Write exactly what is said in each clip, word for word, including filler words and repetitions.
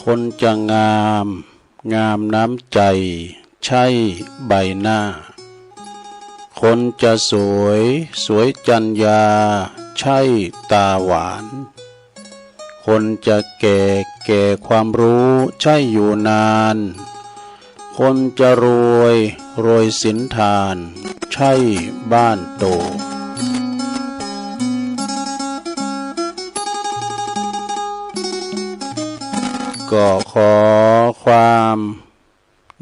คนจะงาม งามน้ำใจ ใช่ใบหน้า คนจะสวย สวยจรรยา ใช่ตาหวาน คนจะแก่ แก่ความรู้ ใช่อยู่นาน คนจะรวย รวยสินธาน ใช่บ้านโต ก็ขอความ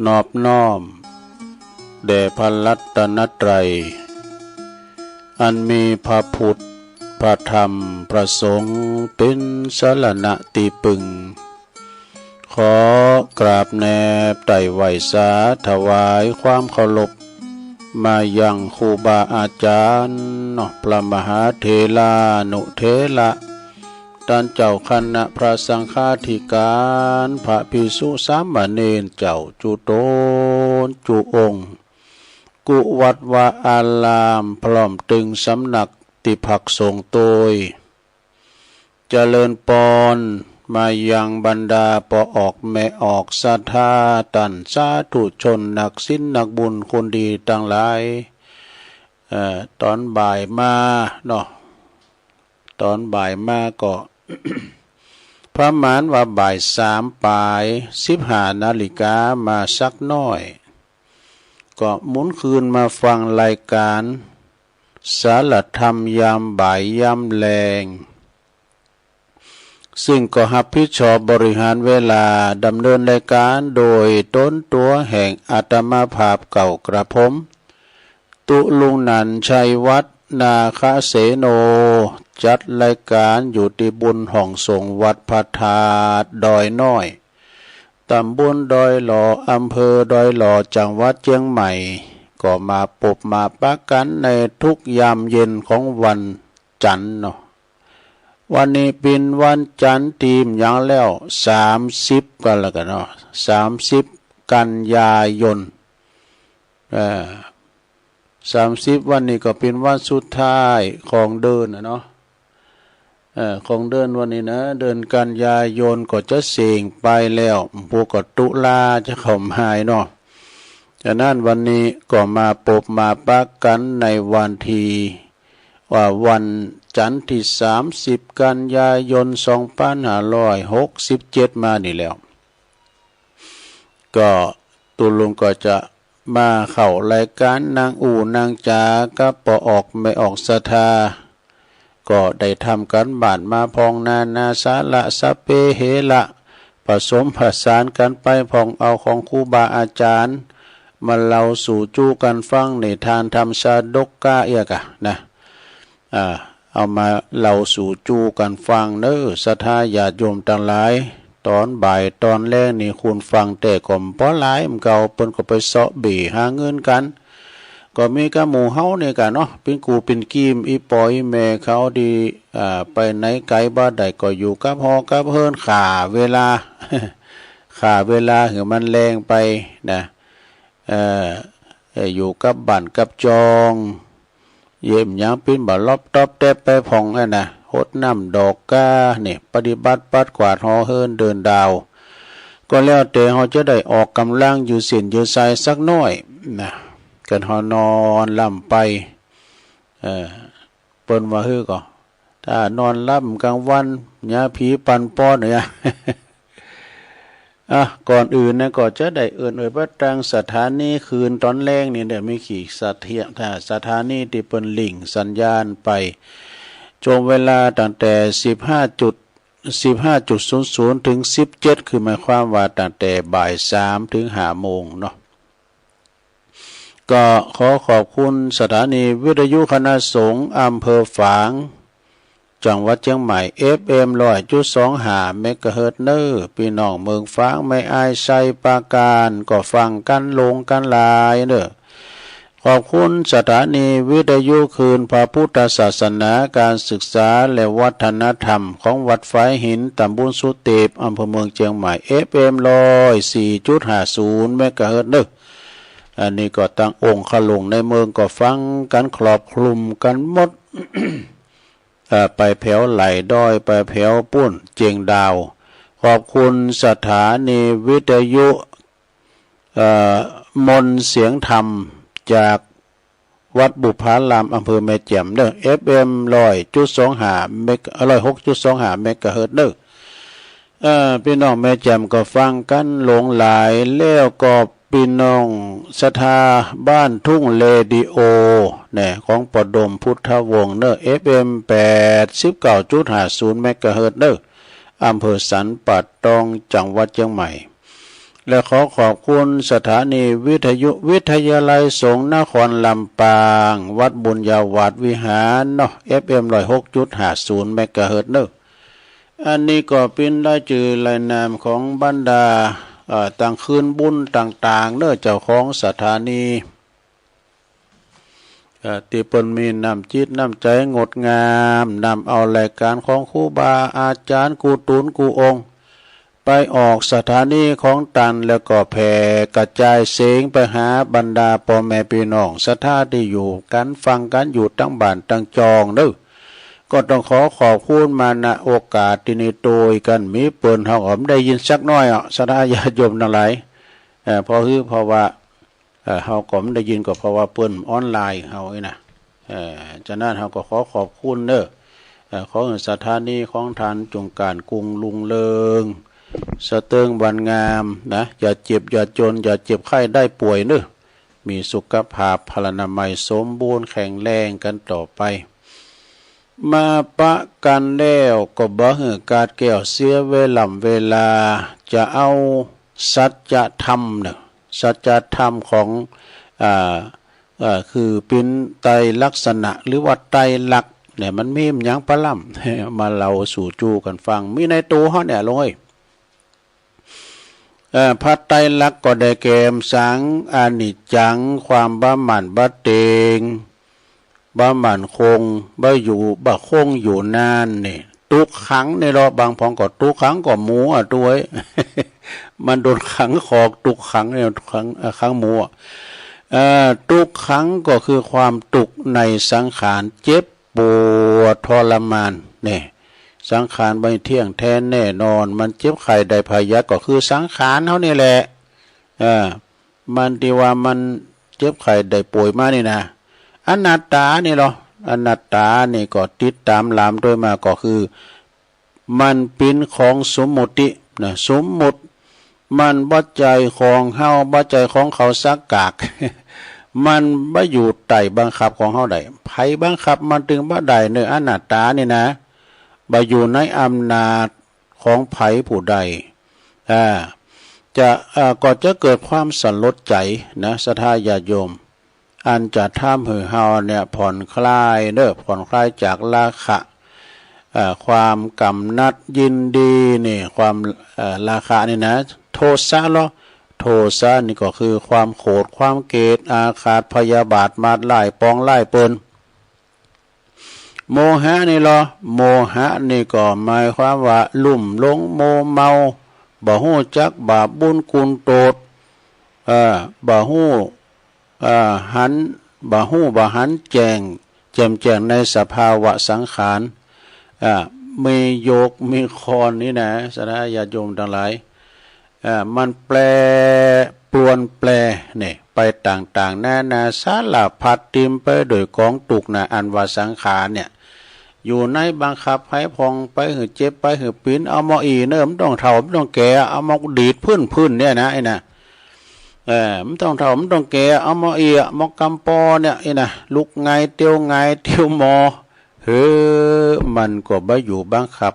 นอบน้อมแด่พระรัตนตรัย อันมีพระพุทธ พระธรรม พระสงฆ์ เป็นสรณะที่พึ่ง ขอกราบแนบไต่ไหว้สาถวายความเคารพ มายังครูบาอาจารย์เนาะ พระมหาเถรานุเถระ ต้านเจ้าคณะพระสังฆาธิการ พระภิกษุสามเณรเจ้าจุตนจุองค์ กู้วัดวาอาราม พร้อมตึงสำนักตี้พักสงฆ์โตย เจริญปอนมายังบรรดาป้อออกแม่ออกศรัทธา ต้านสาธุชนนักศีลนักบุญคนดีตังหลาย เอ่อ ตอนบ่ายมาเนาะ ตอนบ่ายมาก็ ประมาณว่าบ่ายสามปาย สิบห้านาฬิกามาสักหน้อย ก็หมุนคืนมาฟังรายการสารธรรมยามบ่ายยามแลง ซึ่งก็ฮับผิดชอบบริหารเวลาดำเนินรายการโดยตนตั๋วแห่งอาตมาภาพเก่ากระผม ตุ๊ลุงนันท์ ชัยวัฒน์ นาคเสโน จัดรายการอยู่ตี้บุญห้องสงฆ์วัดพระธาตุดอยน้อย ตำบลดอยหล่อ อำเภอดอยหล่อ จังหวัดเชียงใหม่ ก็มาปบมาปะกันในทุกยามเย็นของวันจันทร์เนาะ วันนี้เป๋นวันจันทร์ตี้หยังแล้ว สามสิบ ก็แล้วกั๋นเนาะ สามสิบ กันยายน เอ่อ สามสิบ วันนี้ก็เป๋นวันสุดท้ายของเดือนน่ะเนาะ เอ่อ ของเดือนวันนี้นะ เดือนกันยายนก็จะเส้งไปแล้ว พวกก็ตุลาจะเข้ามาเนาะ ฉะนั้นวันนี้ก็มาปบมาปะกันในวันที่ ว่าวันจันทร์ตี้สามสิบ กันยายน สองพันห้าร้อยหกสิบเจ็ด มานี่แล้ว ก็ตุ๊ลุงก็จะมาเข้ารายการนั่งอู้นั่งจ๋ากับป้อออกแม่ออกศรัทธา ก็ได้ทำการบ้านมาพ่องนานาสาระสะเปเหระ ผสมผสานกั๋นไปพ่อง เอาของครูบาอาจ๋ารย์มาเล่าสู่จู้กั๋นฟัง นิทานธรรมชาดกกาเอียกะนะ อ่า เอามาเล่าสู่จู้กั๋นฟังเน้อ ศรัทธาญาติโยมตังหลาย ตอนบ่ายตอนแลงนี่คนฟังแต่ก็บ่หลายเหมือนเก่า เปิ้นก็ไปเซาะเบ่หาเงินกั๋น ก็มีกับหมู่เฮานี่กะเนาะ เป๋นกู้เป๋นกี๋ อี่ป้ออี่แม่เขาตี้ อ่า ไปไหนไกลบ่ได้ ก็อยู่กับหอกับเฮือน ฆ่าเวลา ฆ่าเวลาหื้อมันแลงไปนะ เอ่อ เอ่อ อยู่กับบ้านกับจอง เยี่ยมยามปิ้นบ่าลอบตอบแต๊บไปพ่องอันน่ะ ฮดน้ำดอกกา นี่ ปฏิบัติปัดกวาดหอเฮือนเดินดาว ก็แล้วแต่เฮาจะได้ออกกำลังยืดเส้นยืดสายสักหน้อยนะ กันเฮานอนหลับไป เอ่อ เปิ้นว่าหื้อก็ ถ้านอนหลับกลางวัน ยาผีปั่นป้อนเนี่ย อ่ะ ก่อนอื่นนะ ก็จะได้เอิ้นอวยพระตังสถานีคืนตอนแลงนี่ เดี๋ยวมีกี่สถา สถานีตี้เปิ้นลิงก์สัญญาณไป ช่วงเวลาตั้งแต่สิบห้าจุด สิบห้าจุดศูนย์ศูนย์ ถึงสิบเจ็ด คือหมายความว่าตั้งแต่บ่ายสามถึงห้าโมงเนาะ ก็ขอขอบคุณสถานีวิทยุคณะสงฆ์อำเภอฝาง จังหวัดเชียงใหม่ เอฟเอ็ม ร้อยจุดสองห้า เมกะเฮิรตซ์เน้อ พี่น้องเมืองฝาง แม่อาย ชัยปราการ ก็ฟังกั๋นหลงกั๋นหลายเน้อ ขอบคุณสถานีวิทยุคลื่นพระพุทธศาสนา การศึกษาและวัฒนธรรมของวัดฝายหิน ตำบลสุเตป อำเภอเมืองเชียงใหม่ เอฟเอ็ม ร้อยสี่จุดห้าศูนย์ เมกะเฮิรตซ์เน้อ อันนี้ก็ตั้งองค์ขะหลงในเมืองก็ฟังกั๋นครอบคลุมกั๋นหมด เอ่อ ไปแผวไหล่ด้อย ไปแผวปู้นเจียงดาว ขอบคุณสถานีวิทยุ เอ่อ มนต์เสียงธรรม จากวัดบุพาราม อำเภอแม่แจ่มเนอะ เอฟเอ็ม ร้อยจุดสองห้า เมกะ ร้อยหกจุดสองห้า เมกะเฮิรตซ์เนอะ เอ่อ พี่น้องแม่แจ่มก็ฟังกันหลงหลาย แล้วก็พี่น้องศรัทธาบ้านทุ่งเรดิโอ เนี่ย ของปอดมพุทธวงศ์เนอะ เอฟเอ็ม แปดสิบเก้าจุดห้าศูนย์ เมกะเฮิรตซ์เนอะ อำเภอสันป่าตอง จังหวัดเชียงใหม่ และขอขอบคุณสถานีวิทยุวิทยาลัยสงฆ์นครลำปาง วัดบุญญาวาสวิหารเนาะ เอฟเอ็ม ร้อยหกจุดห้าศูนย์ เมกะเฮิรตซ์เนอะ อันนี้ก็เป็นรายจื่อรายนามของบรรดา เอ่อ ตังคืนบุญต่างๆ เนอะ เจ้าของสถานี เอ่อ ที่เปิ้นมีน้ำจิตน้ำใจงดงาม นำเอารายการของครูบาอาจารย์กู้ตนกู้องค์ ไปออกสถานีของตัน แล้วก็แผ่กระจายเสียงไปหาบรรดาป้อแม่พี่น้องศรัทธาที่อยู่กันฟังกันอยู่ตังบ้านตังจองเนอะ ก็ต้องขอขอบคุณมา ณ โอกาสตี้นี้ โตยกั๋นมีเปิ้นเฮาก็บ่ได้ยินสักหน้อยอะ ศรัทธาญาติโยมตังหลาย เอ่อ เพราะหื้อ เพราะว่า เอ่อ เฮาก็บ่ได้ยินก็เพราะว่าเปิ้นออนไลน์เฮานี่นะ เอ่อ ฉะนั้นเฮาก็ขอขอบคุณเนอะ เอ่อ ขอหื้อสถานีของตันจงก้านกุ้งรุ่งเริง สะเติงวันงามนะ อย่าเจ็บอย่าจน อย่าเจ็บไข้ได้ป่วยเนอะ มีสุขภาพพลานามัยสมบูรณ์แข็งแรงกันต่อไป มาปะกั๋นแล้วก็บ่หื้อขาดแคลนเสียเวล่ำเวลา จะเอาสัจธรรมเนอะ สัจธรรมของ อ่า เอ่อ คือเป๋นไตรลักษณะ หรือว่าไตรลักษณ์เนี่ย มันมีหยังปะล่ำ มาเล่าสู่จู้กั๋นฟัง มีในตั๋วเฮาเนี่ยลุงเอ้ย เอ่อ พระไตรลักษณ์ก็ได้แก่ สัง อนิจจัง ความบ่หมั้นบ่เต็ง บ่หมั้นคง บ่อยู่ บ่คงอยู่นานนี่ ตุ๊กขังนี่ลอ บางพ่องก็ตุ๊กขังก็หมูอะ ตุ๊กเอ้ย มันโดนขังคอกตุ๊กขังเนี่ย ขัง เอ่อ ขังหมูอะ เอ่อ ตุ๊กขังก็คือความตุ๊กข์ในสังขาร เจ็บปวดทรมาน นี่ สังขารบ่เที่ยงแท้แน่นอน มันเจ็บไข้ได้พยาธิก็คือสังขารเฮานี่แหละ เออ มันตี้ว่ามันเจ็บไข้ได้ป่วยมานี่นะ อนัตตานี่ลอ อนัตตานี่ก็ติดต๋ามหลามตวยมาก็คือ มันเป๋นของสมมุตินะ สมมุติ มันบ่ใจ้ของเฮา บ่ใจ้ของเขาสักกาก มันบ่อยู่ใต้บังคับของเฮาได้ ใผบังคับมันตึงบ่ได้เนอะ อนัตตานี่นะ บ่อยู่ในอำนาจของใผผู้ใด อ่า จะ เอ่อ ก็จะเกิดความสลดใจ๋นะ ศรัทธาญาติโยม อันจะทำหื้อเฮาเนี่ยผ่อนคลายเนอะ ผ่อนคลายจากราคะ เอ่อ ความกำหนัดยินดีนี่ ความ เอ่อ ราคะนี่นะ โทสะลอ โทสะนี่ก็คือความโขด ความเกลียด อาฆาตพยาบาท มาดร้ายปองร้ายเปิ้น โมหะนี่ลอ โมหะนี่ก็หมายความว่าลุ่มหลงมัวเมา บ่ฮู้จักบาปบุญคุณโทษ เอ่อ บ่ฮู้ เอ่อ หัน บ่ฮู้บ่หันแจ้ง แจ่มแจ้งในสภาวะสังขาร เอ่อ มีโยกมีคอนนี่นะ ศรัทธาญาติโยมตังหลาย เอ่อ มันแปรปรวนแปรเนี่ย ไปต่างๆ นานาสารพัด เต็มไปด้วยกองตุ๊กข์นะ อันว่าสังขารเนี่ย อยู่ในบังคับใผพ่อง ไปหื้อเจ็บ ไปหื้อปิ๋น เอาหมออี้เนอะ บ่ต้องเฒ่า บ่ต้องแก่ เอาหมอดีดพื้นๆ เนี่ยนะ ไอ้นะ เออ บ่ต้องเฒ่า บ่ต้องแก่ เอาหมออี้ หมอกำปอเนี่ย ไอ้นะ ลุกไงเตียวไงเตียวหมอ เฮ้อ มันก็บ่อยู่บังคับ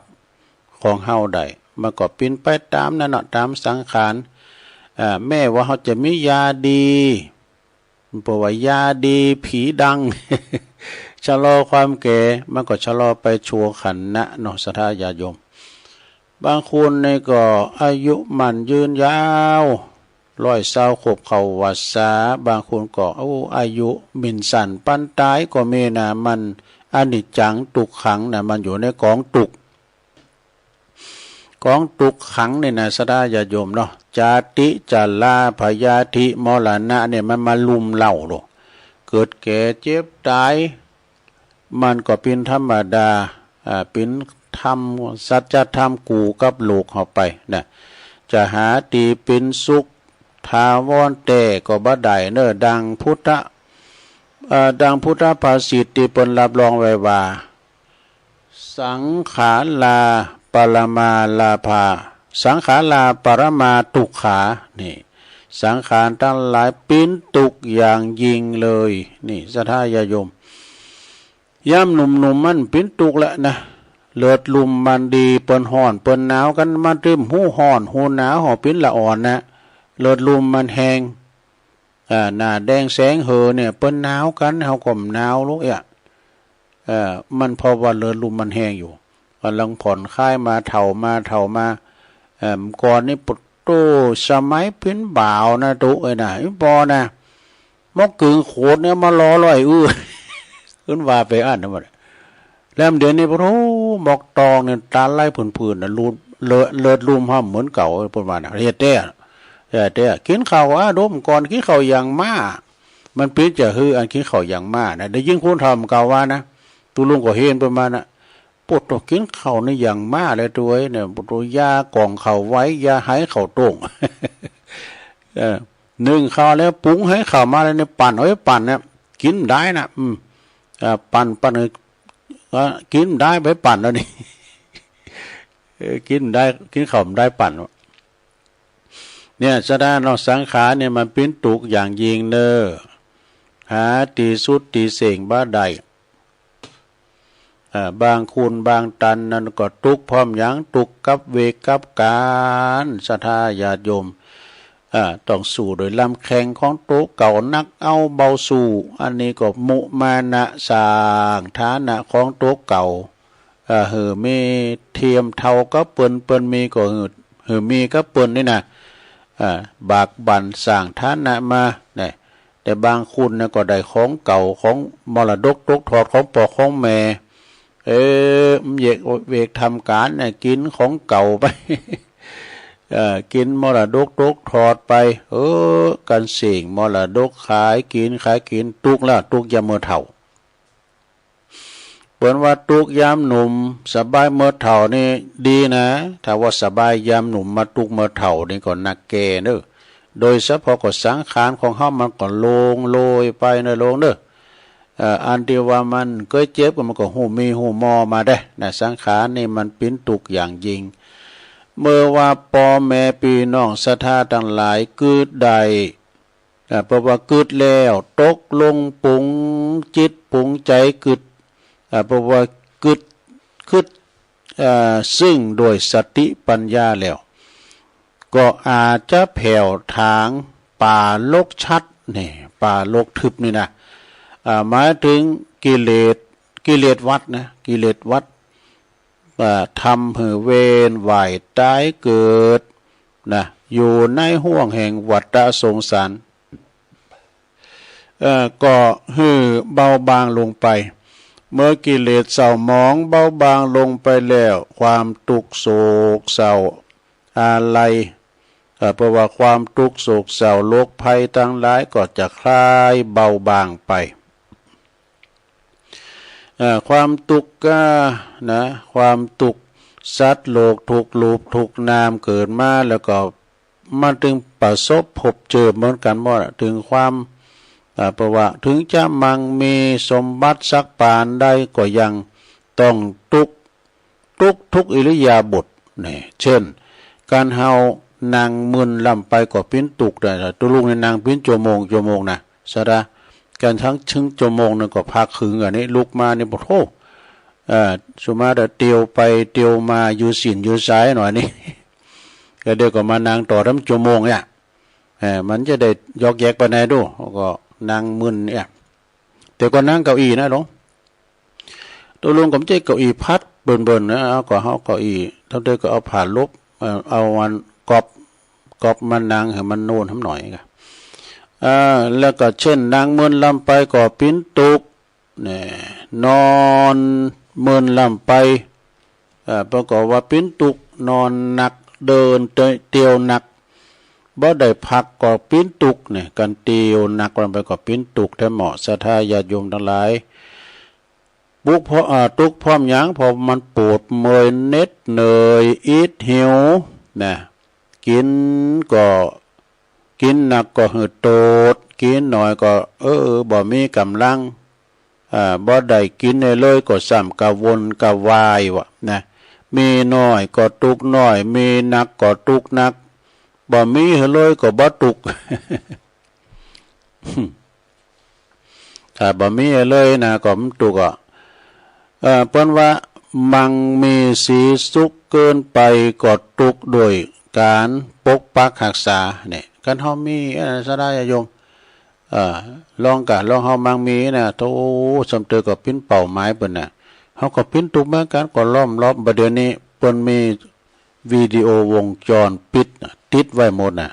ของเฮาได้ มันก็เป๋นไปต๋ามนั้นเนาะ ต๋ามสังขาร อ่า แม้ว่าเฮาจะมียาดี เพราะว่ายาดีผีดัง ชะลอความแก่ มันก็ชะลอไปชั่วขณะเนาะ ศรัทธาญาติโยม บางคนนี่ก็อายุมั่นยืนยาว ร้อยซาวขวบเข้าวัสสา บางคนก็ โอ้ อายุหมิ่นสั้นปานต๋ายก็มีนะ มันอนิจจังทุกขังนะ มันอยู่ในกองตุ๊กข์ กองตุ๊กข์ขังนี่นะ ศรัทธาญาติโยมเนาะ จาติ ชรา พยาธิ มรณะเนี่ย มันมาลุ่มเร้าโลด เกิดแก่เจ็บต๋าย มันก็เป๋นธรรมดา อ่า เป๋น ธรรม สัจธรรมกู้กับโลกเข้าไปนะ จะหาตี้เป๋นสุขถาวรแต๊ก็บ่ได้เนอะ ดังพุทธะ เอ่อ ดังพุทธภาษิตตี้เปิ้นรับรองไว้ว่า สังขาราปรมาลาภา สังขาราปรมาทุกขา นี่ สังขารตังหลายเป๋นทุกข์อย่างยิ่งเลย นี่ ศรัทธาญาติโยม ยามหนุ่มๆ มันเป๋นทุกข์แหละนะ เลือดลุ่มมันดี เปิ้นฮ้อน เปิ้นหนาวกั๋น มาตึมฮู้ฮ้อน ฮู้หนาว เฮาเป๋นละอ่อนนะ เลือดลุ่มมันแฮง อ่า หน้าแดงแสงเหือเนี่ย เปิ้นหนาวกั๋น เฮาก็หนาวลูกเอ้ย เอ่อ มันเพราะว่าเลือดลุ่มมันแฮงอยู่ ก่อนหลังผ่อนคลายมา เฒ่ามา เฒ่ามา เอ่อ ก่อนนี่ โต้ สมัยเป๋นบ่าวนะ ตุ๊เอ้ยนะ อีปอนะ หมอกกึ่งโขดเนี่ยมาหล่อร้อยอื้อ ขึ้นว่าไปอั้นนะมัน แล้วเดี๋ยวนี้ โอ้โห หมอกตองเนี่ย ตาไหลผื่นๆ นะ ลูด เลือด เลือดลุ่มห้ำเหมือนเก่า เปิ้นว่านะ เฮ็ดแต๊ เฮ็ดแต๊ กิ๋นข้าว อ้า ดมก่อน กิ๋นข้าวอย่างม้า มันเป๋นจะหื้อ อันกิ๋นข้าวอย่างม้านะ ได้ยินคนเฒ่ามันกล่าวว่านะ ตุ๊ลุงก็เห็นเปิ้นว่านะ ปวดตัวกิ๋นข้าวนี่อย่างม้าเลยตุ๊เอ้ยเนี่ย ปวดตัวยาก่องข้าวไว้ ยาไหข้าวต้ง เออ นึ่งข้าวแล้วปรุงไหข้าวมาแล้วเนี่ย ปั่น เอ้ย ปั่นเนี่ย กิ๋นได้นะ อืม เอ่อ ปั่น ปั่น เอ้ย เอ่อ กิ๋นได้ไปปั่นแล้วนี่ เออ กิ๋นได้ กิ๋นข้าวได้ปั่น เนี่ย ศรัทธาเนาะ สังขารเนี่ยมันเป๋นทุกข์อย่างยิ่งเนอะ หาตี้สุดตี้เส้งบ่ได้ อ่า บางคนบางตันนั้นก็ทุกข์พร้อมหยัง ทุกข์กับเวรกับก๋รรม ศรัทธาญาติโยม อ่า ต้องสู้โดยลำแข้งของตัวเก่า นักเอาเบาสู้ อันนี้ก็มุมานะสร้างฐานะของตัวเก่า อ่า หื้อมีเทียมเท่ากับเปิ้น เปิ้นมีก็หื้อ หื้อมีกับเปิ้นนี่นะ อ่า บากบั่นสร้างฐานะมา เนี่ย แต่บางคนนะก็ได้ของเก่า ของมรดกตกทอดของป้อของแม่ เออ มันเยกเวกทำก๋านนะ กิ๋นของเก่าไป เออ กิ๋นมรดกตกทอดไป เออ กั๋นเส้งมรดกขายกิ๋น ขายกิ๋น ทุกข์แล้ว ทุกข์ยามเมื่อเฒ่า เปิ้นว่าทุกข์ยามหนุ่ม สบายเมื่อเฒ่านี่ดีนะ ถ้าว่าสบายยามหนุ่มมาทุกข์เมื่อเฒ่านี่ก็หนักแก่เนอะ โดยเฉพาะก็สังขารของเฮามันก็โลงโลยไปเนอะโลงเนอะ เอ่อ อันตี้ว่ามันเกยเจ็บก็มันก็ฮู้มีฮู้มอมาเด้นะ สังขารนี่มันเป๋นทุกข์อย่างยิ่ง เมื่อว่าป้อแม่ปี้น้องศรัทธาตังหลายกึ๊ดได้ อ่า เพราะว่ากึ๊ดแล้วตกลงปรุงจิตปรุงใจ๋กึ๊ด อ่า เพราะว่ากึ๊ด กึ๊ด อ่า ซึ่งโดยสติปัญญาแล้ว ก็อาจจะแผ่วถางป่าลกชัด นี่ ป่าลกทึบนี่นะ อ่า หมายถึงกิเลส กิเลสวัฏนะ กิเลสวัฏ อ่า ทำหื้อเวียนว่ายต๋ายเกิดนะ อยู่ในห้วงแห่งวัฏสงสาร เอ่อ ก็หื้อเบาบางลงไป เมื่อกิเลสเศร้าหมองเบาบางลงไปแล้ว ความทุกข์โศกเศร้าอาลัย เอ่อ เพราะว่าความทุกข์โศกเศร้าโรคภัยตังหลายก็จะคลายเบาบางไป เอ่อ ความทุกข์ก็นะ ความทุกข์ สัตว์โลกทุกรูปทุกนามเกิดมาแล้วก็มันตึงประสบพบเจอเหมือนกั๋นหมดอะ ถึงความ เอ่อ เพราะว่าถึงจะมั่งมีสมบัติสักปานใดก็ยังต้องทุกข์ ทุกข์ทุกอิริยาบถ นี่ เช่น ก๋านเฮานั่งมึนลำไปก็เป๋นทุกข์ได้ ตุ๊ลุงนี่นั่งเป๋นจั่วโมงจั่วโมงนะ ศรัทธา ก๋านทั้งชึ่งจั่วโมงนึ่งก็พักหึง อันนี้ลุกมานี่ โอ้โห เอ่อ สุมาเตียวไปเตียวมา อยู่สิ้นอยู่สายหน่อยนี่ ก็เดี๋ยวก็มานั่งต่อตั้งจั่วโมงเนี่ย เอ่อ มันจะได้ยอกแยกไปไหนดู ก็นั่งมึนเนี่ย แต่ก็นั่งเก้าอี้นะหลวง ตุ๊ลุงก็บ่ใจ้เก้าอี้พัดเบิ่นๆ นะ เอาก็เอาเก้าอี้ เท่าใดก็เอาผ้าหลบ เอ่อ เอาอันก๊อบ ก๊อบมานั่งหื้อมันโน่นหื้อหน่อยก็ เอ่อ แล้วก็เช่นนั่งมึนลำไปก็เป๋นทุกข์ เนี่ย นอนมึนลำไป เอ่อ ประกอบว่าเป๋นทุกข์ นอนหนัก เดินเตียวหนัก บ่ได้พักก็เป๋นทุกข์ เนี่ย ก๋านเตียวหนักลงไปก็เป๋นทุกข์แท้เหมาะ ศรัทธาญาติโยมตังหลาย ปุ๊กเพราะ อ่า ตุ๊กเพราะหยัง เพราะมันปวดเมื่อยเหน็ดเหนื่อยอิดหิวนะ กินก็ กินหนักก็หืดโตด กินน้อยก็ เออ บ่มีกำลัง อ่า บ่ได้กินเลยก็ซ้ำกระวนกระวายวะนะ มีน้อยก็ตุ๊กน้อย มีหนักก็ตุ๊กหนัก บ่มีเลยก็บ่ตุ๊ก ถ้าบ่มีเลยนะ ก็มันตุ๊กอ่ะ เอ่อ เปิ้นว่า มังมีสีสุขเกินไปก็ตุ๊กด้วยการปกปักรักษา เนี่ย คันเฮามี เอ่อ ศรัทธาญาติโยม เอ่อ ลองกะ ลองเฮามังมีนะ โธ่ ส่ำเติบก็ปิ้นเป้าหมายเปิ้นน่ะ เฮาก็ปิ้นตุ๊กเหมือนกัน ก็ล้อมรอบ บ่าเดี๋ยวนี้เปิ้นมี วิดีโอวงจรปิดน่ะ ติดไว้หมดน่ะ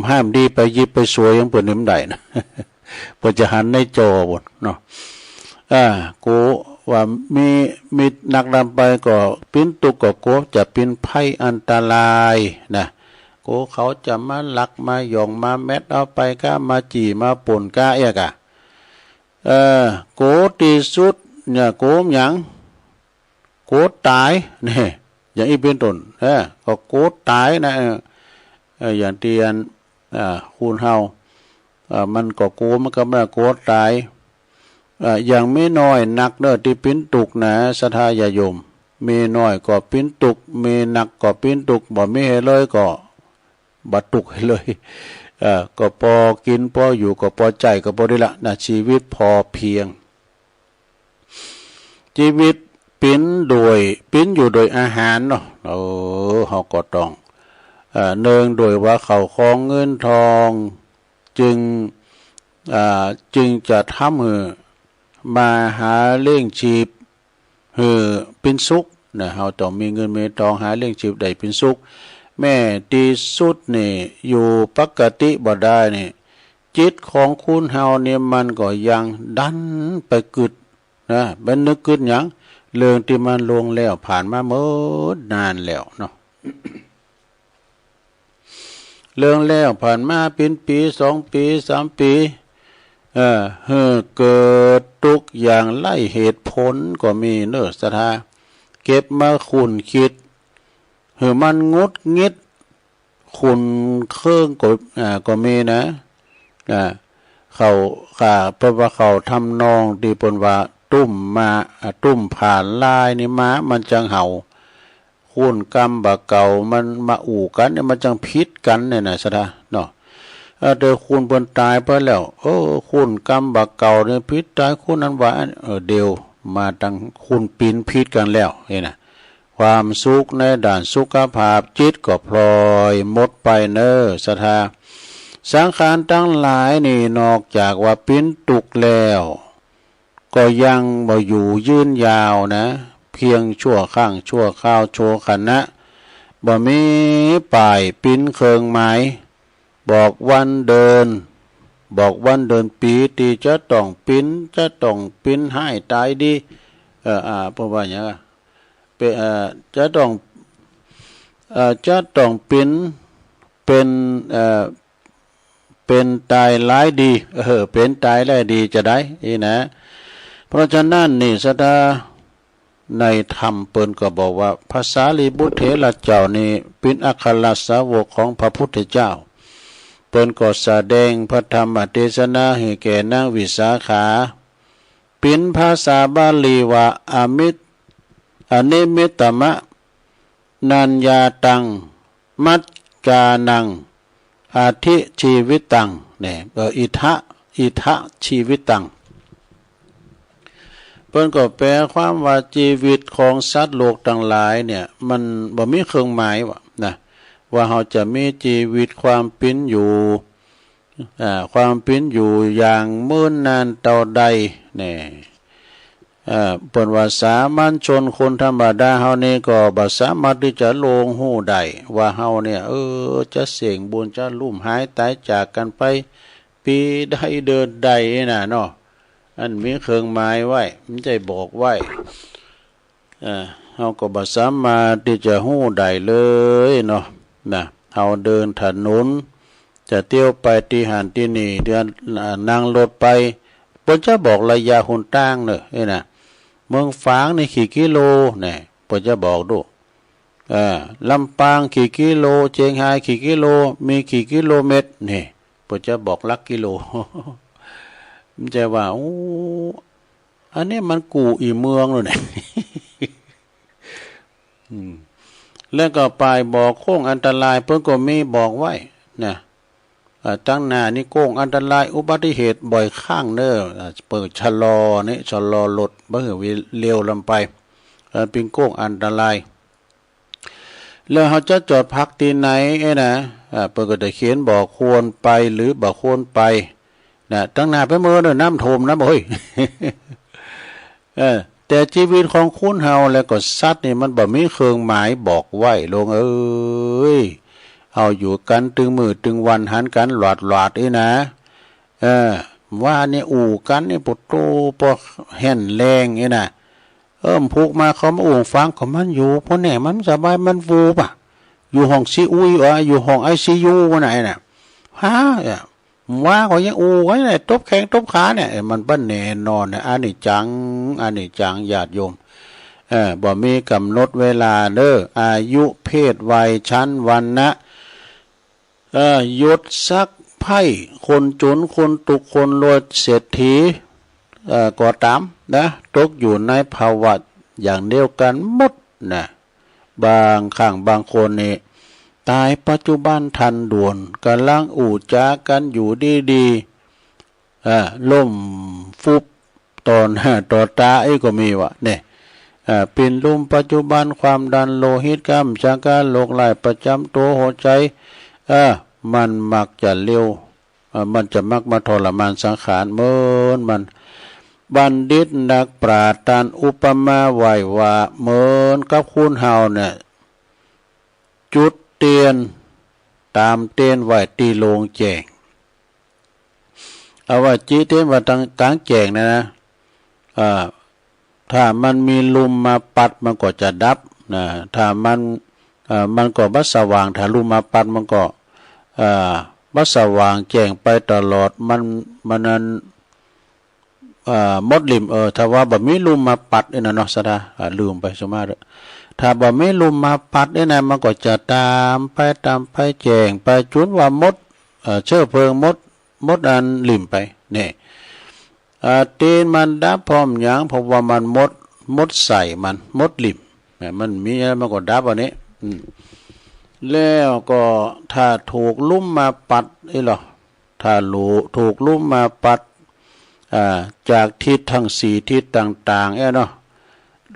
ห้ามดีไปหยิบไปสวยของเปิ้นนี่บ่ได้นะ เปิ้นจะหันในจอหมดเนาะ อ่า กูว่ามี มีนักดำไปก็ปิ้นตุ๊กก็กลัวจะปิ้นภัยอันตรายนะ กูเขาจะมาลักมาหย่องมาแม็ดเอาไป ก็มาจี้มาปล้นก็เอียกอะ เออ โกรธตี้สุดเนี่ย โกรธหยัง โกรธต๋าย เนี่ย อย่างอี้เป๋นต้น เออ ก็โกรธต๋ายนะ เออ เออ อย่างตี้อัน อ่า คนเฮา อ่า มันก็โกรธ มันก็มาโกรธต๋าย อ่า อย่างมีน้อยนักเนาะตี้เป๋นตุ๊กข์นะ ศรัทธาญาติโยม มีน้อยก็เป๋นตุ๊กข์ มีนักก็เป๋นตุ๊กข์ บ่มีหื้อเลยก็ บ่ตุ๊กข์หื้อเลย เอ่อ ก็ปอกิ๋นปออยู่ ก็ปอใจ๊ ก็ปอดีละนะ ชีวิตพอเพียง ชีวิตเป๋นโดย เป๋นอยู่โดยอาหารเนาะ เออ เฮาก็ต้อง เอ่อ เนื่องโดยว่าข้าวของเงินทอง จึง อ่า จึงจะทำหื้อมาหาเลี้ยงชีพ หื้อเป๋นสุขนะ เฮาต้องมีเงินมีทองหาเลี้ยงชีพได้เป๋นสุข แม้ตี้สุดนี่อยู่ปกติบ่ได้นี่ จิตของคนเฮานี่มันก็ยังดันไปกึ๊ดนะ ไปนึกกึ๊ดหยัง เรื่องตี้มันล่วงแล้วผ่านมาเมินนานแล้วเนาะ เรื่องแล้วผ่านมาเป๋นปี๋ สองปี๋ สามปี๋ เอ่อ หื้อเกิดตุ๊กข์อย่างไร้เหตุผลก็มีเนาะ ศรัทธา เก็บมาคุ้นคิด หื้อมันหงุดหงิด ขุ่นเคืองก็ อ่า ก็มีนะ อ่า เขา อ่า เพราะว่าเขาทำนองตี้เปิ้นว่า ตุ้มมา อ่า ตุ้มผ่านลายนี่มา มันจังเห่า คนกำบ่าเก่ามันมาอู้กั๋นเนี่ย มันจังผิดกั๋นเนี่ยนะ ศรัทธา เนาะ เออ แต่คนเปิ้นต๋ายไปแล้ว เออ คนกำบ่าเก่าเนี่ยผิดต๋าย คนนั้นว่าอัน เออ เดี๋ยวมาตังคนเป๋นผิดกั๋นแล้ว นี่นะ ความสุขในด้านสุขภาพจิตก็พลอยหมดไปเนาะ ศรัทธา สังขารตังหลายนี่นอกจากว่าเป๋นตุ๊กข์แล้ว ก็ยังบ่อยู่ยืนยาวนะ เพียงชั่วครั้งชั่วคราวชั่วขณะ บ่มีป้ายเป๋นเครื่องหมาย บอกวันเดือน บอกวันเดือนปี๋ตี้จะต้องเป๋น จะต้องเป๋นฮ้ายต๋ายดี เอ่อ อ่า เปิ้นว่าหยังอะ เป๋น เอ่อ จะต้อง เอ่อ จะต้องเป๋น เป๋น เอ่อ เป๋นต๋ายร้ายดี เออ เป๋นต๋ายร้ายดีจะได้ อี้นะ เพราะฉะนั้นนี่ ศรัทธา ในธรรมเปิ้นก็บอกว่า พระสารีบุตรเถระเจ้านี่เป๋นอัครสาวกของพระพุทธเจ้า เปิ้นก็แสดงพระธรรมเทศนาหื้อแก่นางวิสาขา เป๋นภาษาบาลีว่า อมิต อนิมิตตมะ นัญญาตัง มัจจานัง อธิชีวิตัง เนี่ย เอ่อ อิทะ อิทะชีวิตัง เปิ้นก็แปลความว่าชีวิตของสัตว์โลกตังหลายเนี่ย มันบ่มีเครื่องหมายวะนะ ว่าเฮาจะมีชีวิตความเป๋นอยู่ อ่า ความเป๋นอยู่อย่างเมินนานเต้าใด เนี่ย อ่า เปิ้นว่าสามัญชนคนธรรมดาเฮานี่ก็บ่สามารถตี้จะล่วงฮู้ได้ว่าเฮาเนี่ย เออ จะเส้งบุญจะลุ่มหายต๋ายจากกั๋นไป ปี๋ใดเดือนใดนี่นะเนาะ อันมีเครื่องหมายไว้ มันจะบอกไว้ เอ่อ เฮาก็บ่สามารถตี้จะฮู้ได้เลยเนาะ นะ เฮาเดินถนน จะเตียวไปตี้หั้นตี้นี่ เดิน อ่า นั่งรถไป เปิ้นจะบอกระยะหนตางเนาะ นี่นะ เมืองฝางนี่กี่กิโลเนี่ย เปิ้นจะบอกดู เออ ลำปางกี่กิโล เชียงรายกี่กิโล มีกี่กิโลเมตรเนี่ย เปิ้นจะบอกหลักกิโล มันจะว่า โอ้ อันนี้มันกู้อีเมืองเลยเนี่ย อืม แล้วก็ป้ายบอกโค้งอันตราย เปิ้นก็มีบอกไว้นะ เอ่อ ตั้งหน้านี่โค้งอันตราย อุบัติเหตุบ่อยครั้งเด้อ เอ่อ เปิ้นชะลอนี่ ชะลอรถ บ่หื้อเร็วล้ำไป เอ่อ เป็นโค้งอันตราย แล้วเฮาจะจอดพักตี้ไหนเอ้ยนะ อ่า เปิ้นก็จะเขียนบอกควรไปหรือบ่ควรไปนะ ตั้งหน้าไปเมิดเด้อ น้ำท่วมนะ บ่เฮ้ย เออ แต่ชีวิตของคนเฮาและก็สัตว์นี่มันบ่มีเครื่องหมายบอกไว้ ลุงเอ้ย เฮาอยู่กันตึงมื้อตึงวัน หันกันหลาดๆ อี้นะ เออ ว่านี่อู้กันนี่ โปโต ปอแห่นแรงอี้นะ เออ ผูกมาเขามาอู้ฟัง ก็มันอยู่ พอแน่มันสบาย มันฟูบอะ อยู่ห้องซีอุย เออ อยู่ห้องไอซียู ว่าไหนน่ะ ฮะ เออ ว่าก็ยังอู้ไว้เลย ตบแข้งตบขาเนี่ย เออ มันบ่แน่นอนนะ อนิจจัง อนิจจัง ญาติโยม เออ บ่มีกำหนดเวลาเด้อ อายุ เพศ วัย ชั้น วรรณะ เอ่อ ยศศักดิ์ไพร่ คนจน คนตุกข์ คนรวย เศรษฐี เอ่อ ก็ตามนะ ตกอยู่ในภาวะอย่างเดียวกันหมดนะ บางครั้งบางคนนี่ ตายปัจจุบันทันด่วน กำลังอู้จ๋ากันอยู่ดีๆ อ่า ล้มฟุบต่อหน้าต่อตา เอ้ย ก็มีวะเนี่ย อ่า เป็นลมปัจจุบัน ความดันโลหิตค้ำชะกัน โรคร้ายประจำตัว หัวใจ เออ มันมักจะเร็ว เออ มันจะมักมาทรมานสังขารเหมือนมัน บัณฑิตนักปราชญ์ต้านอุปมาไว้ว่า เหมือนกับคนเฮาเนี่ย จุดเตียน ตามเตียนไว้ตี้โล่งแจ้ง เอาไว้ตี้เตียนไว้ตางกลางแจ้งนะนะ อ่า ถ้ามันมีลมมาปัดมันก็จะดับนะ ถ้ามัน อ่า มันก็บ่สว่าง ถ้าลมมาปัดมันก็ อ่า บ่สว่างแจ้งไปตลอด มัน มันนั้น อ่า หมดลิ่ม เออ ถ้าว่าบ่มีลมมาปัดเอ้ยนะเนาะ สะดา อ่า ลืมไป สุมาเถอะ ถ้าบ่มีลมมาปัดเอ้ยนะ มันก็จะตามไป ตามไป แจ้งไป จนว่าหมด เอ่อ เชื้อเพลิงหมด หมดอันลิ่มไป เนี่ย อ่า เตียนมันดับพร้อมหยัง เพราะว่ามันหมด หมดใส่มัน หมดลิ่ม เนี่ย มันมีแล้วมันก็ดับอันนี้ อืม แล้วก็ถ้าถูกลมมาปัด เอ้ยเหรอ ถ้าลู ถูกลมมาปัด อ่า จากทิศทั้งสี่ทิศต่างๆ เอ้ยเนาะ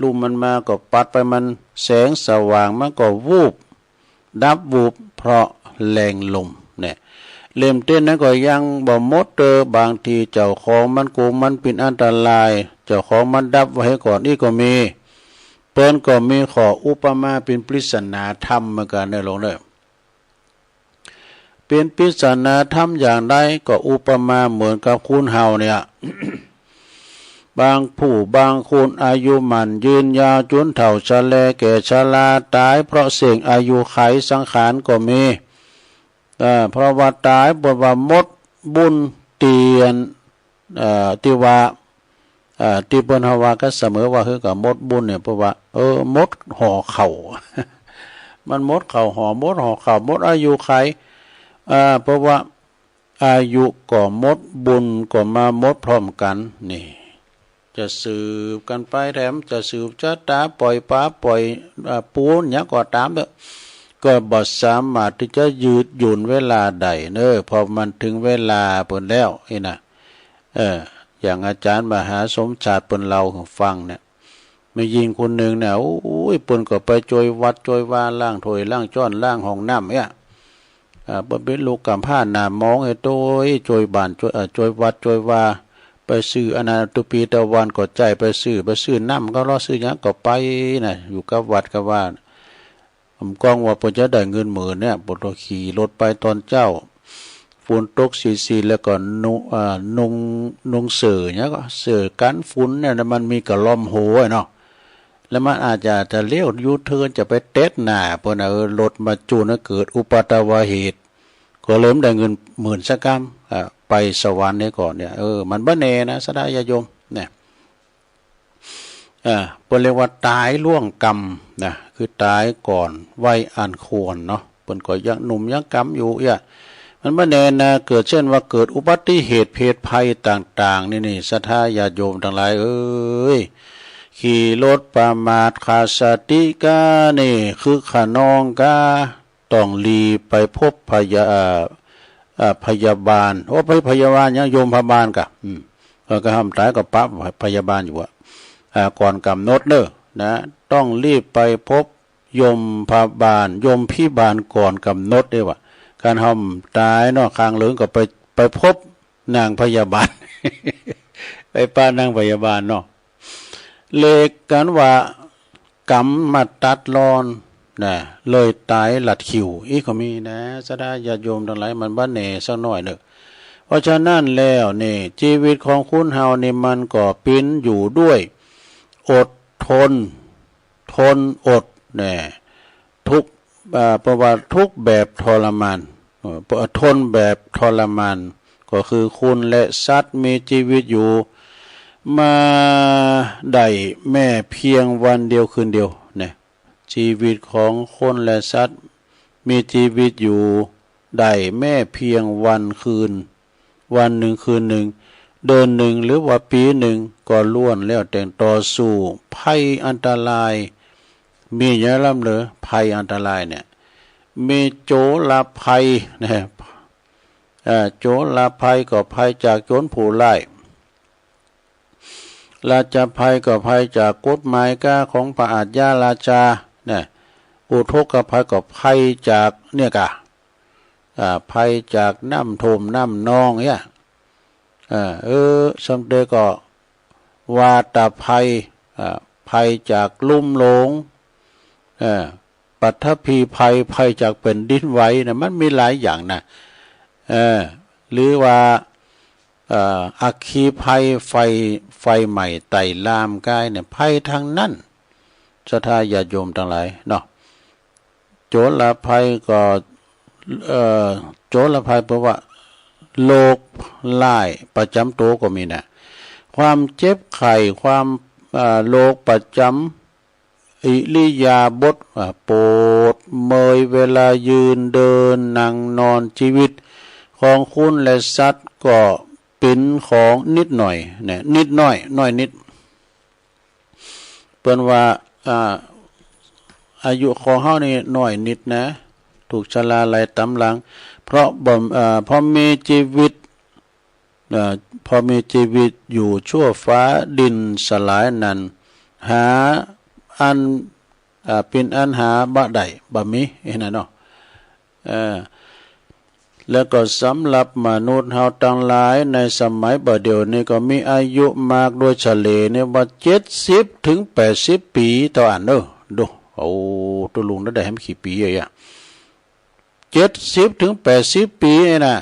ลมมันมาก็ปัดไป มัน แสงสว่างมันก็วูบ ดับวูบเพราะแรงลมเนี่ย เล่มเตียนนั้นก็ยังบ่หมดเตอ บางทีเจ้าของมันโกง มันเป็นอันตราย เจ้าของมันดับไว้ให้ก่อนอี้ก็มี เปิ้นก็มีข้ออุปมาเป็นปริศนาธรรมเหมือนกันเนอะ หลวงเนอะ เป็นปริศนาธรรมอย่างใด ก็อุปมาเหมือนกับคนเฮาเนี่ย บางผู้บางคนอายุมั่นยืนยาวจนเฒ่าชะแลแก่ชราตายเพราะเส้นอายุไขสังขารก็มี เอ่อ เพราะว่าตาย เปิ้นว่าหมดบุญเตียน เอ่อ ตี้ว่า เอ่อ ตี้เปิ้นเฮาว่ากันเสมอว่า คือก็หมดบุญเนี่ย เพราะว่า เออ หมดห่อข้าว มันหมดข้าวห่อ หมดห่อข้าว หมดอายุไข เอ่อ เพราะว่า อายุก็หมด บุญก็มาหมดพร้อมกัน นี่ จะสืบกันไปแถม จะสืบชะตา ปล่อยปลา ปล่อย อ่า ปูนหยังก็ตามเถอะ ก็บ่สามารถที่จะยืดหยุ่นเวลาได้เนอะ เพราะมันถึงเวลาเปิ้นแล้ว นี่นะ เออ อย่างอาจารย์มหาสมชาติเปิ้นเล่าให้ฟังเนี่ย แม่ญิงคนหนึ่งเนี่ย โอ้ย เปิ้นก็ไปจ่วยวัดจ่วยวา ล้างถ้วยล้างจ๊อน ล้างห้องน้ำเนี่ย อ่า เปิ้นเป็นลูกกำพร้าหน้ามอง เอ้ย โต้ย จ่วยบ้าน จ่วย เอ่อ จ่วยวัดจ่วยวา ไปซื้ออันนั้น ตุปีตะวันก็ใจ๊ไปซื้อ ไปซื้อน้ำก็รอ ซื้อหยังก็ไปนะ อยู่กับวัดกับวา ผมกล้องว่าเปิ้นจะได้เงินหมื่นเนี่ย เปิ้นก็ขี่รถไปตอนเจ๊า ฝนตกสีๆ แล้วก็นุ่ง อ่า นุ่ง นุ่งเสื้อเนี่ยก็ เสื้อกันฝนเนี่ย มันมีกะล่อมโหยเนาะ แล้วมันอาจจะ จะเลี้ยวยูเทิร์น จะไปเต็ดหน้าเปิ้นน่ะ เออ รถมาจูน เกิดอุบัติเหตุ ก็เลยบ่ได้เงินหมื่นสักกำ อ่า ไปสวรรค์นี่ก่อนเนี่ย เออ มันบ่แน่นะ ศรัทธาญาติโยม เนี่ย เ อ่า เปิ้นเรียกว่าต๋ายล่วงกรรมนะ คือต๋ายก่อนวัยอันควรเนาะ เปิ้นก็ยังหนุ่มยังกำอยู่เอี้ย มันบ่แน่นะ เกิดเช่นว่าเกิดอุบัติเหตุเพศภัยต่างๆ นี่นี่ ศรัทธาญาติโยมทั้งหลายเอ้ย ขี่รถประมาทขาดสติกานี่ คึกคะนองกา ต้องรีบไปพบพยา เอ่อ เอ่อ พยาบาล โอ้ ไปพยาบาลยัง ยมพยาบาลกะ อืม เออ ก็ห้ามต๋ายก็ปะพยาบาลอยู่อะ อ่า ก่อนกำหนดเนอะ นะ ต้องรีบไปพบยมพยาบาล ยมพิบาลก่อนกำหนดเด้อวะ การห้ามต๋ายเนาะ ข้างเหลืองก็ไป ไปพบนางพยาบาล ไปปะนางพยาบาลเนาะ เลขกันว่ากรรมมาตัดรอนนะ เลยต๋ายลัดคิว อีกก็มีนะ ศรัทธาญาติโยมทั้งหลาย มันบ่แน่สักหน่อยเนอะ เพราะฉะนั้นแล้วนี่ ชีวิตของคนเฮานี่มันก็เป็นอยู่ด้วย อดทน ทนอดนะ ทุกข์ อ่า เพราะว่าทุกข์แบบทรมาน เอ่อ ทนแบบทรมาน ก็คือคนและสัตว์มีชีวิตอยู่ มาได้แม้เพียงวันเดียวคืนเดียวนะ ชีวิตของคนและสัตว์มีชีวิตอยู่ได้แม้เพียงวันคืน วันหนึ่งคืนหนึ่ง เดือนหนึ่ง หรือว่าปีหนึ่ง ก็ล้วนแล้วแต่ต่อสู้ภัยอันตราย มีอย่างล้ำเหลือภัยอันตรายเนี่ย มีโจรภัยนะ เอ่อ โจรภัยก็ภัยจากโจรผู้ร้าย ราชภัยก็ภัยจากกฎหมายกาของพระอาชญาราชานะ อุทกภัยก็ภัยจากเนี่ยกะ อ่า ภัยจากน้ำท่วมน้ำนองเนี่ย เออ เออ สำเร็จก็วาตภัย อ่า ภัยจากลุ่มหลง เออ ปัทภีภัย ภัยจากแผ่นดินไหวนะ มันมีหลายอย่างนะ เออ หรือว่า เอ่อ อัคคีภัย ไฟ ไฟไหม้ไต่ลามกายเนี่ย ภัยทั้งนั้น ศรัทธาญาติโยมทั้งหลายเนาะ โจรภัยก็ เอ่อ โจรภัยแปลว่าโรคร้ายประจำตัวก็มีนะ ความเจ็บไข้ ความ เอ่อ โรคประจำ อิริยาบถ อ่า ปวดเมื่อยเวลายืนเดินนั่งนอน ชีวิตของคนและสัตว์ก็เป็นของนิดหน่อยเนี่ย นิดน้อย น้อยนิด เปิ้นว่า อ่า อายุของเฮานี่น้อยนิดนะ ถูกชราลัยต๋ามหลัง เพราะบ่ เอ่อ เพราะมีชีวิต เอ่อ พอมีชีวิตอยู่ชั่วฟ้าดินสลายนั้น หาอัน อ่า เป็นอันหาบ่ได้ บ่มี เห็นนะเนาะ เออ แล้วก็สำหรับมนุษย์เฮาตังหลายในสมัยบ่าเดี่ยวนี้ก็มีอายุมากโดยเฉลี่ยเนี่ยว่าเจ็ดสิบถึงแปดสิบปี๋ต่ออันเนอะ ดู โอ้ ตกลงได้แหมกี่ปี๋อะ เจ็ดสิบถึงแปดสิบปี๋นี่นะ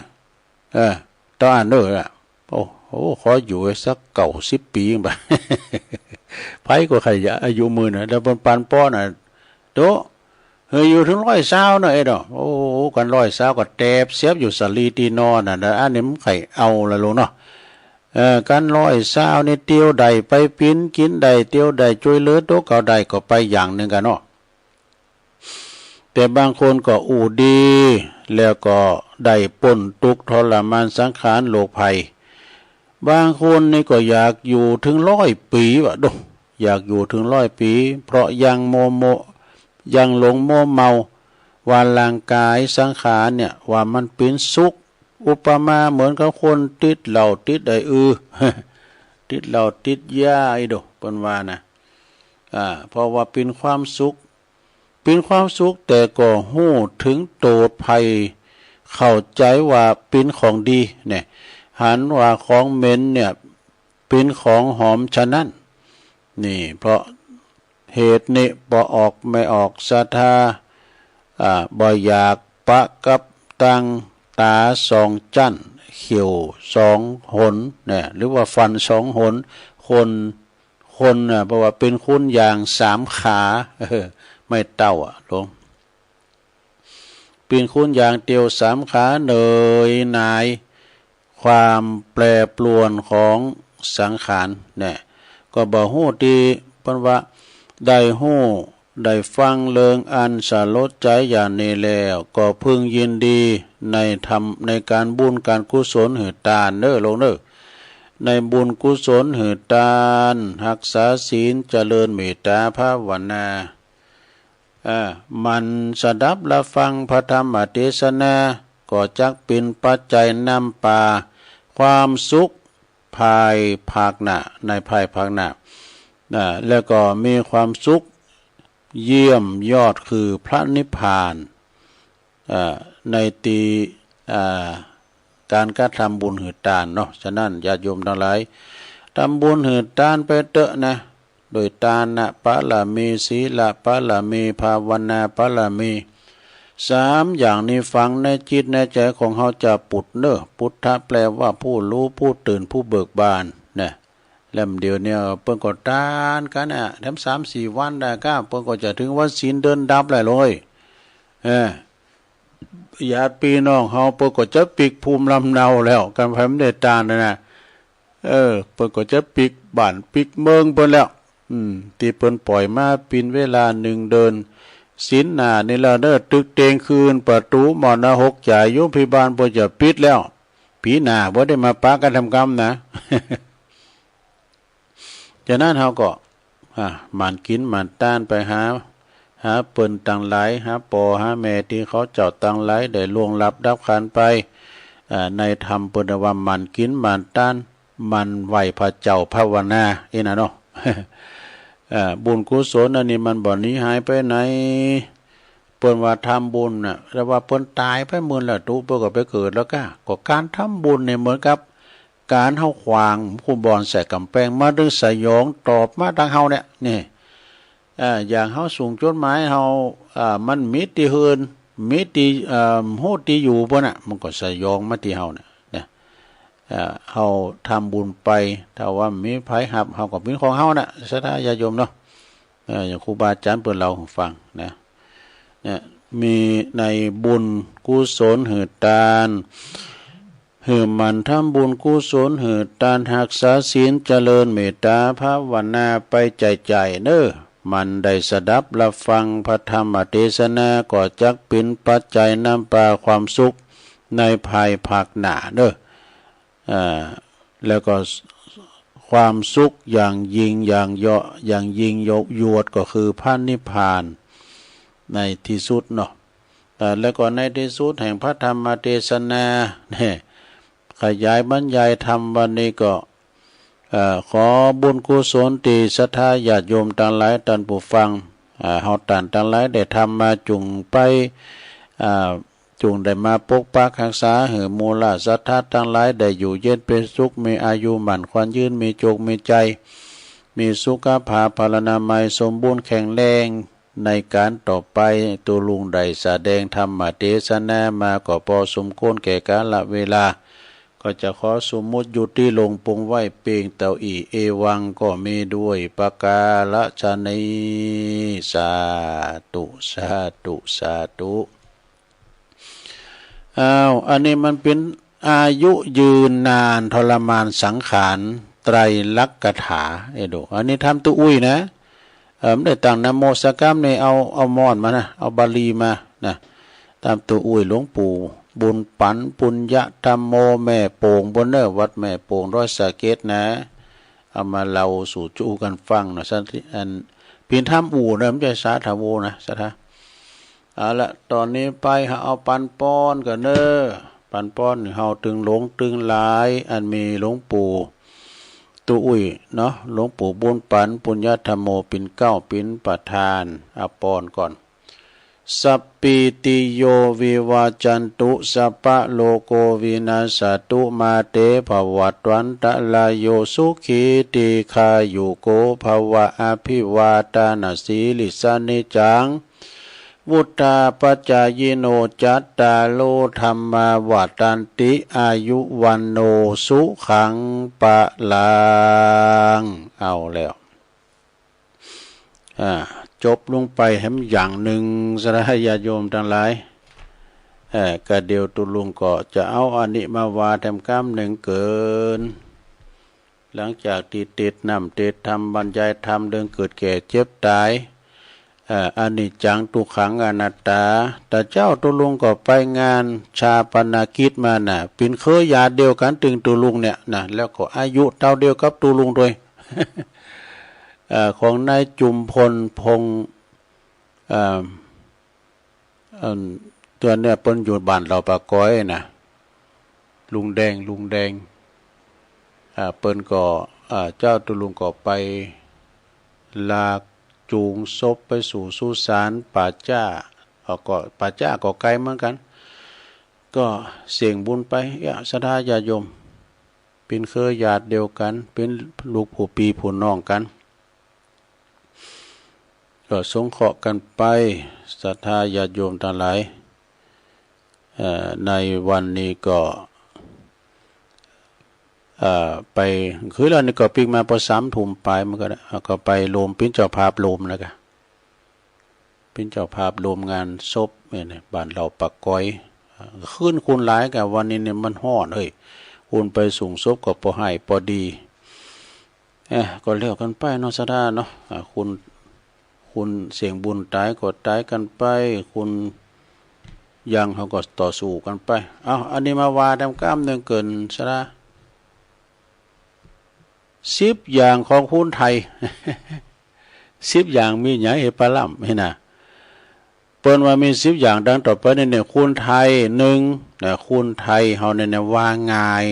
เออ ต่ออันเนอะ โอ้โห ขออยู่สักเก้าสิบปี๋บ่า ไผก็ใค่อยากอายุมื้อนะ แล้วเปิ้นปานป้อนะ โต เฮออยู่ถึงร้อยซาวเนาะ เอ็ดเนาะ โอ้โห กันร้อยซาวก็แตบเสียบอยู่สาลีตี้นอนน่ะนะ อันนี้มันใค่เอาละลูกเนาะ เออ กันร้อยซาวนี่เตียวได้ไปปิ้นกินได้ เตียวได้จ้วยเหลือตั๋วเก่าได้ก็ไปอย่างหนึ่งกั๋นเนาะ แต่บางคนก็อู้ดี แล้วก็ได้ป๊นทุกข์ทรมานสังขารโรคภัย บางคนนี่ก็อยากอยู่ถึงร้อยปี๋ว่ะ ดู อยากอยู่ถึงร้อยปี๋ เพราะยังมัวโม ยังหลงมัวเมา ว่าร่างกายสังขารเนี่ย ว่ามันเป็นสุข อุปมาเหมือนกับคนติดเหล้าติดไอ้อือ ติดเหล้าติดยาไอ้ดู เปิ้นว่านะ อ่า เพราะว่าเป็นความสุข เป็นความสุขแต่ก็ฮู้ถึงโทษภัย เข้าใจว่าเป็นของดีเนี่ย หันว่าของเหม็นเนี่ยเป็นของหอมฉะนั้น นี่เพราะเหตุนี้บ่ออกแม่ออกศรัทธา อ่า บ่อยากปะกับตัง ต๋าสองจั้น เขี้ยวสองหนเนี่ย หรือว่าฟันสองหน คน คนน่ะ เพราะว่าเป็นคนย่างสามขา เออ ไม้เต๊าอะ หลวง เป็นคนย่างเตียวสามขา เหนื่อยหน่าย ความแปรปรวนของสังขารเนี่ย ก็บ่ฮู้ตี้ เปิ้นว่าได้ฮู้ได้ฟังเรื่องอันสลดใจอย่างนี้แล้ว ก็พึงยินดีในธรรม ในการบุญการกุศลหื้อตานเน้อลูกเน้อ ในบุญกุศลหื้อตาน ฮักษาศีล เจริญเมตตาภาวนา เอ่อ หมั่นสดับรับฟังพระธรรมเทศนา ก็จักเป็นปัจจัยนำปาความสุขภายภาคหน้า ในภายภาคหน้า นะ แล้วก็มีความสุขเยี่ยมยอดคือพระนิพพาน เอ่อ ในที่ เอ่อ การกระทำบุญหื้อตานเนาะ ฉะนั้นญาติโยมทั้งหลาย ทำบุญหื้อตานไปเต๊อะนะ โดยตานะบารมี ศีลบารมี ภาวนาบารมี สามอย่างนี้ฝังในจิตในใจของเฮาจะปุดเน้อ ปุทธะแปลว่าผู้รู้ ผู้ตื่น ผู้เบิกบานนะ แล้วเดี๋ยวนี้เปิ้นก็ตานกั๋นอะ แถมสามสี่วันได้ก้า เปิ้นก็จะถึงวันศีลเดือนดับแล้วเลย เออ ญาติพี่น้องเฮาเปิ้นก็จะปิ๊กภูมิลำเนาแล้ว กันไผบ่ได้ตานนะ เออ เปิ้นก็จะปิ๊กบ้านปิ๊กเมืองเปิ้นแล้ว อืม ตี้เปิ้นปล่อยมาปินเวลาหนึ่งเดือน ศีลหน้านี่ละเน้อ ตึกเต็งคืน ประตู๋หม้อนรกจ๋าย โยมพิบาลเปิ้นจะปิดแล้ว ปี๋หน้าบ่ได้มาปะกั๋นทำกรรมนะ ฉะนั้นเฮาก็ อ่า หมั่นกิ๋นหมั่นตานไปหา หาเปิ้นตังหลาย หาป้อหาแม่ตี้เขาเจ้าตังหลายได้ล่วงลับดับขันธ์ไป อ่า ในธรรมเปิ้นว่าหมั่นกิ๋นหมั่นตาน หมั่นไหว้พระเจ้าภาวนา อี้นะเนาะ อ่า บุญกุศลอันนี้มันบ่หนีหายไปไหน เปิ้นว่าทำบุญน่ะ แต่ว่าเปิ้นตายไปหมื่นแล้วตุ๊ เปิ้นก็ไปเกิดแล้วก้า ก็การทำบุญนี่เหมือนกับ ก๋านเฮาขว้างคูบอนใส่ก๋ำแป้ง มาตึงสยองตอบมาตังเฮาเนี่ย นี่ เอ่อ อย่างเฮาส่งจดหมายเฮา เอ่อ มันมีตี้เฮือน มีตี้ เอ่อ ฮู้ตี้อยู่เปิ้นน่ะ มันก็สยองมาตี้เฮาเนี่ย นะ เอ่อ เฮาทำบุญไป ถ้าว่ามีไผฮับ เฮาก็เป็นของเฮาน่ะ ศรัทธาญาติโยมเนาะ เอ่อ อย่างครูบาอาจารย์เปิ้นเล่าให้ฟังนะ เนี่ย มีในบุญกุศลหื้อตาน หื้อหมั่นทำบุญกุศลหื้อตาน ฮักษาศีล เจริญเมตตาภาวนาไปใจ๋ๆ เน้อ หมั่นได้สดับรับฟังพระธรรมเทศนา ก็จักเป็นปัจจัยนำปาความสุขในภายภาคหน้าเน้อ อ่า แล้วก็ความสุขอย่างยิ่งอย่างเยาะ อย่างยิ่งยวดก็คือพระนิพพานในที่สุดเนาะ อ่า แล้วก็ในที่สุดแห่งพระธรรมเทศนา เนี่ย ขยายบรรยายธรรมวันนี้ก็ เอ่อ ขอบุญกุศลตี้ศรัทธาญาติโยมตังหลาย ต้านผู้ฟัง อ่า เฮาต้านตังหลายได้ทำมาจุ่งไป อ่า จุ่งได้มาปกปักฮักษาหื้อหมู่เหล่าศรัทธาตังหลายได้อยู่เย็นเป็นสุข มีอายุหมั้นขวัญยืน มีโจคมีชัย มีสุขภาพพลานามัยสมบูรณ์แข็งแรง ในก๋านต่อไป ตุ๊ลุงได้แสดงธรรมเทศนามาก็พอสมควรแก่กาลเวลา ก็จะขอสมมุติยุติลงปงไว้เพียงเต้าอี้ เอวังก็มีด้วยประการฉะนี้ สาธุ สาธุ สาธุ อ้าว อันนี้มันเป็นอายุยืนนานทรมานสังขาร ไตรลักษณ์คาถา เอ้ยดู อันนี้ทำตุ๊อุ้ยนะ เอ่อ บ่ได้ตั้งนะโมสักกำนี่ เอา เอาม่อนมานะ เอาบาลีมานะ ตามตุ๊อุ้ยหลวงปู่บุญปั๋น ปุญญธรรมโม แม่โป่งปู๊นเน้อ วัดแม่โป่งดอยสะเก็ดนะ เอามาเล่าสู่จุกั๋นฟังนะ สันติ อัน เปิ้นทำอู้นะ บ่ใจ้สาธาโวนะ ศรัทธา เอาละ ต๋อนนี้ไปเฮาเอาปันป้อนก่อนเน้อ ปันป้อนเฮาตึงหลวงตึงหลาย อันมีหลวงปู่ตุ๊อุ้ยเนาะ หลวงปู่บุญปั๋น ปุญญธรรมโม เปิ้นเก๊า เปิ้นประธาน เอาป้อนก่อน สัพพีติโยวิวัชชันตุ สัพพะโรโควินัสสะตุ มาเตภวัตวันตะราโย สุขีทีฆายุโกภะวะ อภิวาทานะสีลิสสะนิจจัง วุฑฒาปะจายิโน จัตตาโรธัมมาวัฑฒันติ อายุวัณโณสุขังพะลัง เอาแล้ว อ่า จบลงไปแหมอย่างหนึ่ง ศรัทธาญาติโยมตังหลาย เอ่อ ก็เดี๋ยวตุ๊ลุงก็จะเอาอันนี้มาว่าแถมกำหนึ่งเกิน หลังจากตี้เตสน์นำเตสน์ธรรม บรรยายธรรมเรื่องเกิดแก่เจ็บตาย เอ่อ อนิจจัง ทุกขัง อนัตตา ตาเจ้าตุลุงก็ไปงานฌาปนกิจมาน่ะ เป๋นเครือญาติเดียวกั๋นตึงตุลุงเนี่ยนะ แล้วก็อายุเต้าเดียวกับตุลุงตวย เอ่อ ของนายจุมพล พงษ์ เอ่อ อัน ต๋อนเนี่ยเปิ้นอยู่บ้านเหล่าปากก้อยนะ ลุงแดง ลุงแดง อ่า เปิ้นก็ อ่า เจ้าตุลุงก็ไปลากจูงศพไปสู่สุสานป่าจ๊า เอาก็ป่าจ๊าก็ไกลเหมือนกั๋น ก็เสี่ยงบุญไป เอ้อ ศรัทธาญาติโยม เป๋นเครือญาติเดียวกั๋น เป๋นลูกผู้ปี้ผู้น้องกั๋น ก็สงเคราะห์กั๋นไป ศรัทธาญาติโยมตังหลาย เอ่อ ในวันนี้ก็ เอ่อ ไป คืนแล้วนี่ก็ปิ๊กมาปอสามทุ่มปลายมันก็ได้ ก็ไปโฮม เป๋นเจ้าภาพโฮมแล้วก็ เป๋นเจ้าภาพโฮมงานศพเนี่ยนะ บ้านเหล่าปากก้อย คืนคนหลายกะ วันนี้เนี่ยมันฮ้อนเฮ้ย คนไปส่งศพก็ปอไห้ปอดี เอ้อ ก็แล้วกั๋นไปเนาะ ศรัทธาเนาะ อ่า คน คนเสี่ยงบุญต๋ายก็ต๋ายกั๋นไป คนยังเขาก็ต่อสู้กั๋นไป เอ้า อันนี้มาว่าแต้มก้ามหนึ่งเกิน ศรัทธา สิบอย่างของคนไทย สิบอย่างมีหยัง เฮปาล่ำ หั้นนะ เปิ้นว่ามีสิบอย่างดังต่อไปนี้เนี่ย คนไทย หนึ่ง นะ คนไทยเฮาเนี่ยนะ ว่าง่าย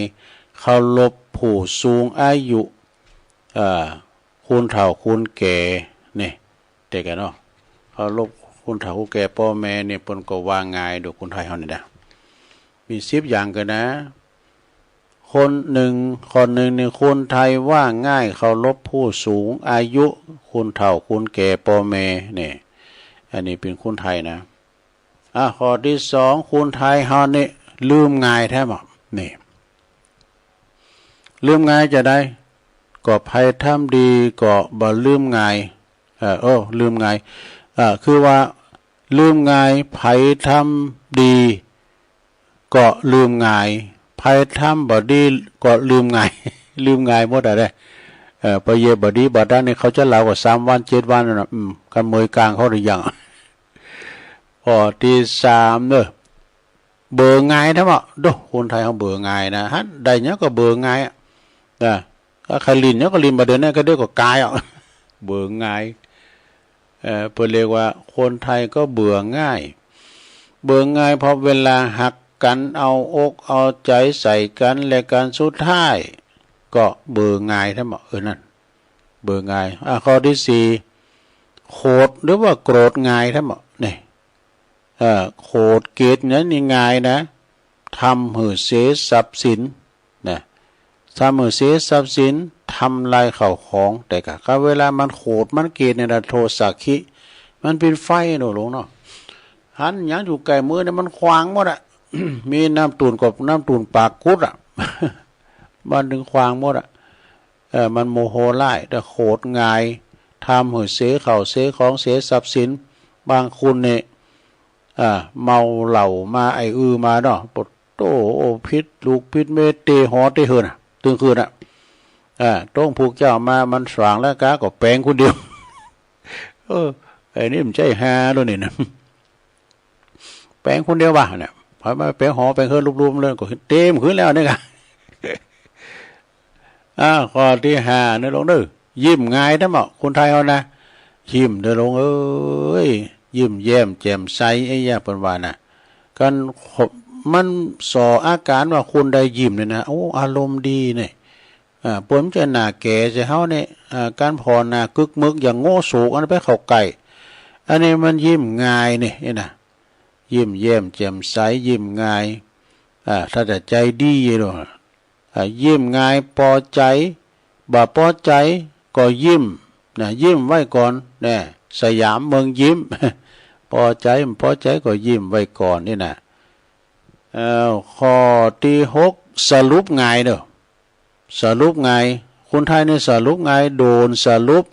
เคารพผู้สูงอายุ เอ่อ คนเฒ่าคนแก่ นี่ เตกั๋นเนาะ เคารพคนเฒ่าคนแก่ ป้อแม่เนี่ย เปิ้นก็ว่าง่ายโดยคนไทยเฮานี่นะ มีสิบอย่างเกินนะ คนหนึ่ง ข้อหนึ่งนี่ คนไทยว่าง่ายเคารพผู้สูงอายุ คนเฒ่าคนแก่ป้อแม่ นี่ อันนี้เป๋นคนไทยนะ อ่ะ ข้อตี้สอง คนไทยเฮานี่ลืมง่ายแท้บ่ นี่ ลืมง่ายจะใด ก็ไผทำดีก็บ่ลืมง่าย เออ โอ้ ลืมง่าย เอ่อ คือว่า ลืมง่าย ไผทำดีก็ลืมง่าย ไผทำบ่ดีก็ลืมง่าย ลืมง่ายหมดอะเด้ เอ่อ ปอเยียะบ่ดีบ่ดันนี่ เขาจะลาวก็สามวันเจ็ดวันนั่นน่ะ อืม คันเมยกลางเขาหรือยัง ข้อตี้สามเนาะ เบื่อง่ายแท้บ่ โด คนไทยเฮาเบื่อง่ายนะ หัน ได้หยังก็เบื่อง่ายอะ นะ ก็ใครหลิ้นหยังก็หลิ้น บ่าเดือนนั้นก็เดี๋ยวก็กายอ่ะ เบื่อง่าย เอ่อ เปิ้นเรียกว่าคนไทยก็เบื่อง่าย เบื่อง่ายเพราะเวลาฮักกั๋น เอาอกเอาใจ๋ใส่กั๋นและกั๋น สุดท้ายก็เบื่อง่ายแท้บ่ เออ นั่น เบื่อง่าย อ่ะ ข้อตี้สี่ โขดหรือว่าโกรธง่ายแท้บ่ นี่ เอ่อ โขดเกลียดนั้นนี่ง่ายนะ ทำหื้อเสียทรัพย์สิน นะ ทำหื้อเสียทรัพย์สิน ทำลายข้าวของ แต่กะ กะเวลามันโขดมันเกลียดเนี่ยนะ โทสะคิ มันเป๋นไฟเนาะหลวงเนาะ หันหยังอยู่ใก้มือเนี่ยมันขวางหมดอะ มีน้ำตุ่นก็น้ำตุ่นปากกุดอะ มันถึงขวางหมดอะ เออ มันโมโหร้าย แต่โขดง่าย ทำหื้อเสียข้าวเสียของเสียทรัพย์สิน บางคนเนี่ย อ่า เมาเหล้ามาไอ้อือมาเนาะ ปะโธ่ โอ้ ผิดลูกผิดเมีย เตะหอเตะเฮือนน่ะ ตึงคืนน่ะ อ่า โต้งผูกเจ้ามา มันสว่างแล้วกา ก็แป๋งคนเดียว เออ ไอ้นี่มันใจ้ฮาแล้วนี่นะ แป๋งคนเดียวว่ะเนี่ย พอมาแป๋งหอแป๋งเฮือนรวมๆเลย ก็เต็มคืนแล้วเนี่ยกะ อ่า ข้อตี้ห้าเนาะหลวงเด้อ ยิ้มง่ายแท้บ่ คนไทยเฮานะ ยิ้มเด้อหลวงเอ้ย ยิ้มแย้มแจ่มใส ไอ้ยะ เปิ้นว่านะ กัน มันส่ออาก๋านว่าคนใดยิ้มเนี่ยนะ โอ้ อารมณ์ดีเนี่ย อ่า เปิ้นจะหน้าแก่ใส่เฮาเนี่ย อ่า กันผ่อหน้ากึกมึกอย่างโง่โศก อันนั้นไปเข้าใก้ อันนี้มันยิ้มง่ายเนี่ย นี่นะ ยิ้มแย้มแจ่มใส ยิ้มง่าย อ่า ถ้าจะใจ๋ดีเนาะ อ่า ยิ้มง่าย ปอใจ๋ บ่ปอใจ๋ก็ยิ้มนะ ยิ้มไว้ก่อนนะ สยามเมืองยิ้ม ปอใจ๋ บ่ปอใจ๋ก็ยิ้มไว้ก่อนนี่นะ เอ่อ ข้อตี้หก สรุปง่ายเนาะ สรุปง่าย คนไทยนี่สรุปง่าย ด่วนสรุป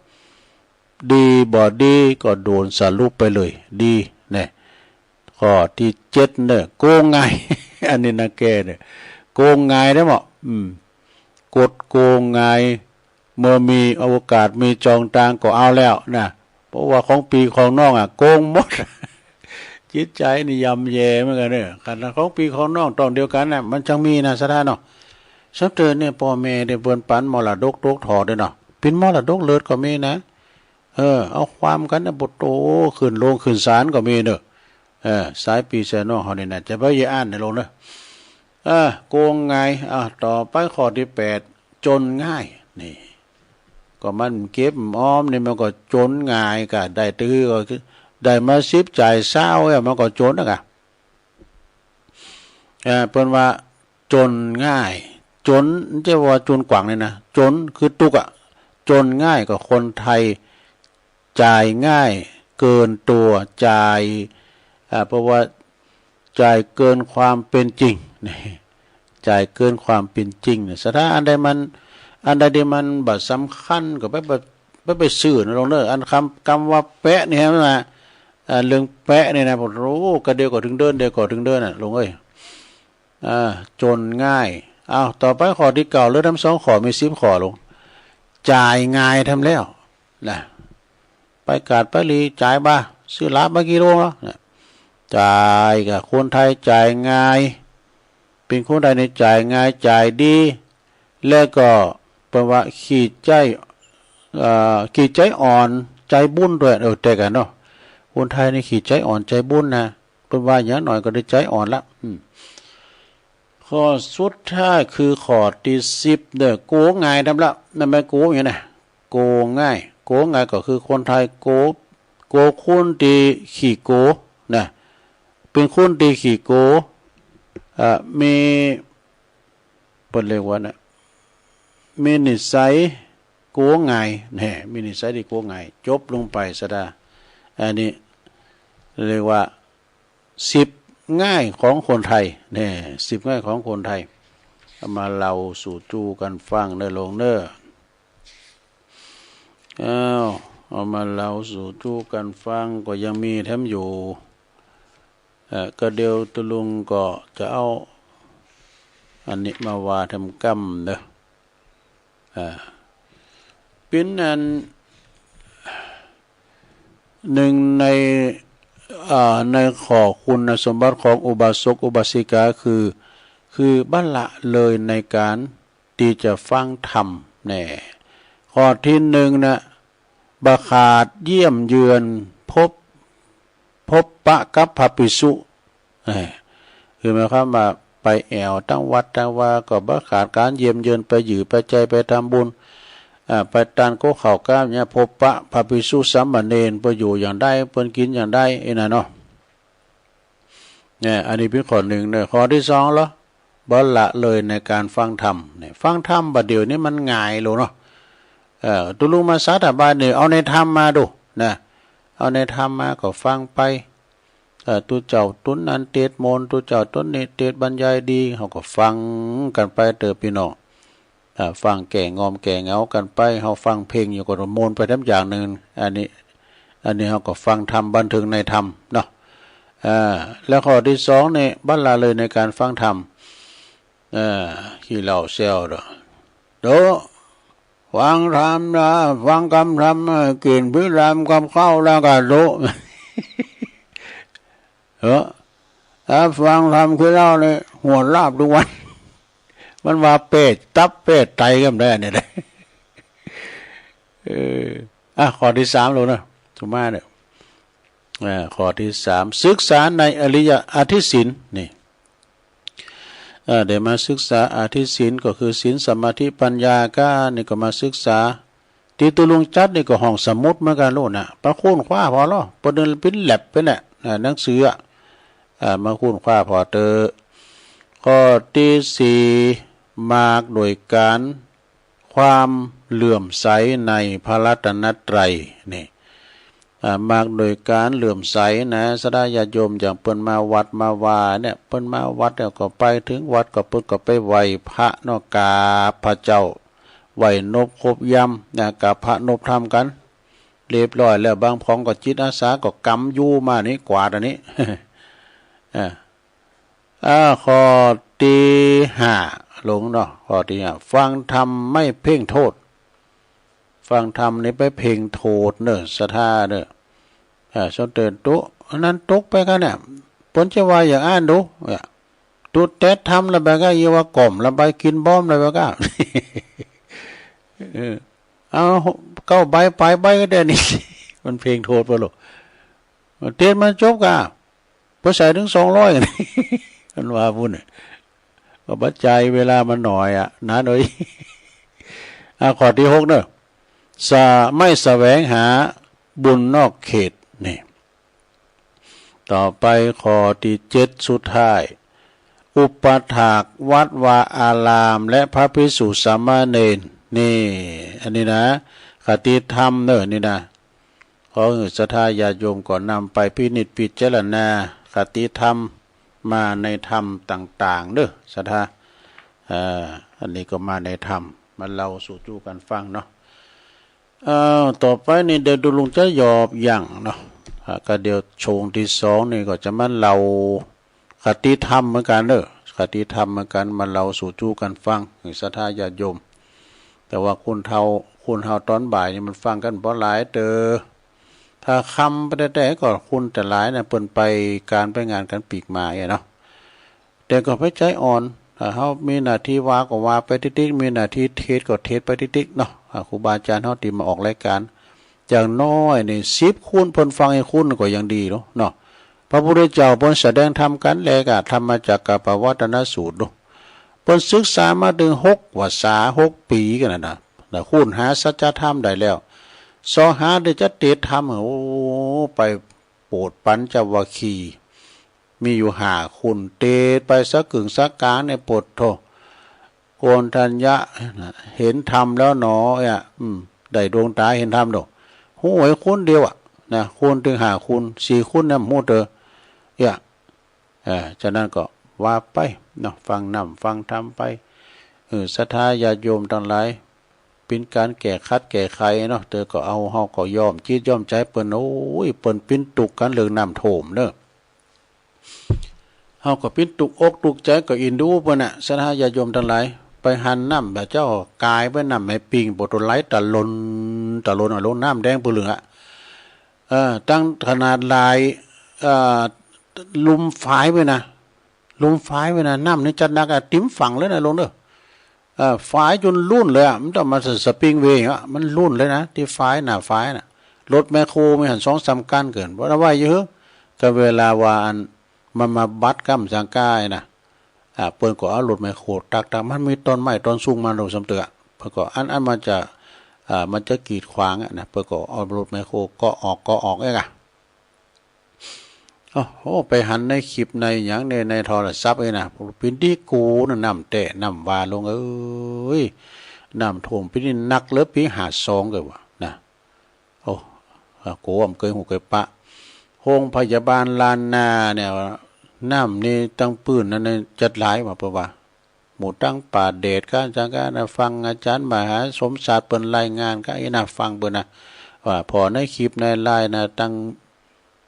ดีบ่ดีก็ด่วนสรุปไปเลย ดีเนี่ย ข้อตี้เจ็ดเนี่ย โกงง่าย อันนี้นะแกเนี่ย โกงง่ายแท้บ่ อืม กดโกงง่าย เมื่อมีโอกาสมีช่องทางก็เอาแล้วนะ เพราะว่าของพี่ของน้องอะโกงหมด จิตใจนี่ย่ำแย่เหมือนกันเนอะ ขนาดของพี่ของน้องต้องเดียวกันน่ะ มันจังมีนะ สถาเนาะ สำเติมเนี่ย พ่อแม่ได้เปิ้นปันมรดกตกทอดเด้อเนาะ เป็นมรดกเลิศก็มีนะ เออ เอาความกันนะ โอ้โห ขึ้นโรงขึ้นศาลก็มีเนอะ เออ สายพี่สายน้องเฮานี่นะ จะไปอย่าอ่านในโรงเนอะ เออ โกงง่าย อ่ะ ต่อไปข้อที่แปด จนง่าย นี่ ก็มันเก็บออมนี่มันก็จนง่ายกะ ได้ตื้อก็คือ ได้มาสิบจ่ายซาวเนี่ย มันก็จนนะกะ เอ่อ เปิ้นว่าจนง่าย จน บ่ใจ้ว่าจนกว้างนี่นะ จนคือตุ๊กข์อะ จนง่ายก็คนไทยจ่ายง่ายเกินตัว จ่าย อ่า เพราะว่าจ่ายเกินความเป็นจริง จ่ายเกินความเป็นจริงเนี่ย สถาอันใดมัน อันใดที่มันบ่สำคัญก็ไป ไป ไป ไปซื้อนะลงเด้อ อันคำ กำว่าแปะนี่นะ อ่า เรื่องแปะนี่นะ โอ้โห กะเดียวก็ถึงเดือน เดียวก็ถึงเดือนน่ะ ลงเอ้ย อ่า จนง่าย อ้าว ต่อไปข้อที่เก้า เหลือทำสองข้อ มีสิบข้อลง จ่ายง่ายทำแล้วนะ ไปกาดไปหลี จ่ายบ่า ซื้อลาบมากิโลแล้วนะ จ่ายกะ คนไทยจ่ายง่าย เป็นคนไทยนี่จ่ายง่าย จ่ายดี และก็เปิ้นว่าขี้ใจ๊ เอ่อ ขี้ใจ๊อ่อน ใจ๊บุญด้วย เออ แต่กันเนาะ คนไทยนี่ขี้ใจ๊อ่อน ใจ๊บุญนะ เปิ้นว่าอย่างน้อยก็ได้ใจ๊อ่อนละ อืม ข้อสุดท้ายคือข้อที่สิบเด้อ โกงง่ายทำละ นั่นแม่นโกงอย่างนะ โกงง่าย โกงง่ายก็คือคนไทยโก โกคนที่ขี้โกนะ เป็นคนที่ขี้โก อ่า มี เปิ้นเรียกว่านะ มีนิสัยโกงง่าย แหม มีนิสัยที่โกงง่าย จบลงไปซะดา อันนี้เรียกว่า สิบง่ายของคนไทย แหม สิบง่ายของคนไทย เอามาเล่าสู่จู้กันฟังเด้อลงเด้อ อ้าว เอามาเล่าสู่จู้กันฟังก็ยังมีแถมอยู่ เอ่อ ก็เดี๋ยวตุลุงก็จะเอาอันนี้มาว่าแถมกำเด้อ อ่า เป็นอันหนึ่งใน อ่า ในข้อคุณสมบัติของอุบาสกอุบาสิกาคือ คือบ่ละเลยในการที่จะฟังธรรมแน่ ข้อที่หนึ่งนะ บ่ขาดเยี่ยมเยือนพบ พบปะกับพระภิกษุ เอ่อ คือหมายความว่าไปแอ่วตามวัดตามวาก็บ่ขาดการเยี่ยมเยือนไปหยือไปใจ๊ไปทำบุญ อ่า ไปตานโก๊ข้าวก้ามเนี่ย พบปะพระภิกษุสามเณร เปิ้นอยู่อย่างใด เปิ้นกินอย่างใด อี้น่ะเนาะ เนี่ย อันนี้เป็นข้อหนึ่งเนอะ ข้อที่สองเหรอ บ่ละเลยในการฟังธรรม เนี่ย ฟังธรรมบัดเดี๋ยวนี้มันง่ายโลเนาะ เอ่อ ตุลุงมาสาธยายเนี่ย เอาในธรรมมาดูนะ เอาในธรรมมาก็ฟังไป เอ่อ ตุ๊เจ้าตุ๊นนั้นเตศน์โมน ตุ๊เจ้าตุ๊นนี้เตศน์บรรยายดี เฮาก็ฟังกันไปเตอะพี่น้อง อ่า ฟังแก้งอมแก้เหงากันไป เฮาฟังเพลงอยู่ก็โมนไปแถมอย่างหนึ่ง อันนี้ อันนี้เฮาก็ฟังธรรมบันเทิงในธรรมเนาะ อ่า แล้วข้อที่สองนี่ บ่ละเลยในการฟังธรรม เอ่อ ขี้เหล้าแซวเด้อ โดะ ฟังธรรมนะ ฟังกำธรรม เอ่อ กิ๋นพิรามกับข้าวแล้วก็โดะ เออ ถ้าฟังธรรมขี้เหล้านี่ หัวลาบทุกวัน มันว่าเปรตตับเปรตไตก็บ่ได้เนี่ยนะ เออ อ่ะ ข้อที่สามแล้วนะ สุมาเนี่ย อ่า ข้อที่สาม ศึกษาในอริยะอธิศีล นี่ เอ่อ ได้มาศึกษาอธิศีล ก็คือศีล สมาธิ ปัญญา ก็นี่ก็มาศึกษา ตี้ตุลุงจัดนี่ก็ห้องสมุดเหมือนกันลูกนะ ไปค้นคว้าผ่อลอ เปิ้นเดินปิ้นแล็บไปเนี่ย อ่า หนังสืออะ อ่า มาค้นคว้าผ่อเตอะ ข้อที่สี่ มากโดยการ ความเลื่อมใสในพระรัตนตรัย นี่ อ่า มากโดยการเลื่อมใสนะ ศรัทธาญาติโยม อย่างเปิ้นมาวัดมาวาเนี่ย เปิ้นมาวัดแล้วก็ไปถึงวัดก็เปิ้นก็ไปไหว้พระเนาะ กราบพระเจ้า ไหว้นบครบยามนะ กราบพระนบธรรมกัน เรียบร้อยแล้ว บางพองก็จิตอาสาก็กำยูมานี่ กวาดอันนี้ อ่า อ่า ข้อตี้ห้า ลงเนาะ ข้อตี้ห้า ฟังธรรมไม่เพ่งโทษ ฟังธรรมนี่ไปเพ่งโทษเนอะ ศรัทธาเนอะ อ่า สมเด็จตุ๊ อันนั้นตกไปกันเนี่ย เปิ้นจะว่าอย่างอั้นดู เนี่ย ตุ๊แต๊ดธรรมแล้วไปก็ อีว่าก้อมแล้วไปกินบ้อมแล้วไปก็ เออ เอา เก้าใบ ปลายใบก็ได้นี่ มันเพ่งโทษไปโลด เตียนมันจบกะ บ่ใส่ถึงสองร้อย มันว่าปุ้นน่ะ ก็ปัจจัยเวลามันน้อยอะ นะเอ้ย อ่ะ ข้อตี้หกเนอะ สะ- ไม่แสวงหาบุญนอกเขต นี่ ต่อไปข้อตี้เจ็ดสุดท้าย อุปัฏฐากวัดวาอารามและพระภิกษุสามเณร นี่ อันนี้นะ คติธรรมเนอะ นี่นะ ขอหื้อศรัทธาญาติโยมก็นำไปพินิจพิจารณาคติธรรมมาในธรรมต่างๆ เด้อศรัทธา เอ่อ อันนี้ก็มาในธรรม มาเล่าสู่จู้กันฟังเนาะ เอ่อ ต่อไปนี่เดี๋ยวตุ๊ลุงจะหยอบยั้งเนาะ อ่า ก็เดี๋ยวช่วงตี้สองนี่ก็จะมาเล่า คติธรรมเหมือนกันเนอะ คติธรรมเหมือนกัน มาเล่าสู่จู้กันฟัง หื้อศรัทธาญาติโยม แต่ว่าคนเฒ่า คนเฮาตอนบ่ายนี่มันฟังกันบ่หลายเต๋อ ถ้าค่ำไปแต๊ๆ ก็คนจะหลายนะ เปิ้นไปก๋านไปงานกันปีกหมายอะเนาะ แต่ก็ไปใจอ่อน ถ้าเฮามีหน้าตี้ว่าก็ว่าไปติ๊กๆ มีหน้าตี้เทศน์ก็เทศน์ไปติ๊กๆ เนาะ อ่า ครูบาอาจารย์เฮาตี้มาออกรายก๋าน อย่างน้อยนี่สิบคน เปิ้นฟังอีกคนก็ยังดีเนาะ เนาะ พระพุทธเจ้าเปิ้นแสดงธรรมกั๋นแลกะ ธรรมจักกัปปวัตตนสูตรเนาะ เปิ้นศึกษามาถึงหกภาษา หกปี๋กั๋นนะนะ นะ ค้นหาสัจธรรมได้แล้ว เสาะหาได้จะเตศน์ธรรม โอ้ ไปโปรดปัญจวัคคีย์ มีอยู่ห้าคน เตศน์ไปสักกึ่งสักกลางเนี่ย โปรดโธ่ โกณฑัญญะ เห็นธรรมแล้วหนอ เนี่ย อืม ได้ดวงต๋าเห็นธรรมดอก ฮู้ไว้คนเดียวอะ นะ คนตึงห้าคน สี่คนเนี่ย ฮู้เต๋อ เนี่ย เออ ฉะนั้นก็ว่าไปเนาะ ฟังน้ำฟังธรรมไป เออ ศรัทธาญาติโยมตังหลาย เป๋นก๋านแก้ขัดแก้ไขเนาะ แต่ก็เอา เฮาก็ย้อมจิตย้อมใจ๋เปิ้น โอ้ย เปิ้นเป๋นตุ๊กข์กั๋นเรื่องน้ำท่วมเนอะ เฮาก็เป๋นตุ๊กข์อกตุ๊กข์ใจ๋ ก็เอ็นดูเปิ้นน่ะ ศรัทธาญาติโยมตังหลาย ไปหันน้ำแบบเจ้ากายไปน้ำแม่ปิง บ่โตไหลตะหล่น ตะหล่นอะ ลงน้ำแดงเปื้อเหลืองอะ เอ่อ ตั้งขนาดหลาย เอ่อ ลุ่มฝายไว้นะ ลุ่มฝายไว้นะ น้ำนี่จัดหนักอะ ติ่มฝั่งเลยนะ ลงเด้อ เอ่อ ฝายจ๋นลุ่นเลยอะ มันต้องมาส- สปริงเวย์อะ มันลุ่นเลยนะ ตี้ฝาย หน้าฝายน่ะ รถแมคโครมีหั้นสองสามคันเกิน บ่ได้ไหวอยู่เหอะ ก็เวลาว่าอัน มันมาบัดก้ำสังกายนะ อ่า เปิ้นก็เอารถแมคโครตักๆ มันมีต้นไม้ต้นสูงมาโดยส่ำเตื้อ เปิ้นก็อัน อันมันจะ อ่า มันจะกีดขวางอะนะ เปิ้นก็เอารถแมคโครเกาะออก เกาะออกเองอะ โอ้โห ไปหันในคลิปในหยังใน ในโทรศัพท์เองนะ เป๋นตี้กู๋นะ น้ำแต๊น้ำวา ลงเอ้ย น้ำท่วมปี๋นี้หนักเหลือปี๋ห้าสองก็ว่านะ โอ้ อ่า กู๋ว่าบ่เกยฮู้เกยปะ โฮงพยาบาลล้านนาเนี่ย น้ำนี่ตังปื้นนั้นน่ะจัดหลายว่า เปิ้นว่า หมู่ตังป่าแดดก้าจังก้านะ ฟังอาจารย์มหาสมศักดิ์เปิ้นรายงานก้าอี้นะ ฟังเปิ้นนะ ว่าผ่อในคลิปในไลน์นะ ตัง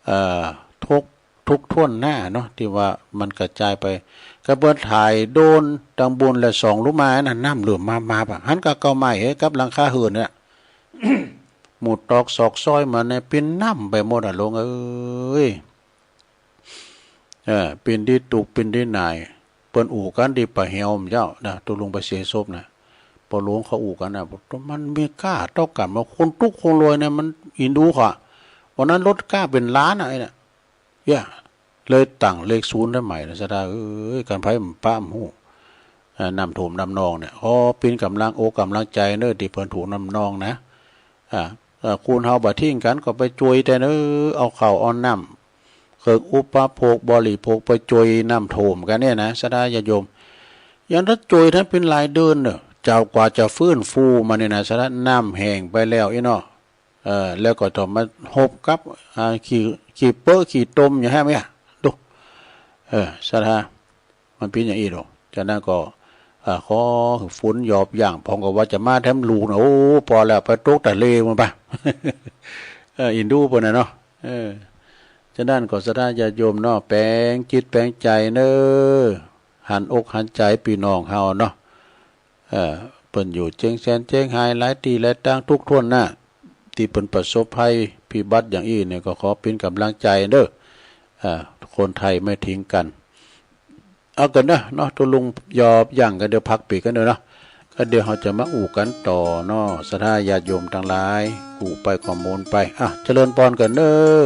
เอ่อ ทุก ทุกถ้วนหน้าเนาะ ตี้ว่ามันกระจายไป ก็เปิ้นถ่ายโดรนตังบนและส่องลุงมานะ น้ำเหลือมมา มาปะ หันกะเก่าใหม่เฮ้ย กับหลังคาเฮือนเนี่ย หมู่ตอกซอกซอยมาเนี่ย เป๋นน้ำไปหมดอะ ลงเอ้ย เออ เป๋นตี้ตุ๊กข์ เป๋นตี้หน่าย เปิ้นอู้กั๋นตี้ป่าแหวมเจ้านะ ตุ๊ลุงไปเสียศพนะ ปอหลวงเขาอู้กั๋นนะ มันมีก้าเต้ากั๋นว่าคนตุ๊กข์คนรวยเนี่ย มันอินดูเขาอะ วันนั้นลดก้าเป๋นล้านอะ ไอ้เนี่ย เยียะ เลยตั้งเลขศูนย์ได้ใหม่นะ ศรัทธาเอ้ย กันไผมันปะมันฮู้ อ่า น้ำท่วมน้ำนองเนี่ย ขอเป๋นกำลังอกกำลังใจ๋เน้อ ตี้เปิ้นถูกน้ำนองนะ อ่า เอ่อ คนเฮาบ่าทิ้งกั๋น ก็ไปจ่วยแต๊เน้อ เอาข้าวเอาน้ำ เครื่องอุปโภคบริโภคไปจ่วยน้ำท่วมกั๋นเนี่ยนะ ศรัทธาญาติโยม อย่างถ้าจ่วยท่านเป๋นรายเดือนเน้อ เจ้ากว่าจะฟื้นฟูมาเนี่ยนะ ศรัทธา น้ำแห้งไปแล้วอี้เนาะ เอ่อ แล้วก็ต้องมาฮบกับ อ่า ขี้ ขี้เปอะขี้ตมอย่างแฮะ ดู เออ ศรัทธา มันเป๋นอย่างอี้ดอก จากนั้นก็ อ่า ขอฝนหยอบยั้ง ผมก็ว่าจะมาแถมลูกนะ โอ้ ปอแล้ว ไปตกทะเลมันไป เออ อินดูเปิ้นน่ะเนาะ เออ ฉะนั้นก็ศรัทธาญาติโยมเนาะ แป๋งจิตแป๋งใจ๋เน้อ หันอกหันใจ๋ปี้น้องเฮาเนาะ เอ่อ เปิ้นอยู่เจียงแสนเจียงฮายหลายตี้หลายตางทุกท่วนหน้า ตี้เปิ้นประสบภัยพิบัติอย่างอี้เนี่ย ก็ขอเป๋นก๋ำลังใจ๋เน้อ เอ่อ คนไทยไม่ทิ้งกัน เอาก่อนเน้อเนาะ ตุ๊ลุงยอมยั้งก่อน เดี๋ยวพักปีก่อนเน้อเนาะ ก็เดี๋ยวเฮาจะมาอู้กันต่อเนาะ ศรัทธาญาติโยมตังหลาย อู้ไปก็มวลไป อ่ะ เจริญพรก่อนเน้อ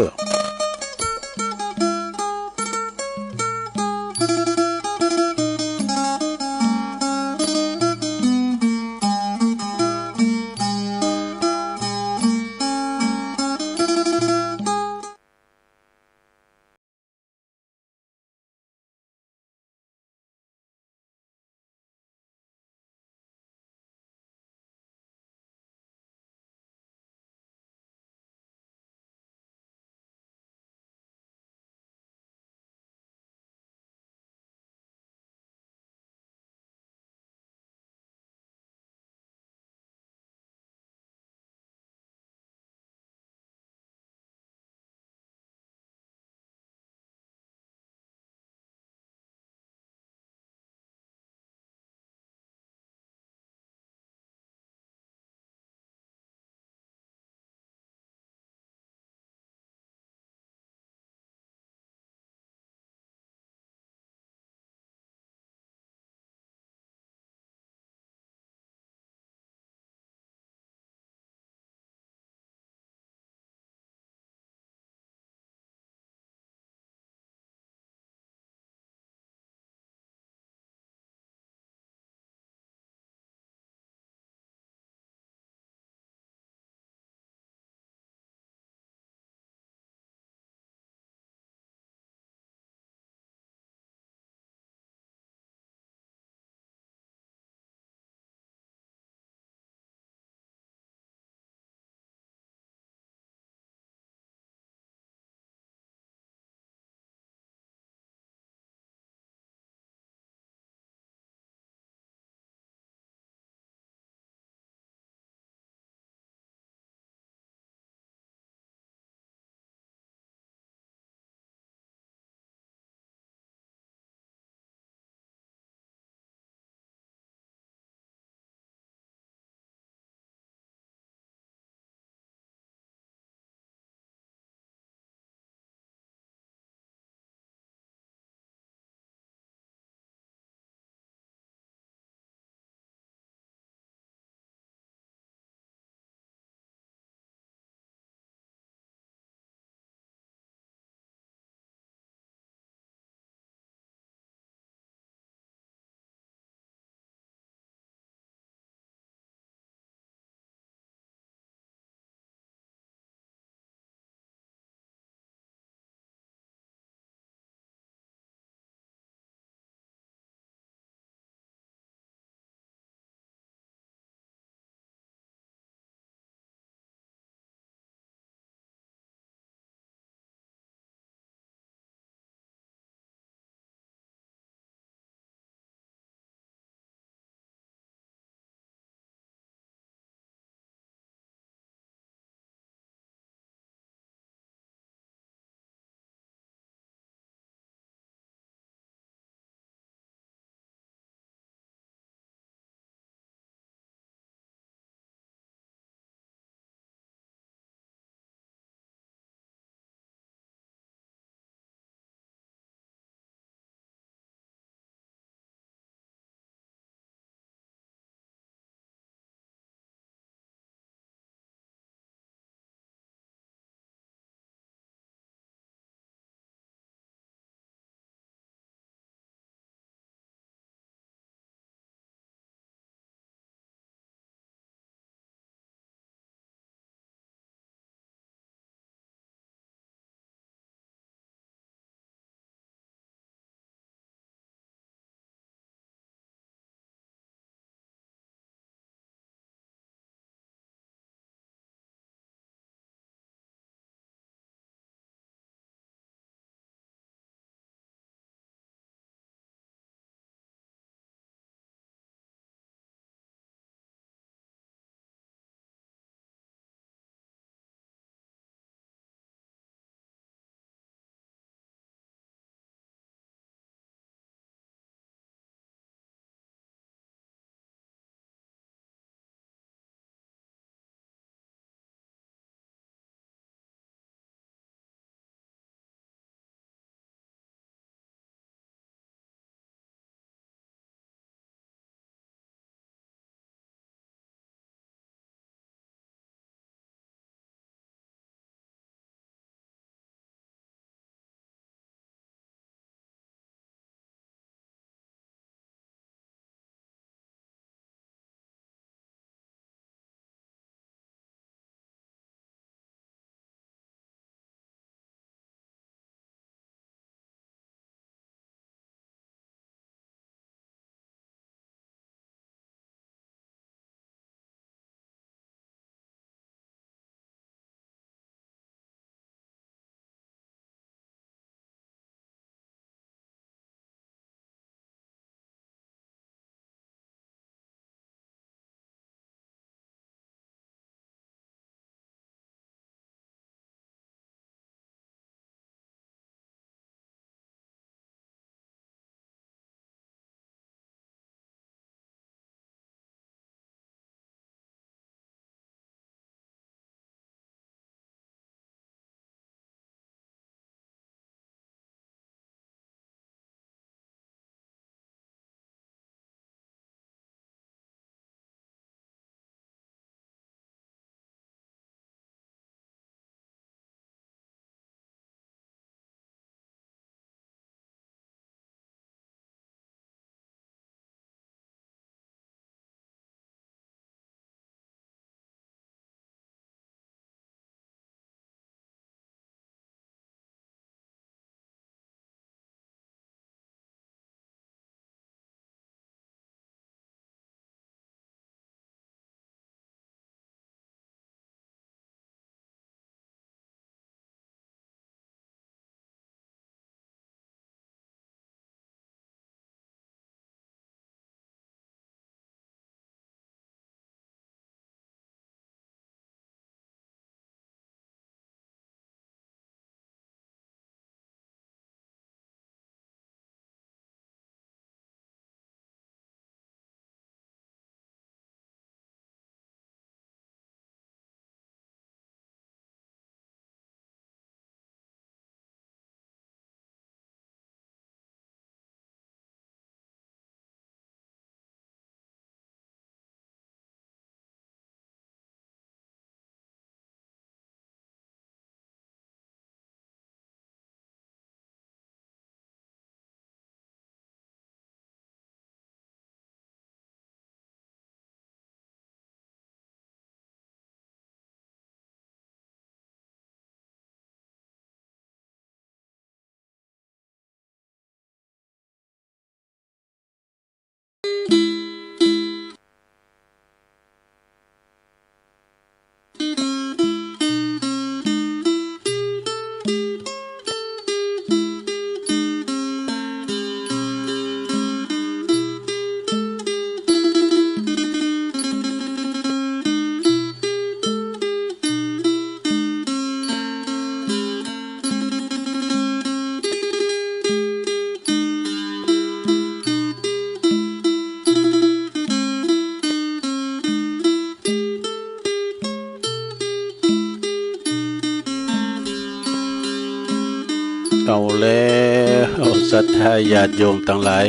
ศรัทธาญาติโยมตังหลาย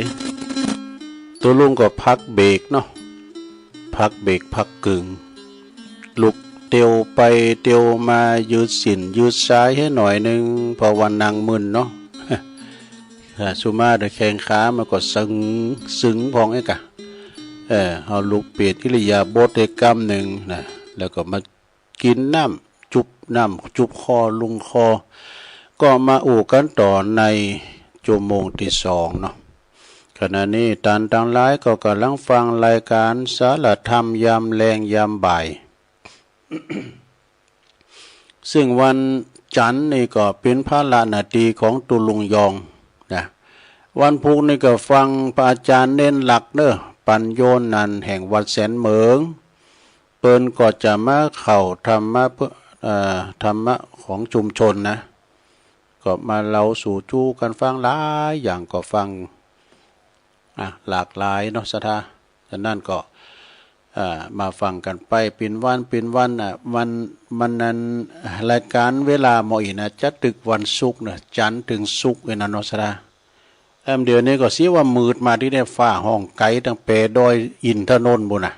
ตุ๊ลุงก็พักเบรกเนาะ พักเบรกพักกึ่ง ลุกเตียวไปเตียวมา ยืดศีลยืดซ้ายให้หน่อยหนึ่ง เพราะว่านั่งมึนเนาะ อ่า สุมาเดี๋ยวแข้งขามันก็ตึงตึงพ่องเอ๊ะกะ เออ เอาลุกเปลี่ยนอิริยาบถได้กำหนึ่งนะ แล้วก็มา กินน้ำจุบ น้ำจุบคอลุงคอ ก็มาอู้กันต่อในชั่วโมงที่สองเนาะ ขณะนี้ต้านตังหลายก็กำลังฟังรายการสารธรรมยามแลงยามบ่าย ซึ่งวันจันทร์นี่ก็เป็นภาระหน้าที่ของตุ๊ลุงยองนะ วันพุธนี่ก็ฟังพระอาจารย์เน้นหลักเนอะ ปัญโยนันท์แห่งวัดแสนเหมิง เปิ้นก็จะมาเข้าธรรมะเพื่อ เอ่อ ธรรมะของชุมชนนะ ก็มาเล่าสู่จู้กันฟังหลายอย่างก็ฟัง อ่ะ หลากหลายเนาะศรัทธา ฉะนั้นก็ อ่า มาฟังกันไปเป็นวันเป็นวัน อ่ะ วัน วันนั้น รายการเวลาหมออีนะ จะตึกวันศุกร์นะ จันทร์ถึงศุกร์เองนะเนาะศรัทธา แอมเดี๋ยวนี้ก็เสียว่ามืดมาที่เนี่ย ฟ้าห้องไกลตั้งแต่ดอยอินทนนท์บุญนะ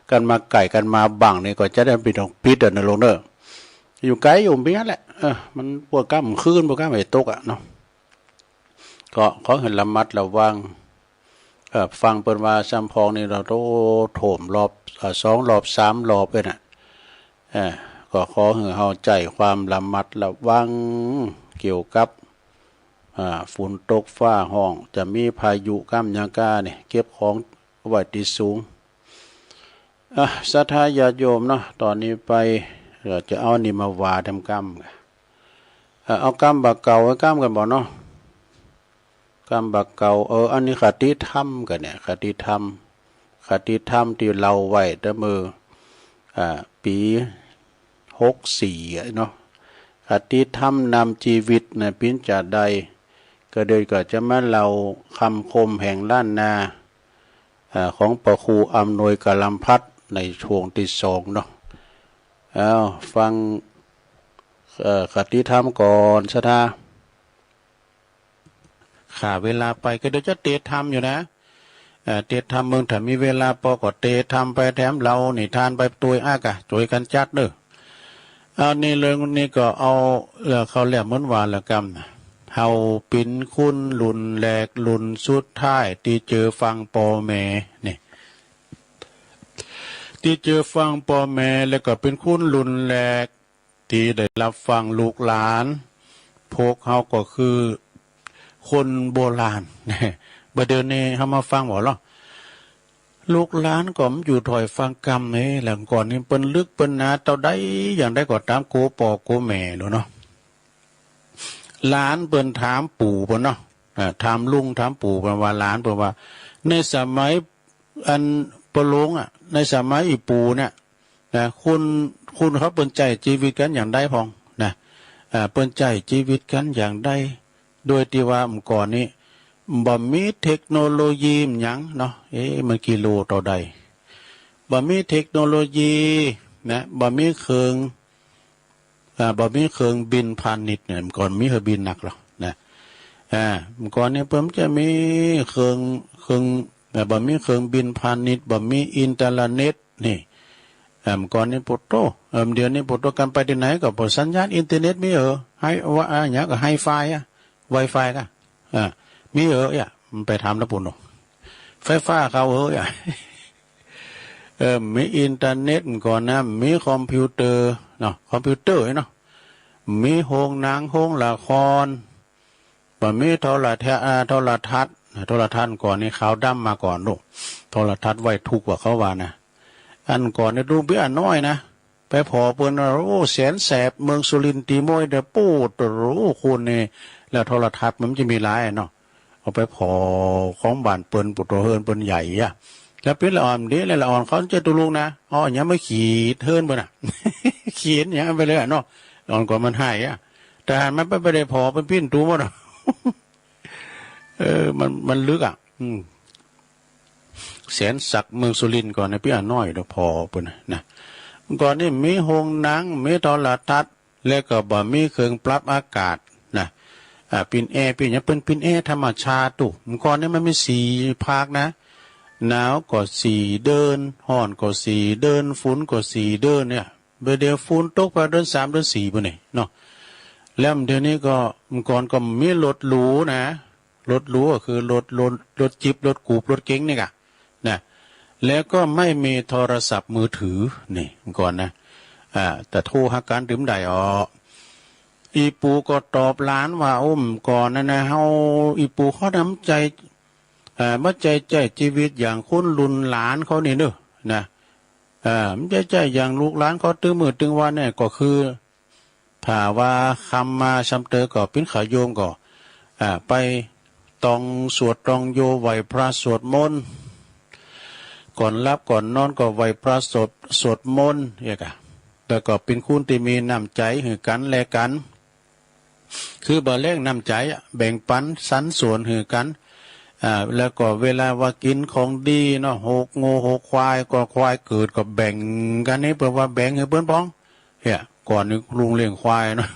กันมาไก่กันมาบังนี่ก็จะได้ปิดของปิดอ่ะนะลงเนอะ อยู่ไกลอยู่เพียงนั้นแหละ เออ มันพวกก้ามคืนพวกก้ามไอ้ตกอ่ะเนาะ ก็ขอให้ระมัดระวัง เอ่อ ฟังเปิ้นว่าซ้ำพองนี่เราโตโถมรอบ เอ่อ สองรอบสามรอบเลยนะ เอ่อ ก็ขอให้เฮาใช้ความระมัดระวังเกี่ยวกับ อ่า ฝนตกฟ้าห้อง จะมีพายุก้ามหยังก้านี่ เก็บของไว้ที่สูง อ่ะ ศรัทธาญาติโยมเนาะ ตอนนี้ไป เอ่อ จะเอานี่มาว่าทำกำ เอ่อ เอากำบ่าเก่าไว้กำกันบ่เนาะ กำบ่าเก่า เออ อันนี้คติธรรมกันเนี่ย คติธรรม คติธรรมที่เล่าไว้แต่เมื่อ อ่า ปีหกสี่อะเนาะ คติธรรมนำชีวิตนะ ปิ้นจะได้ ก็เดี๋ยวก็จะมาเล่าคำคมแห่งล้านนา อ่า ของพระครูอำนวยกาลัมพัฒน์ในช่วงที่สองเนาะ เอาฟัง เอ่อ คติธรรมก่อนศรัทธา ขาเวลาไปก็เดี๋ยวจะเตะธรรมอยู่นะ เอ่อ เตะธรรมเมืองถ้ามีเวลาปอก็เตะธรรมไปแถมเล่านิทานไปตวยอากะ ช่วยกันจัดเนอะ เอานี่เรื่องนี้ก็เอา เอ่อ เขาเรียกเหมือนว่าละกำนะ เฮาเป๋นคนรุ่นแรกรุ่นสุดท้ายที่เจอฟังปอแม่ นี่ ที่เจอฟังปอแม่ แล้วก็เป๋นคนรุ่นแรกที่ได้รับฟังลูกหลาน พวกเฮาก็คือคนโบราณ บ่าเดี๋ยวนี้เฮามาฟังบ่ลอ ลูกหลานก็มันอยู่ถ้อยฟังกำนี่แหละ ก่อนนี้เปิ้นลึกเปิ้นหนาเต้าใด อย่างใดก็ตามโกปอโกแม่โลดเนาะ หลานเปิ้นถามปู่เปิ้นเนาะ อ่า ถามลุงถามปู่เปิ้นว่า หลานเปิ้นว่า ในสมัยอันปะโลงอะ ในสมัยอี่ปู่เนี่ยนะ คน คนเขาเปิ้นใจ๊ชีวิตกันอย่างใดพ่องนะ อ่า เปิ้นใจ๊ชีวิตกันอย่างใด โดยที่ว่าเมื่อก่อนนี้บ่มีเทคโนโลยีหยังเนาะ เอ๊ะ มันกิโลเต้าใด บ่มีเทคโนโลยีนะ บ่มีเครื่อง อ่า บ่มีเครื่องบินพาณิชย์เนี่ย เมื่อก่อนมีเครื่องบินนักหรอกนะ อ่า เมื่อก่อนนี้เปิ้นจะมีเครื่อง เครื่อง อ่า บ่มีเครื่องบินพาณิชย์ บ่มีอินเทอร์เน็ตนี่ อ่า เมื่อก่อนนี้โปโต เอ่อ เดี๋ยวนี้โปโตกันไปที่ไหนก็บ่สัญญาณอินเทอร์เน็ตมีเหรอ ไฮ ว่า อ่า หยังก็ไฮไฟอะ ไวไฟกะ อ่า มีเหรอ อ่ะ มันไปถามแล้วปุ่นเนาะ ไฟฟ้าเขาเหรอ อ่ะ เออ มีอินเทอร์เน็ตก่อนนะ มีคอมพิวเตอร์เนาะ คอมพิวเตอร์เนาะ มีโฮงหนัง โฮงละคร บ่มีโทรทัศน์ อ่า โทรทัศน์ โทรทัศน์ก่อนนี่ขาวดำมาก่อนลูก โทรทัศน์ไว้ทุกข์ว่าเขาว่านะ อันก่อนนี่ลูกเบี้ยน้อยนะ ไปผ่อเปิ้นว่า โอ้ แสนแสบ เมืองสุรินทร์ตีม้วยเด้อ ปู๊ด โอ้ คุณนี่ แล้วโทรทัศน์มันจะมีหลายเนาะ เอาไปผ่อของบ้านเปิ้น ปุโตเฮือนเปิ้นใหญ่อะ แล้วเปิ้นละอ่อนเด้ แล้วละอ่อนเขาจะตุลุงนะ เอาอันเนี้ยมาขีดเฮือนเปิ้นน่ะ ขีดอย่างนั้นไปเลยอะเนาะ อ่อนกว่ามันให้อะ แต่หันมันไปบ่ได้ผ่อ เปิ้นปิ้นตูหมดอะ เออ มัน มันลึกอะ อืม แสนศักดิ์เมืองสุรินทร์ก่อนนะ เปี้ยน้อยเด้อผ่อเปิ้นนะ ก่อนนี่มีโฮงหนัง มีโทรทัศน์ แล้วก็บ่มีเครื่องปรับอากาศนะ อ่า ปิดแอร์ ปิดหยัง เปิ้นปิดแอร์ธรรมชาติ ตู้ เมื่อก่อนนี่มันมีสี่ภาคนะ หนาวก็สี่เดือน ร้อนก็สี่เดือน ฝนก็สี่เดือนเนี่ย เดี๋ยวฝนตกไปเดือนสามเดือนสี่ ปู้นนี่เนาะ แล้วเดี๋ยวนี้ก็ เมื่อก่อนก็มีรถหรูนะ รถหรูก็คือรถ รถ รถจี๊ป รถกู๊ป รถเก๋งนี่กะ นะ แล้วก็ไม่มีโทรศัพท์มือถือ นี่ เมื่อก่อนนะ อ่า แต่โทรหากันดื่มได้ออ อีปู่ก็ตอบหลานว่า โอ้ เมื่อก่อนนั้นนะ เฮา อีปู่เขาน้ำใจ เอ่อ บ่ใจ้ใจ้ชีวิตอย่างคนรุ่นหลานเขานี่เด้อ นะ เอ่อ บ่ใจ้ใจ้อย่างลูกหลานเขาตึงมื้อตึงวันเนี่ย ก็คือ ถ้าว่าค่ำมาซำเตอก็ปิ้นขาวโยมก็ อ่า ไปตองสวดตองโย ไหว้พระสวดมนต์ ก่อนหลับก่อนนอนก็ไหว้พระสวด สวดมนต์ เนี่ยกะ แล้วก็เป็นคนที่มีน้ำใจหื้อกันและกัน คือบ่แลกน้ำใจอะ แบ่งปันสรรสวนหื้อกัน อ่า แล้วก็เวลาว่ากินของดีเนาะ หกงัวหกควาย ก็ควายเกิดก็แบ่งกันนี่ เปิ้นว่าแบ่งหื้อเปิ้นพอง เนี่ย ก่อนนี่ลุงเลี้ยงควายเนาะ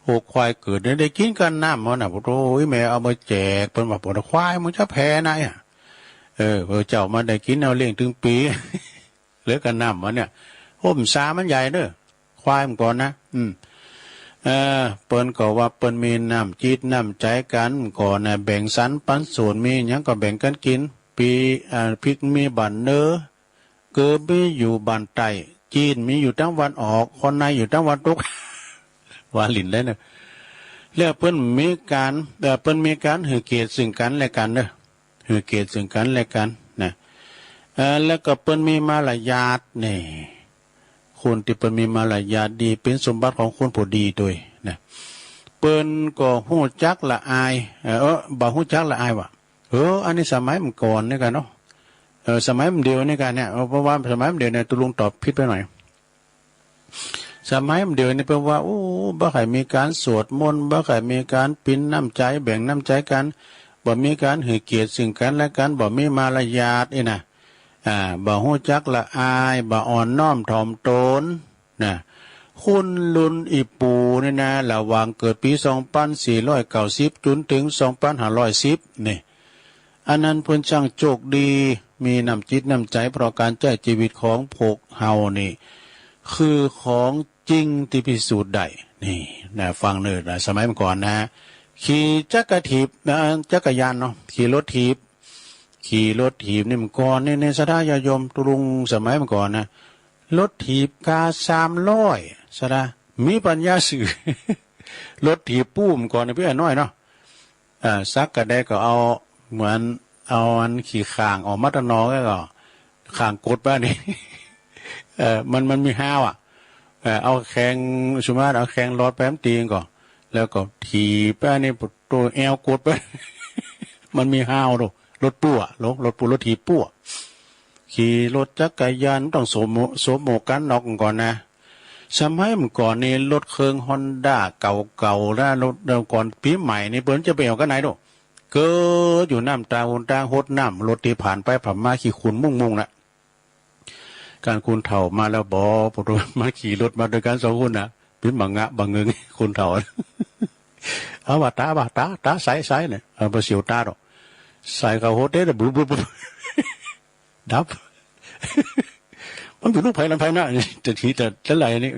หกควายเกิดเนี่ยได้กินกันน้ำมันน่ะ โอ้ย แม่เอามาแจก เปิ้นว่า โอ้ย ควายมึงจะแพ้นะเนี่ย เออ พระเจ้ามาได้กินเอาเลี้ยงถึงปี เหลือกันน้ำมันเนี่ย โอ้ มันสามันใหญ่เด้อ ควายมันก่อนนะ อืม เออ เปิ้นก็ว่าเปิ้นมีน้ำจิตน้ำใจกันก่อนนะ แบ่งสรรปันส่วน มีหยังก็แบ่งกันกิน ปี อ่า พริกมีบ้านเหนือ เกลือมีอยู่บ้านใต้ จีนมีอยู่ตางวันออก คนในอยู่ตางวันตก ว่าหลิ้นได้เนอะ แล้วเปิ้นมีการ เอ่อ เปิ้นมีการหื้อเกียรติซึ่งกันและกันเนอะ หื้อเกียรติซึ่งกันและกันนะ เอ่อ แล้วก็เปิ้นมีมารยาทนี่ คนที่เปิ้นมีมารยาทดี เป็นสมบัติของคนผู้ดีโดยนะ เปิ้นก็ฮู้จักละอาย เอ่อ เออ บ่ฮู้จักละอายว่ะ เออ อันนี้สมัยเมื่อก่อนนี่กันเนาะ เออ สมัยเดี๋ยวนี้กันเนี่ย เออ เพราะว่าสมัยเดี๋ยวเนี่ย ตุลุงตอบผิดไปหน่อย สมัยเดี๋ยวนี้เปิ้นว่า โอ้ บ่ใค่มีการสวดมนต์ บ่ใค่มีการปินน้ำใจ แบ่งน้ำใจกัน บ่มีการหื้อเกียรติซึ่งกันและกัน บ่มีมารยาทนี่นะ อ่า บ่ฮู้จักละอาย บ่อ่อนน้อมถ่อมตนนะ คนรุ่นอีปู่นี่นะ ระหว่างเกิดปีสองพันสี่ร้อยเก้าสิบ จนถึงสองพันห้าร้อยสิบนี่ อันนั้นเปิ้นช่างโชคดี มีน้ำจิตน้ำใจ เพราะการใช้ชีวิตของพวกเฮานี่ คือของจริงที่พิสูจน์ได้ นี่นะ ฟังเน่อนะ สมัยเมื่อก่อนนะ ขี่จักรถีบนะ จักรยานเนาะ ขี่รถถีบ ขี่รถถีบนี่เมื่อก่อนนี่ ในศรัทธาญาติโยมตุลุงสมัยเมื่อก่อนนะ รถถีบกาสามร้อย ศรัทธา มีปัญญาซื้อ รถถีบปู้เมื่อก่อนนะ พี่น้อยเนาะ เอ่อ สักกะแดก็เอาเหมือนเอาอันขี้ข่างออกมาตะนอก แล้วก็ข่างกดไปนี่ เอ่อ มัน มันมีฮาวอะ เอ่อ เอาแข้ง สมมุติเอาแข้งลอดไปมันตีงก่อน แล้วก็ถีบไปนี่ ตัวแอวกดไป มันมีฮาวโด รถปู้อะ รถ รถปู้ รถถีบปู้อะ ขี่รถจักรยานต้องสวมหมวก สวมหมวกกันน็อกก่อนนะ สมัยเมื่อก่อนนี่รถเครื่องฮอนด้าเก่าๆนะ รถ รถก่อนปีใหม่นี่เปิ้นจะไปเอากันไหนดู เกิดอยู่น้ำตางหนตางหดน้ำ รถที่ผ่านไปผ่านมาขี้ขุ่นมุ่งๆนะ การคนเฒ่ามาแล้วบ่ ปวดหัว มาขี่รถมาด้วยกันสองคนนะ เป็นบางงะบางเงิง คนเฒ่า เอาว่าตา ว่าตา ตาใสใสเนี่ย เอาไปเสียวตาดอก ใส่เข้าโฮเต็ด บลุบลุบลุบ ดับ มันเป็นลูกไผ่ลำไผ่นะ แต่ทีแต่ละไหลนี่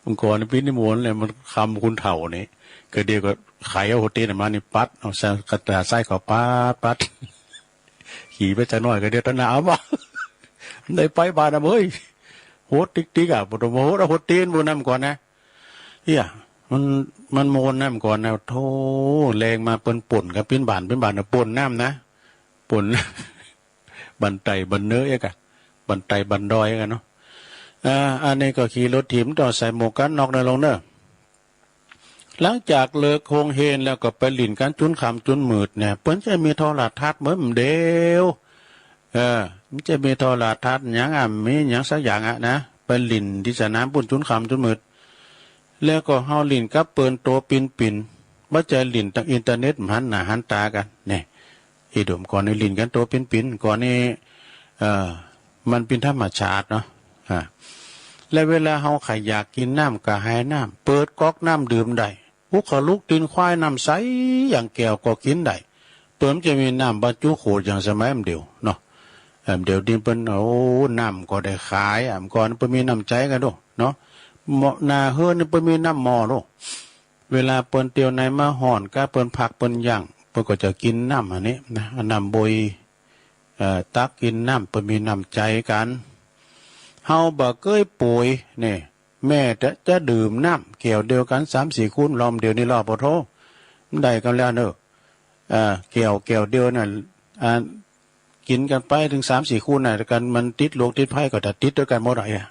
มันก่อนปีนิมนต์เนี่ย มันคำคนเฒ่านี่ ก็เดียวก็ไขเอาโฮเต็ดมานี่ปัด เอาใส่กระดาษใส่เข้าปัดปัด ขี่ไปจักหน่อยก็เดียวตะหนาวบ่ ได้ไปบ้านนะเว้ย โหดติ๊กติ๊กอะ บ่ต้องมาโหด เอาโหดตีนบ่นำก่อนนะ เฮีย มัน มันโมนนำก่อนนะ โธ่ แลงมาเปิ้นป่นกัน ปิ้นบ้าน ปิ้นบ้านนะ ป่นน้ำนะ ป่น บันไตบันเนอเอกอะ บันไตบันดอยกันเนาะ อ่า อันนี้ก็ขี่รถถีบ ต้องใส่หมวกกันน็อกนะลงเนอะ หลังจากเลิกโฮงเฮียนแล้วก็ไปหลิ้นกันจุนค่ำจุนมืดเนี่ย เปิ้นจะมีโทรทัศน์เหมือนเดียว เออ มันจะมีโทรทัศน์หยังอะ มีหยังสักอย่างอะนะ ไปหลิ้นที่สนามปุ้นจุนค่ำจุนมืด แล้วก็เฮาหลิ้นกับเปิ้นโตปิ่นๆ บ่ใจ้หลิ้นตางอินเทอร์เน็ต หันหน้าหันตากัน เนี่ย อีโดมก่อนนี่หลิ้นกันโตปิ่นๆ ก่อนนี่ เอ่อ มันเป็นธรรมชาติเนาะ อ่า และเวลาเฮาใค่อยากกินน้ำกระหายน้ำ เปิดก๊อกน้ำดื่มได้ ภูเขาลูกตีนควายน้ำใสอย่างแก้วก็กินได้ เปิ้นจะมีน้ำบรรจุขวดอย่างสมัยมันเดียวเนาะ เอิ่ม เดี๋ยวนี้เปิ้น โอ้ น้ำก็ได้ขาย อ่ะ ก่อนเปิ้นมีน้ำใสกันโดเนาะ หม้อ หน้าเฮือนนี่เปิ้นมีน้ำหม้อโด เวลาเปิ้นเตียวในมาฮ้อน ก็เปิ้นพักเปิ้นย่าง เปิ้นก็จะกินน้ำอันนี้นะ น้ำบวย เอ่อ ตักกินน้ำ เปิ้นมีน้ำใสกัน เฮาบ่เกยป่วยนี่ แม้แต่จะดื่มน้ำแก้วเดียวกันสามสี่คน ลอมเดียวนี่รอบบ่โท มันได้กันแล้วเนอะ เอ่อ แก้ว แก้วเดียวน่ะ อ่า กินกันไปถึงสามสี่คนน่ะ กันมันติดโรคติดภัยก็จะติดด้วยกันหมดอ่ะ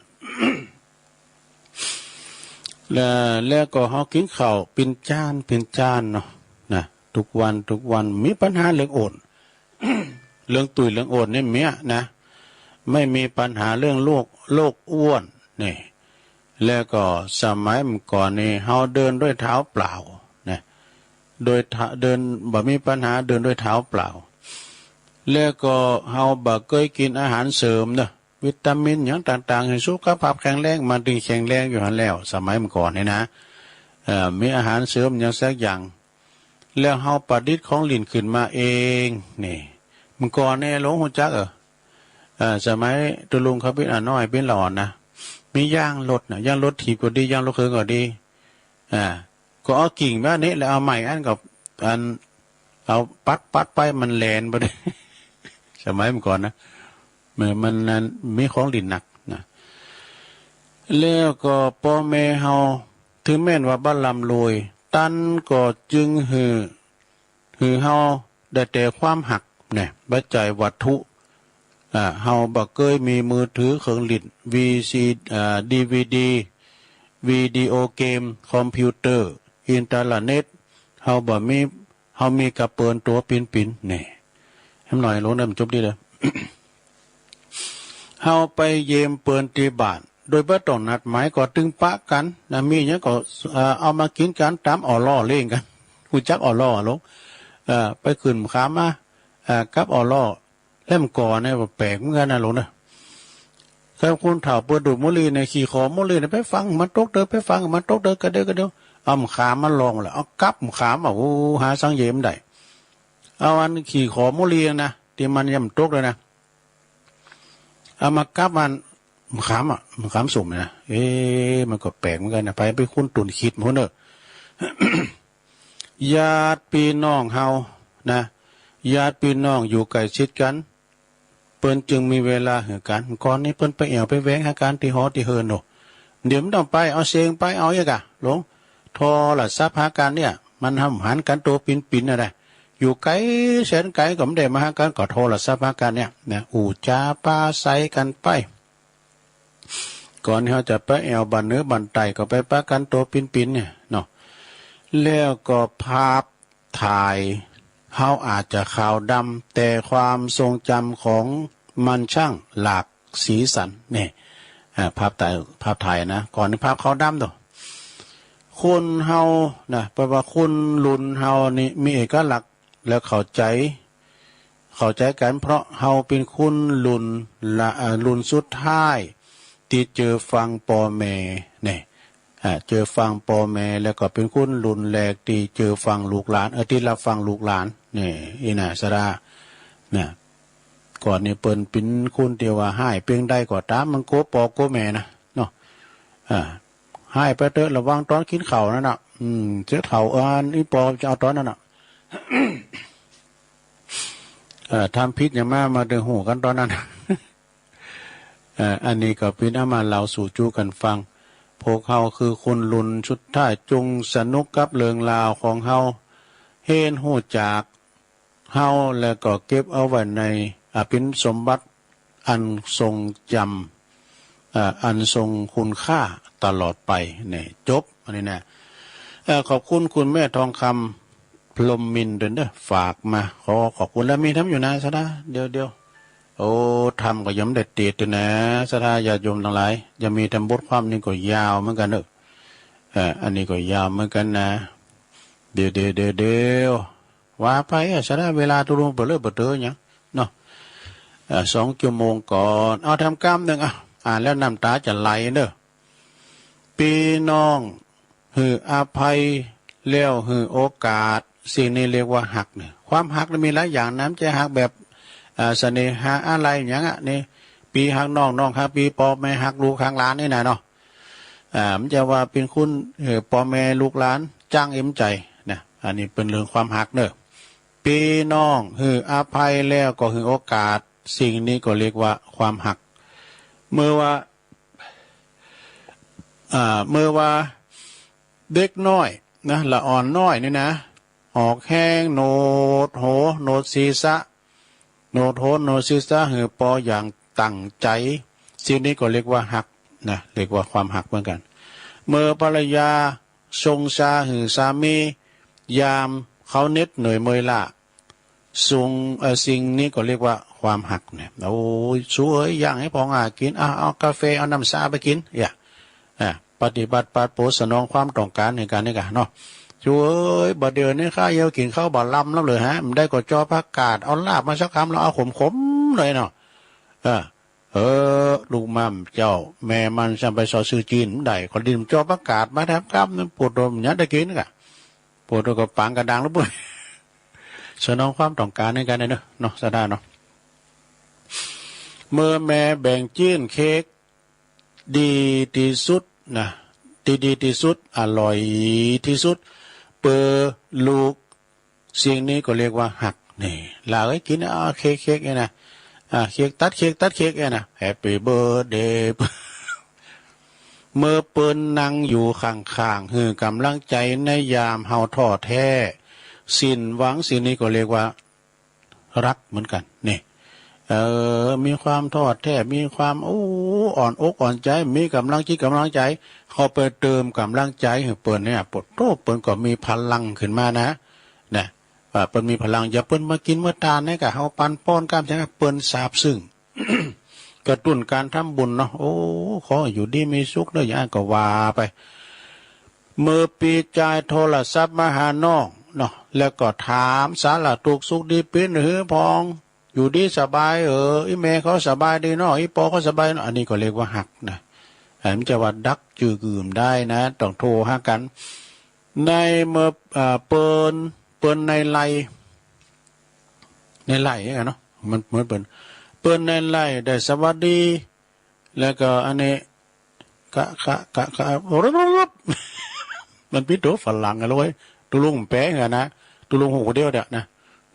แล้ว แล้วก็เฮากินข้าวเป็นจานเป็นจานเนาะ นะ ทุกวัน ทุกวัน มีปัญหาเรื่องอ้วน เรื่องตุ้ยเรื่องอ้วนนี่เมียนะ ไม่มีปัญหาเรื่องโรค โรคอ้วนนี่ แล้วก็สมัยเมื่อก่อนนี่ เฮาเดินด้วยเท้าเปล่านะ โดยเท้า เดิน บ่มีปัญหาเดินด้วยเท้าเปล่า แล้วก็เฮาบ่เกยกินอาหารเสริมเนอะ วิตามินหยังต่างๆ ให้สุขภาพแข็งแรง มาถึงแข็งแรงอยู่หั้นแล้ว สมัยเมื่อก่อนนี่นะ เอ่อ มีอาหารเสริมหยังสักอย่าง แล้วเฮาประดิษฐ์ของหลิ้นขึ้นมาเองนี่ เมื่อก่อนนี่หลวงฮู้จักเออ เอ่อ สมัยตุลุงเขาเป็นอาน้อยเป็นหลอนนะ มียางรถนะ ยางรถถีบก็ดี ยางรถเข็นก็ดี อ่า ก็เอากิ่งแบบนี้ แล้วเอาไม้อันกับอัน เอาปัดปัดไปมันแหลนไปเลย สมัยเมื่อก่อนนะ เมื่อมันนั้นมีของหลิ้นหนักนะ แล้วก็พ่อแม่เฮา ถึงแม้นว่าบ่ร่ำรวย ตันก็จึงหื้อ หื้อเฮาได้แต่ความฮักเนี่ย บ่ใจ้วัตถุ อ่า เฮาบ่เกยมีมือถือ เครื่องหลิ้น วีซี อ่า ดีวีดี วิดีโอเกม คอมพิวเตอร์ อินเทอร์เน็ต เฮาบ่มี เฮามีกะเปินตั๋วปินๆ นี่ แหมหน่อยหลวงได้มันจบดีเลย เฮาไปเยี่ยมเปิ้นตี้บ้าน โดยบ่ต้องนัดหมายก็ตึงปะกันนะ มีหยังก็ เอ่อ เอามากินกันต๋ามอ่อล่อเล่งกัน ฮู้จักอ่อล่อหลวง เอ่อ ไปขึ้นขามมา เอ่อ กับอ่อล่อ แล้วมันก่อเนี่ยแปลกเหมือนกันนะหลวงนะ ถ้าคนเฒ่าเปิ้นดูดบุหรี่เนี่ย ขี้ขอบุหรี่เนี่ย ไปฟังมันตกเด้อ ไปฟังมันตกเด้อ กะเดียวกะเดียว เอาขามมันลองแหละ เอากับขามอ่ะ โอ้ หาสังเยมได้ เอาอันขี้ขอบุหรี่นะ ตี้มันยังตกเลยนะ เอามากับมันขามอ่ะ ขามส้มนะ เอ๊ะ มันก็แปลกเหมือนกันนะ ไป ไปคนตุ่นคิดมันเนอะ ญาติพี่น้องเฮานะ ญาติพี่น้องอยู่ใกล้ชิดกัน เปิ้นจึงมีเวลาหื้อกัน ก่อนนี้เปิ้นไปแอ่วไปแหวงหากันตี้หอตี้เฮือนโน่ เดี๋ยวมันต้องไป เอาเซงไป เอาอีกอะหลวง โทรศัพท์หากันเนี่ย มันห้ามหันกันตั๋วปิ๊นๆ นะนะ อยู่ไกลแสนไกลก็ไม่ได้มาหากัน ก็โทรศัพท์หากันเนี่ยนะ อู้จ๋าปราศรัยกันไป ก่อนที่เฮาจะไปแอ่วบ้านเหนือบ้านใต้ ก็ไปปะกันตั๋วปิ๊นๆ เนี่ยเนาะ แล้วก็ภาพถ่าย เฮาอาจจะขาวดำ แต่ความทรงจำของมันช่างหลากสีสัน เนี่ย อ่า ภาพถ่าย ภาพถ่ายนะ ก่อนนี้ภาพขาวดำโน่ คนเฮานะ แปลว่าคนรุ่นเฮานี่มีเอกลักษณ์ แล้วเข้าใจ๋ เข้าใจ๋กัน เพราะเฮาเป็นคนรุ่นละ เอ่อ รุ่นสุดท้ายตี้เจือฟังป้อแม่เนี่ย อ่า เจือฟังป้อแม่ แล้วก็เป็นคนรุ่นแรกตี้เจือฟังลูกหลาน เออ ตี้รับฟังลูกหลานเนี่ย อีน่าสาราเนี่ย ก่อนนี้เปิ้นเป็นคนตี้ว่าฮ้ายเปียงใดก็ต๋าม มันกั๋วป้อกั๋วแม่นะเนาะ อ่า ฮ้ายไปเต๊อะ ระวังต๋อนกินข้าวนั่นน่ะ อืม เจ้าเฒ่า เอิ้นอีป้อจะเอาต๋อนนั้นน่ะ เอ่อ ทำผิดหยังมา มาได้ฮู้กันต๋อนนั้น เอ่อ อันนี้ก็เป็นเอามาเล่าสู่จู้กันฟัง พวกเฮาคือคนรุ่นสุดท้าย จงสนุกกับเรื่องราวของเฮา เรียนฮู้จัก เฮา แล้วก็เก็บเอาไว้ใน อ่า เป็นสมบัติอันทรงจำ อ่า อันทรงคุณค่าตลอดไป เนี่ย จบ อันนี้นะ เอ่อ ขอบคุณคุณแม่ทองคำ พรหมมินทร์เด้อ ฝากมา ขอขอบคุณ แล้วมีธรรมอยู่นะ สารา เดี๋ยว เดี๋ยว โอ้ ธรรมก็ยังไม่ได้ติดอยู่นะ สาราญาติโยมทั้งหลาย ยังมีธรรมบทความนี้ก็ยาวเหมือนกันเนอะ เอ่อ อันนี้ก็ยาวเหมือนกันนะ เดี๋ยว เดี๋ยว เดี๋ยว เดี๋ยว ว่าไปอะ สารา เวลาตุลุงเปลือเปลือหยังเนาะ เอ่อ สองชั่วโมงก่อน เอาทำกำนึ่ง อ่ะ อ่านแล้วน้ำต๋าจะไหลเนอะ พี่น้องหื้ออภัย แล้วหื้อโอกาส สิ่งนี้เรียกว่าฮักเนี่ย ความฮักนี่มีหลายอย่างนะ ไม่ใช่ฮักแบบ อ่า เสน่หาอะไรอย่างเงี้ยนี่ พี่ฮักน้อง น้องฮักพี่ พ่อแม่ฮักลูกฮักหลานนี่นะเนาะ อ่า มันจะว่าเป็นคุณ เอ่อ พ่อแม่ลูกหลาน จ้างเอ็มใจนะ อันนี้เป็นเรื่องความฮักเนอะ พี่น้องหื้ออภัยแล้วก็หื้อโอกาส สิ่งนี้ก็เรียกว่าความฮัก เมื่อว่า อ่า เมื่อว่า เด็กน้อยนะ ละอ่อนน้อยนี่นะ ออกแฮงโหนดหัว โหนดศีรษะ โหนดหัว โหนดศีรษะ หื้อปออย่างตั้งใจ สิ่งนี้ก็เรียกว่าฮักนะ เรียกว่าความฮักเหมือนกัน เมื่อภรรยาชงชาหื้อสามี ยามเขาเหน็ดเหนื่อยเมื่อยล้า สุง เอ่อ สิ่งนี้ก็เรียกว่าความฮักเนี่ย โอ้ย ช่วยย่างให้พองหากิน เอา เอากาแฟ เอาน้ำชาไปกิน อย่า อ่า ปฏิบัติปาดโปรดสนองความต้องการในการนี้กันเนาะ ช่วย บัดเดี๋ยวนี้ข้าเยี่ยวกินข้าวบ่ลำแล้วเลยฮะ มันได้ก็จอผักกาด เอาลาบมาสักคำ แล้วเอาขมๆ หน่อยเนาะ เออ เออ ลูกม่ำเจ้า แม่มันจำไปซอซื้อจีน ได้ ขอดินจอผักกาดมาแถมคำหนึ่ง ปวดตัวมันยังได้กินกะ ปวดตัวก็ปางกระดังแล้วปุ้ย สนองความต้องการในการเนอะ เนาะ สะดาเนาะ เมื่อแม่แบ่งจีนเค้ก ดีที่สุดนะ ที่ดีที่สุด อร่อยที่สุด เปื้อลูก สิ่งนี้ก็เรียกว่าฮัก นี่ หลานเอ้ย กิน อ่า เค้ก เค้กเนี่ยนะ อ่า เค้ก ตัดเค้ก ตัดเค้กเนี่ยนะ Happy birthday เมื่อเปิ้นนั่งอยู่ข้างๆ หื้อกำลังใจในยามเฮาท้อแท้ สิ้นหวัง สิ่งนี้ก็เรียกว่าฮักเหมือนกัน นี่ เออ มีความท้อแท้ มีความ โอ้ อ่อนอกอ่อนใจ มีกำลังจิตกำลังใจ เข้าไปเติมกำลังใจให้เปิ้นเนี่ย ปะโธ่ เปิ้นก็มีพลังขึ้นมานะ นะ ว่าเปิ้นมีพลัง อย่าเปิ้นมากินมาตานเนี่ยกะ เฮาปันป้อนกล้ามใช่ไหม เปิ้นซาบซึ้ง กระตุ้นการทำบุญเนาะ โอ้ ขอให้อยู่ดีมีสุขเด้อ อย่างนั้นก็ว่าไป เมื่อปี้จายโทรศัพท์มาหาน้องเนาะ แล้วก็ถามสารทุกข์สุขดิบ เป๋นหื้อพอง อยู่ดีสบายเออ อีแม่เขาสบายดีเนาะ อีปอเขาสบายเนาะ อันนี้ก็เรียกว่าฮักนะ อันนี้จะว่าดักจื้ออื่นได้นะ ต้องโทรหากัน ในเมื่อ อ่า เปิ้น เปิ้นในไลน์ ในไลน์เนี่ยเนาะ มันเหมือนเปิ้น เปิ้นในไลน์ได้สวัสดี แล้วก็อันนี้ กะ กะ กะ กะ มันเป็นตัวฝรั่งอะเว้ย ตุลุงแปลงอะนะ ตุลุงฮู้เดียวเดียวนะ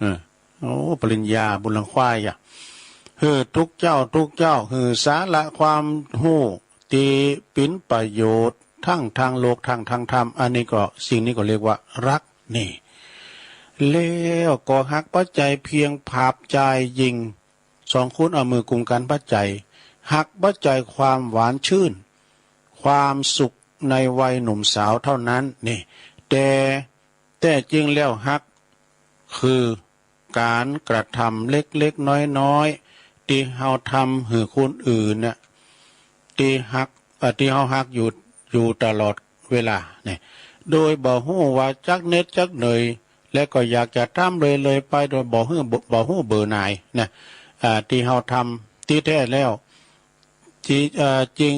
เออ โอ้ ปริญญาบุญหลังควายอะ หื้อทุกเจ้า ทุกเจ้า หื้อสาระความฮู้ ตี้เป๋นประโยชน์ ทั้งทางโลก ทั้งทางธรรม อันนี้ก็ สิ่งนี้ก็เรียกว่าฮัก นี่ แล้วก็ฮักปัจจัยเพียงผาบจายยิง สองคนเอามือกุมกันปัจจัย ฮักปัจจัยความหวานชื่น ความสุขในวัยหนุ่มสาวเท่านั้น นี่ แต่ แท้จริงแล้วฮัก คือก๋านกระทำเล็กๆ น้อยๆ ตี้เฮาทำหื้อคนอื่นน่ะ ตี้ฮัก เอ่อ ตี้เฮาฮักอยู่ อยู่ตลอดเวลาเนี่ย โดยบ่ฮู้ว่าจักเหน็ดจักเหนื่อย และก็อยากจะทำเรื่อยๆ ไปโดยบ่ฮู้ บ่ฮู้เบื่อหน่ายนะ อ่า ตี้เฮาทำ ตี้แท้แล้ว ตี้ เอ่อ จริง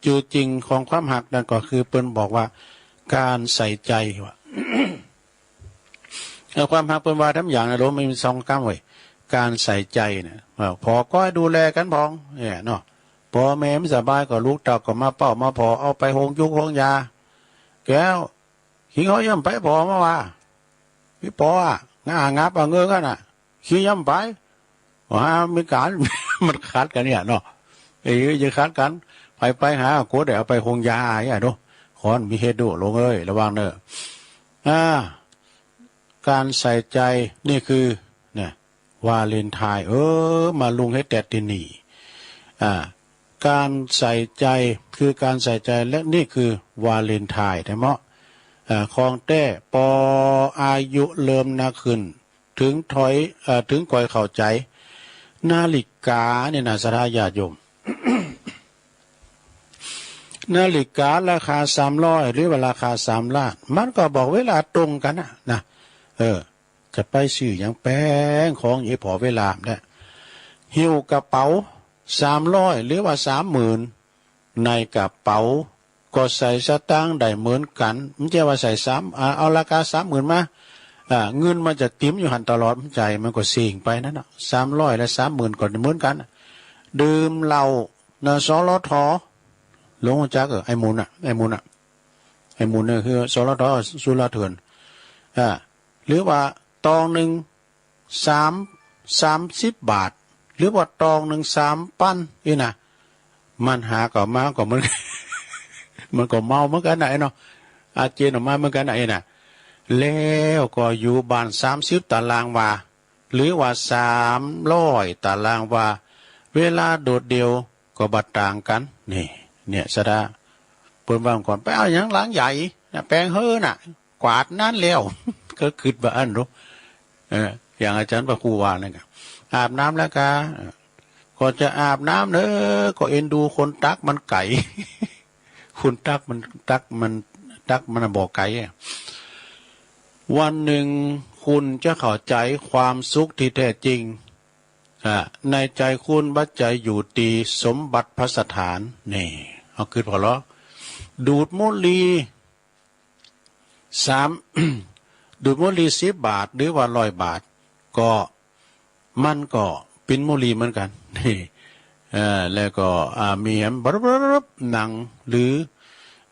จื่อจริงของความฮักนั่นก็คือเปิ้นบอกว่าก๋านใส่ใจว่า เอ่อ ความฮักเปิ้นว่าทำอย่างนะ โลมมันมีสองกำเว้ย ก๋านใส่ใจเนี่ย เอ่อ ผ่อคอยดูแลกันพอง เนี่ยเนาะ พ่อแม่ไม่สบายก็ลูกเต้าก็มาเป้ามาผ่อ เอาไปโฮงยุกโฮงยา แก้ว คิงเขาย่ำไปผ่อมาว่า พี่ปออะ งางับเอาเงินกันน่ะ คิงย่ำไป ว่ามีก๋าน มันขัดกันเนี่ยเนาะ เอ้ย อย่าขัดกัน ไปไปหาโกดเอาไปโฮงยาเนี่ยเนาะ ขอนมีเหตุดุลงเอ้ย ระวังเนอะ อ่า ก๋านใส่ใจ นี่คือ เนี่ย วาเลนไทน์ เออ มาลุงให้แตดที่นี่ อ่า ก๋านใส่ใจ คือก๋านใส่ใจ และนี่คือวาเลนไทน์ แท้เมาะ อ่า ของแท้ ปออายุเริ่มนักขึ้น ถึงถอย เอ่อ ถึงก่อยเข้าใจ นาฬิกาเนี่ยนะ ศรัทธาญาติโยม นาฬิการาคาสามร้อย หรือว่าราคาสามล้าน มันก็บอกเวลาตรงกันนะ นะ เออ จะไปซื้อหยังแปงของ อีพอเวลาเนี่ย หิ้วกระเป๋าสามร้อย หรือว่าสามหมื่น ในกระเป๋า ก็ใส่สตางค์ได้เหมือนกัน ไม่ใช่ว่าใส่สาม อ่า เอาราคาสามหมื่นมา อ่า เงินมันจะติ่มอยู่หั้นตลอด ไม่ใช่ มันก็เสี่ยงไปนั่นน่ะ สามร้อยและสามหมื่นก็เหมือนกันน่ะ ดื่มเหล้านะ สลท หลวงจักเออ ไอ้หมุนน่ะ ไอ้หมุนน่ะ ไอ้หมุนเนี่ยคือ สลท สุราเถื่อน อ่า หรือว่าตองหนึ่ง สาม สามสิบบาท หรือว่าตองหนึ่งสามปันนี่นะ มันหาก็มาก็เหมือน มันก็เมาเหมือนกันนะไอ้เนาะ อาเจียนออกมาเหมือนกันนะไอ้น่ะ แล้วก็อยู่บ้านสามสิบตารางวา หรือว่าสามร้อยตารางวา เวลาโดดเดี่ยวก็บ่ต่างกัน นี่ เนี่ย สะดา เปิ้นว่าก่อน ไปเอาหยังหลังใหญ่นะ แปลงเฮ้อน่ะ กวาดนั้นแล้ว ก็คิดว่าอั้นเนาะ เออ อย่างอาจารย์พระครูว่านั่นก็ อาบน้ำแล้วกา เออ ก็จะอาบน้ำเนอะ ก็เอ็นดูคนตักมันไก๋ คนตักมัน ตักมัน ตักมันบ่ไก๋อะ วันหนึ่งคุณจะเข้าใจความสุขที่แท้จริง อ่า ในใจคุณบัดใจอยู่ตีสมบัติพระสถาน นี่ เอากึดพอเลาะ ดูดมุลี สาม ดูดมุลีสิบบาท หรือว่าร้อยบาท ก็ มันก็ปิ้นมุลีเหมือนกัน นี่ เอ่อ แล้วก็ อ่า มีแหมบรึบๆๆ หนัง หรือ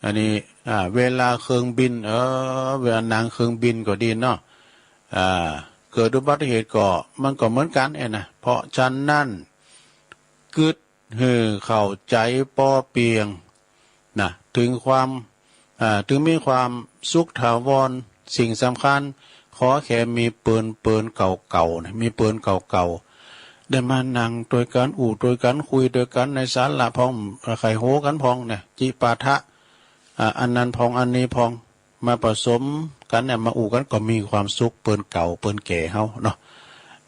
อันนี้ อ่า เวลาเครื่องบิน เออ เวลานั่งเครื่องบินก็ดีเนาะ อ่า เกิดอุบัติเหตุก็ มันก็เหมือนกันเองนะ เพราะฉะนั้น กึดหื้อเข้าใจปอเปียง นะ ถึงความ อ่า ถึงมีความสุขถาวร สิ่งสำคัญ ขอแค่มีเปิ้น เปิ้นเก่าๆ นะ มีเปิ้นเก่าๆ ได้มานั่งตวยกั๋น อู้ตวยกั๋น คุยตวยกั๋น ในศาลาพ่อง ไข้โฮกั๋นพ่องนะ จิปาถะ อ่า อันนั้นพ่อง อันนี้พ่อง มาผสมกั๋นเนี่ย มาอู้กั๋น ก็มีความสุข เปิ้นเก่า เปิ้นแก่เฮาเนาะ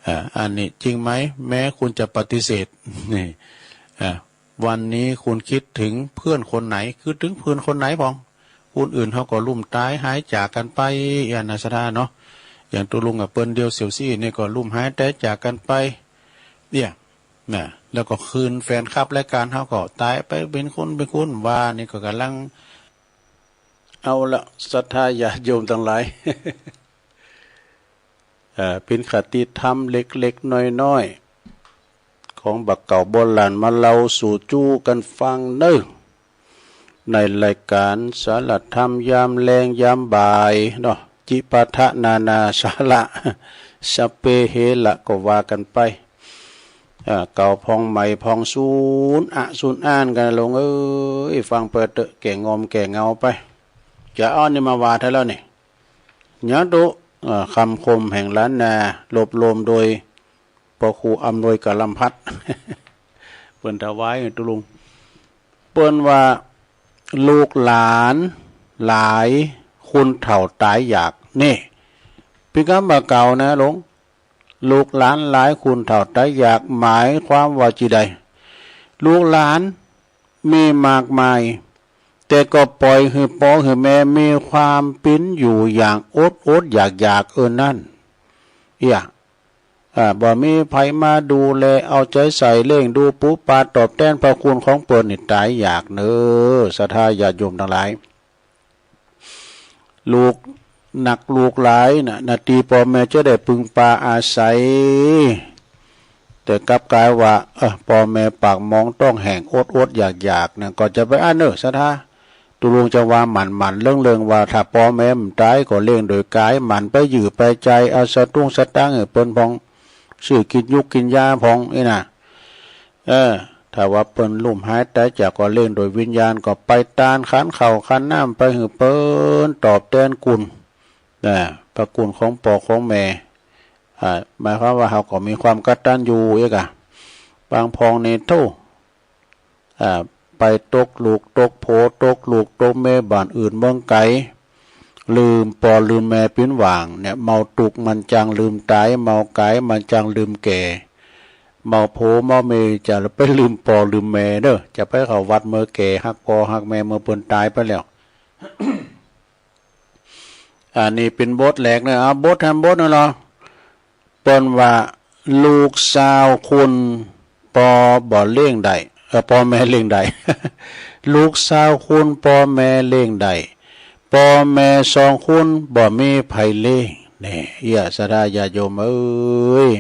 อ่า อันนี้จริงไหม แม้คุณจะปฏิเสธ นี่ อ่า วันนี้คุณคิดถึงเพื่อนคนไหน คิดถึงเพื่อนคนไหนพ่อง คนอื่นเขาก็ลุ่มต๋ายหายจากกั๋นไป อย่างนั้นซะเนาะ อย่างตุ๊ลุงกับเปิ้นเดียวเสี่ยวซี้นี่ก็ลุ่มหายต๋ายจากกั๋นไป เนี่ย นะ แล้วก็คืนแฟนคลับรายการเขาก็ต๋ายไปเป็นคนเป็นคนว่า นี่ก็กำลัง เอาละ ศรัทธาญาติโยมตังหลาย เอ่อ เป็นคติธรรมเล็กๆ น้อยๆ ของบ่าวเก่าโบราณมาเล่าสู่จู้กั๋นฟังเนอะ ในรายการสารธรรมยามแลงยามบ่ายเนาะ จิปาถะนานาสาระ สัพเพเหระ ก็ว่ากั๋นไป เอ่อ เก่าพ่องใหม่พ่อง สูนอะสูนอ้านกั๋นลงเอ้ย ฟังไปเต๊อะ แก่งอมแก่เงาไป จะเอานี่มาว่าแท้แล้วนี่ ญาตุ เอ่อ คำคมแห่งล้านนา รวบรวมโดย พระครูอำนวยกาลัมพัฒน์ เปิ้นถวายให้ตุ๊ลุง เปิ้นว่า ลูกหลานหลายคนเฒ่าต๋ายอยาก นี่ เป็นกำบ่าวเก่านะหลวง ลูกหลานหลายคนเฒ่าต๋ายอยาก หมายความว่าจีใด ลูกหลานมีมากมาย แต่ก็ปล่อยหื้อปอหื้อแม่มีความปิ้นอยู่อย่างอดอดอยากอยาก เออ นั่น เอี้ย อ่า บ่มีไผมาดูแลเอาใจใส่เลี้ยงดูปูปาตอบแตนพระคุณของเปิ้นนี่ต๋ายอยากเนอะ ศรัทธาญาติโยมตังหลาย ลูกหนักลูกหลายน่ะ นาตีปอแม่จะได้พึ่งปาอาศัย แต่กลับกลายว่า เออ ปอแม่ปากหมองต๊องแห้งอดอดอยากอยากเนี่ย ก็จะไปอั้นเนอะ ศรัทธา ตุ๊ลุงจะว่าหมั่นๆ เลิงๆ ว่าถ้าปอแม่บ่ต๋ายก็เลี้ยงโดยก๋าย หมั่นไปยื้อไปจ่าย เอาสตุ้งสตางค์หื้อเปิ้นพ่อง ซื้อกินยุกกินยาพ่อง อี้น่ะ เออ ถ้าว่าเปิ้นลุ่มหายต๋ายจากก็เลี้ยงโดยวิญญาณ ก็ไปตานขันข้าวขันน้ำไปหื้อเปิ้นตอบแตนคุณ นะ พระคุณของปอของแม่ อ่า หมายความว่าเฮาก็มีความกตัญญูเอกอะ บางพ่องนี่โธ่ อ่า ไปตกลูกตกผัวตกลูกตกเมียบ้านอื่นเมืองไก๋ ลืมปอลืมแม่ปิ้นหว่างเนี่ย เมาตุ๊กมันจังลืมต๋าย เมาก๋ายมันจังลืมแก่ เมาผัวเมาเมียจะไปลืมปอลืมแม่เด้อ จะไปเข้าวัดเมื่อแก่ฮักปอฮักแม่เมื่อเปิ้นต๋ายไปแล้ว อันนี้เป๋นบทแรกเนอะ เอาบทแหมบทหนึ่งเนาะ เปิ้นว่าลูกสาวคุณปอบ่เลี้ยงได้ เอ่อ ป้อแม่เลี้ยงได้ ลูกซาวคนป้อแม่เลี้ยงได้ ป้อแม่สองคนบ่มีไผเลี้ยง นี่ เอีย ศรัทธาญาติโยมเอ้ย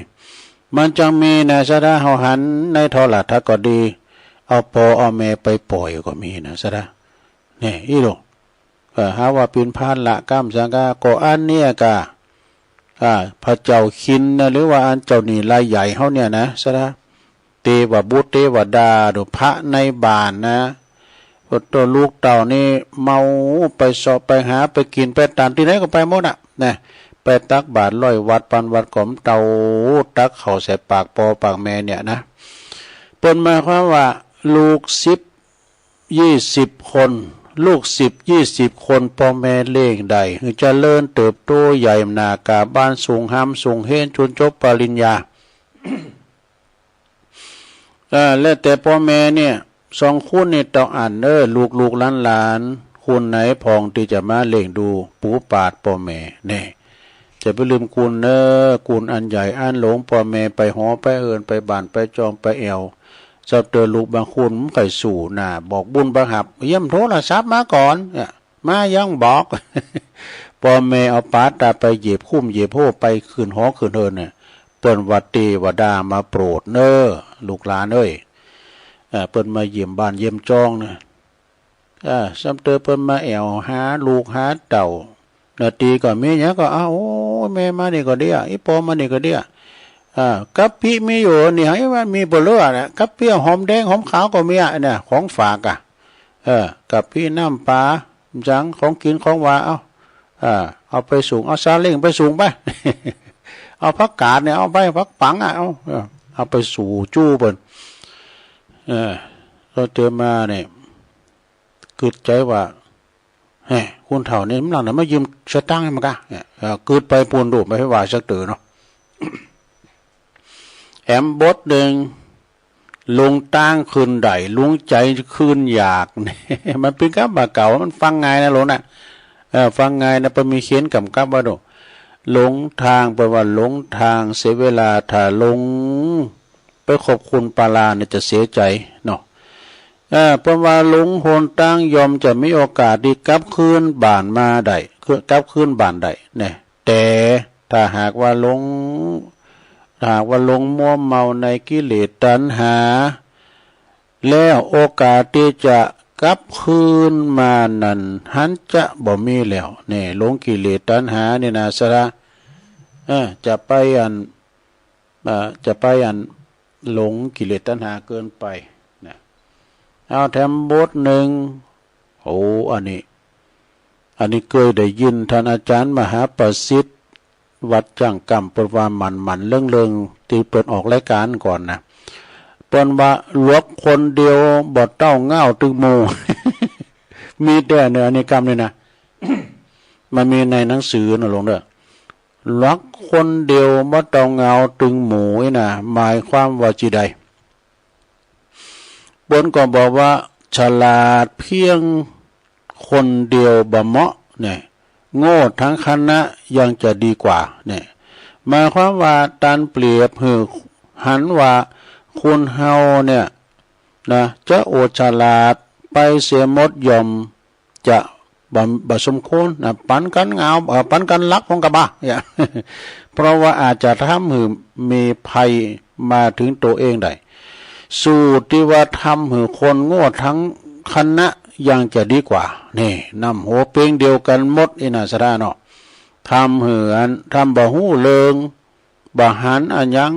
มันจังมีนะ ศรัทธา เฮาหันในโทรทัศน์ก็ดี เอาป้อเอาแม่ไปป่อยก็มีนะ ศรัทธา นี่ อีหลู เอ่อ หาว่าเป๋นภาระกำสังกา ก็อันเนี้ยกะ อ่า พระเจ้าคินนะ หรือว่าอันเจ้าหนี้รายใหญ่เฮาเนี่ยนะ ศรัทธา เตวบุตรเตวดา หรือพระในบ้านนะ พวกตัวลูกเต้านี่เมา ไปเสาะไปหา ไปกิ๋นไปตาน ตี้ไหนก็ไปหมดอะ นะ ไปตักบาตรร้อยวัด พันวัด ก็บ่เต้า ตักเข้าใส่ปากป้อปากแม่เนี่ยนะ เปิ้นหมายความว่า ลูกสิบ ยี่สิบคน ลูกสิบ ยี่สิบคน ป้อแม่เลี้ยงได้ หื้อเจริญเติบโต ใหญ่หน้ากาบ้าน สูงฮ้ำสูงเฮียน จนจบปริญญา เอ่อ แล้วแต่ป้อแม่เนี่ย สองคนนี่ต้องอั้นเน้อ ลูกๆ หลานๆ คนไหนพองตี้จะมาเลี้ยงดูปูปาดป้อแม่ แน่ จะไปลืมคุณเน้อ คุณอันใหญ่อันหลวง ป้อแม่ไปหอไปเฮิน ไปบ้านไปจองไปแอ่ว ซับเตอลูกบางคนมันไข่สู่หน้า บอกบุญบังหับ เยี่ยมโทรศัพท์มาก่อน เนี่ย มายังบอก ป้อแม่เอาปาดตาไปเหยียบคุ้มเหยียบโฮไปขึ้นหอขึ้นเฮินเนี่ย เปิ้นว่าเตวดามาโปรดเน้อ ลูกหลานเอ้ย เอ่อ เปิ้นมาเยี่ยมบ้านเยี่ยมจองนะ อ่า ซ้ำเติมเปิ้นมาแอ่วหาลูกหาเต้า นาทีก็มีหยังก็ อ้าว โอ้ย แม่มานี่ก็เดีย อีป้อมานี่ก็เดีย อ่า กะปิมีอยู่นี่ ให้ว่ามีเปลือกนะ กะปิหอมแดงหอมขาวก็มีอ่ะเนี่ย ของฝากอ่ะ เออ กะปิน้ำปลา จัง ของกิ๋นของหวาน เอา อ่า เอาไปสูง เอาซาเล้งไปสูงไป เอาผักกาดเนี่ย เอาไป ผักปังอ่ะ เอา เออ เอาไปสู่จู้เปิ้น เออ เราเจอมาเนี่ย กึดใจ๋ว่า เฮ้ย คนเฒ่านี่มันหลังไหนมายืมสตางค์ให้มันกะ เนี่ย เอ่อ กึดไปปูนดู ไม่ให้ว่าสักเต๋อเนาะ แอมบทหนึ่ง หลงตางขึ้นได้ หลงใจ๋ขึ้นอยาก มันเป๋นกำบ่าเก่า มันฟังง่ายนะหลวงนะ เอ่อ ฟังง่ายนะ เปิ้นมีเขียนกำกับไว้ดู หลงทาง แปลว่าหลงทาง เสียเวลา ถ้าหลง ไปคบคนปาลาเนี่ยจะเสียใจ๋เนาะ เอ่อ เปิ้นว่าหลงหนตางย่อมจะมีโอกาสตี้กลับคืนบ้านมาได้ คือ กลับคืนบ้านได้เนี่ย แต่ถ้าหากว่าหลง ถ้าหากว่าหลงมัวเมาในกิเลสตัณหา แล้วโอกาสตี้จะกลับคืนมานั้น หันจะบ่มีแล้ว เนี่ย หลงกิเลสตัณหาเนี่ยนะ ศรัทธา เออ จะไปอัน เอ่อ จะไปอันหลงกิเลสตัณหาเกินไปนะ เอาแถมบทหนึ่ง โอ้ อันนี้ อันนี้เกยได้ยินท่านอาจารย์มหาประสิทธิ์ วัดจ้างกำ เปิ้นว่าหมั่นๆ เลิ่งๆ ตี้เปิ้นออกรายการก่อนนะ เปิ้นว่า หลวกคนเดียวบ่เต้าเหง้าตึงหมู่ มีแต๊เนอะ อันนี้กำนี่นะ มันมีในหนังสือนะหลวงเด้อ หลวกคนเดียวบ่เต้าเหง้าตึงหมู่นี่นะ หมายความว่าจีใด เปิ้นก็บอกว่า ฉลาดเพียงคนเดียวบ่เหมาะเนี่ย โง่ทั้งคณะยังจะดีกว่าเนี่ย หมายความว่าตานเปรียบหื้อหันว่าคนเฮาเนี่ยนะ จะอวดฉลาดไปเสียหมดย่อม จะบ่ บ่สมควรนะ ปันกั๋นเหง้า เอ่อ ปันกั๋นหลักของกะบ่า เนี่ย เพราะว่าอาจจะทำหื้อมีภัยมาถึงตัวเองได้ สูตรตี้ว่าทำหื้อคนโง่ทั้งคณะยังจะดีกว่า นี่ น้ำหัวเปียงเดียวกั๋นหมด อีหน้าศรัทธาเนาะ ทำหื้ออัน ทำบ่ฮู้เรื่อง บ่หันอะหยัง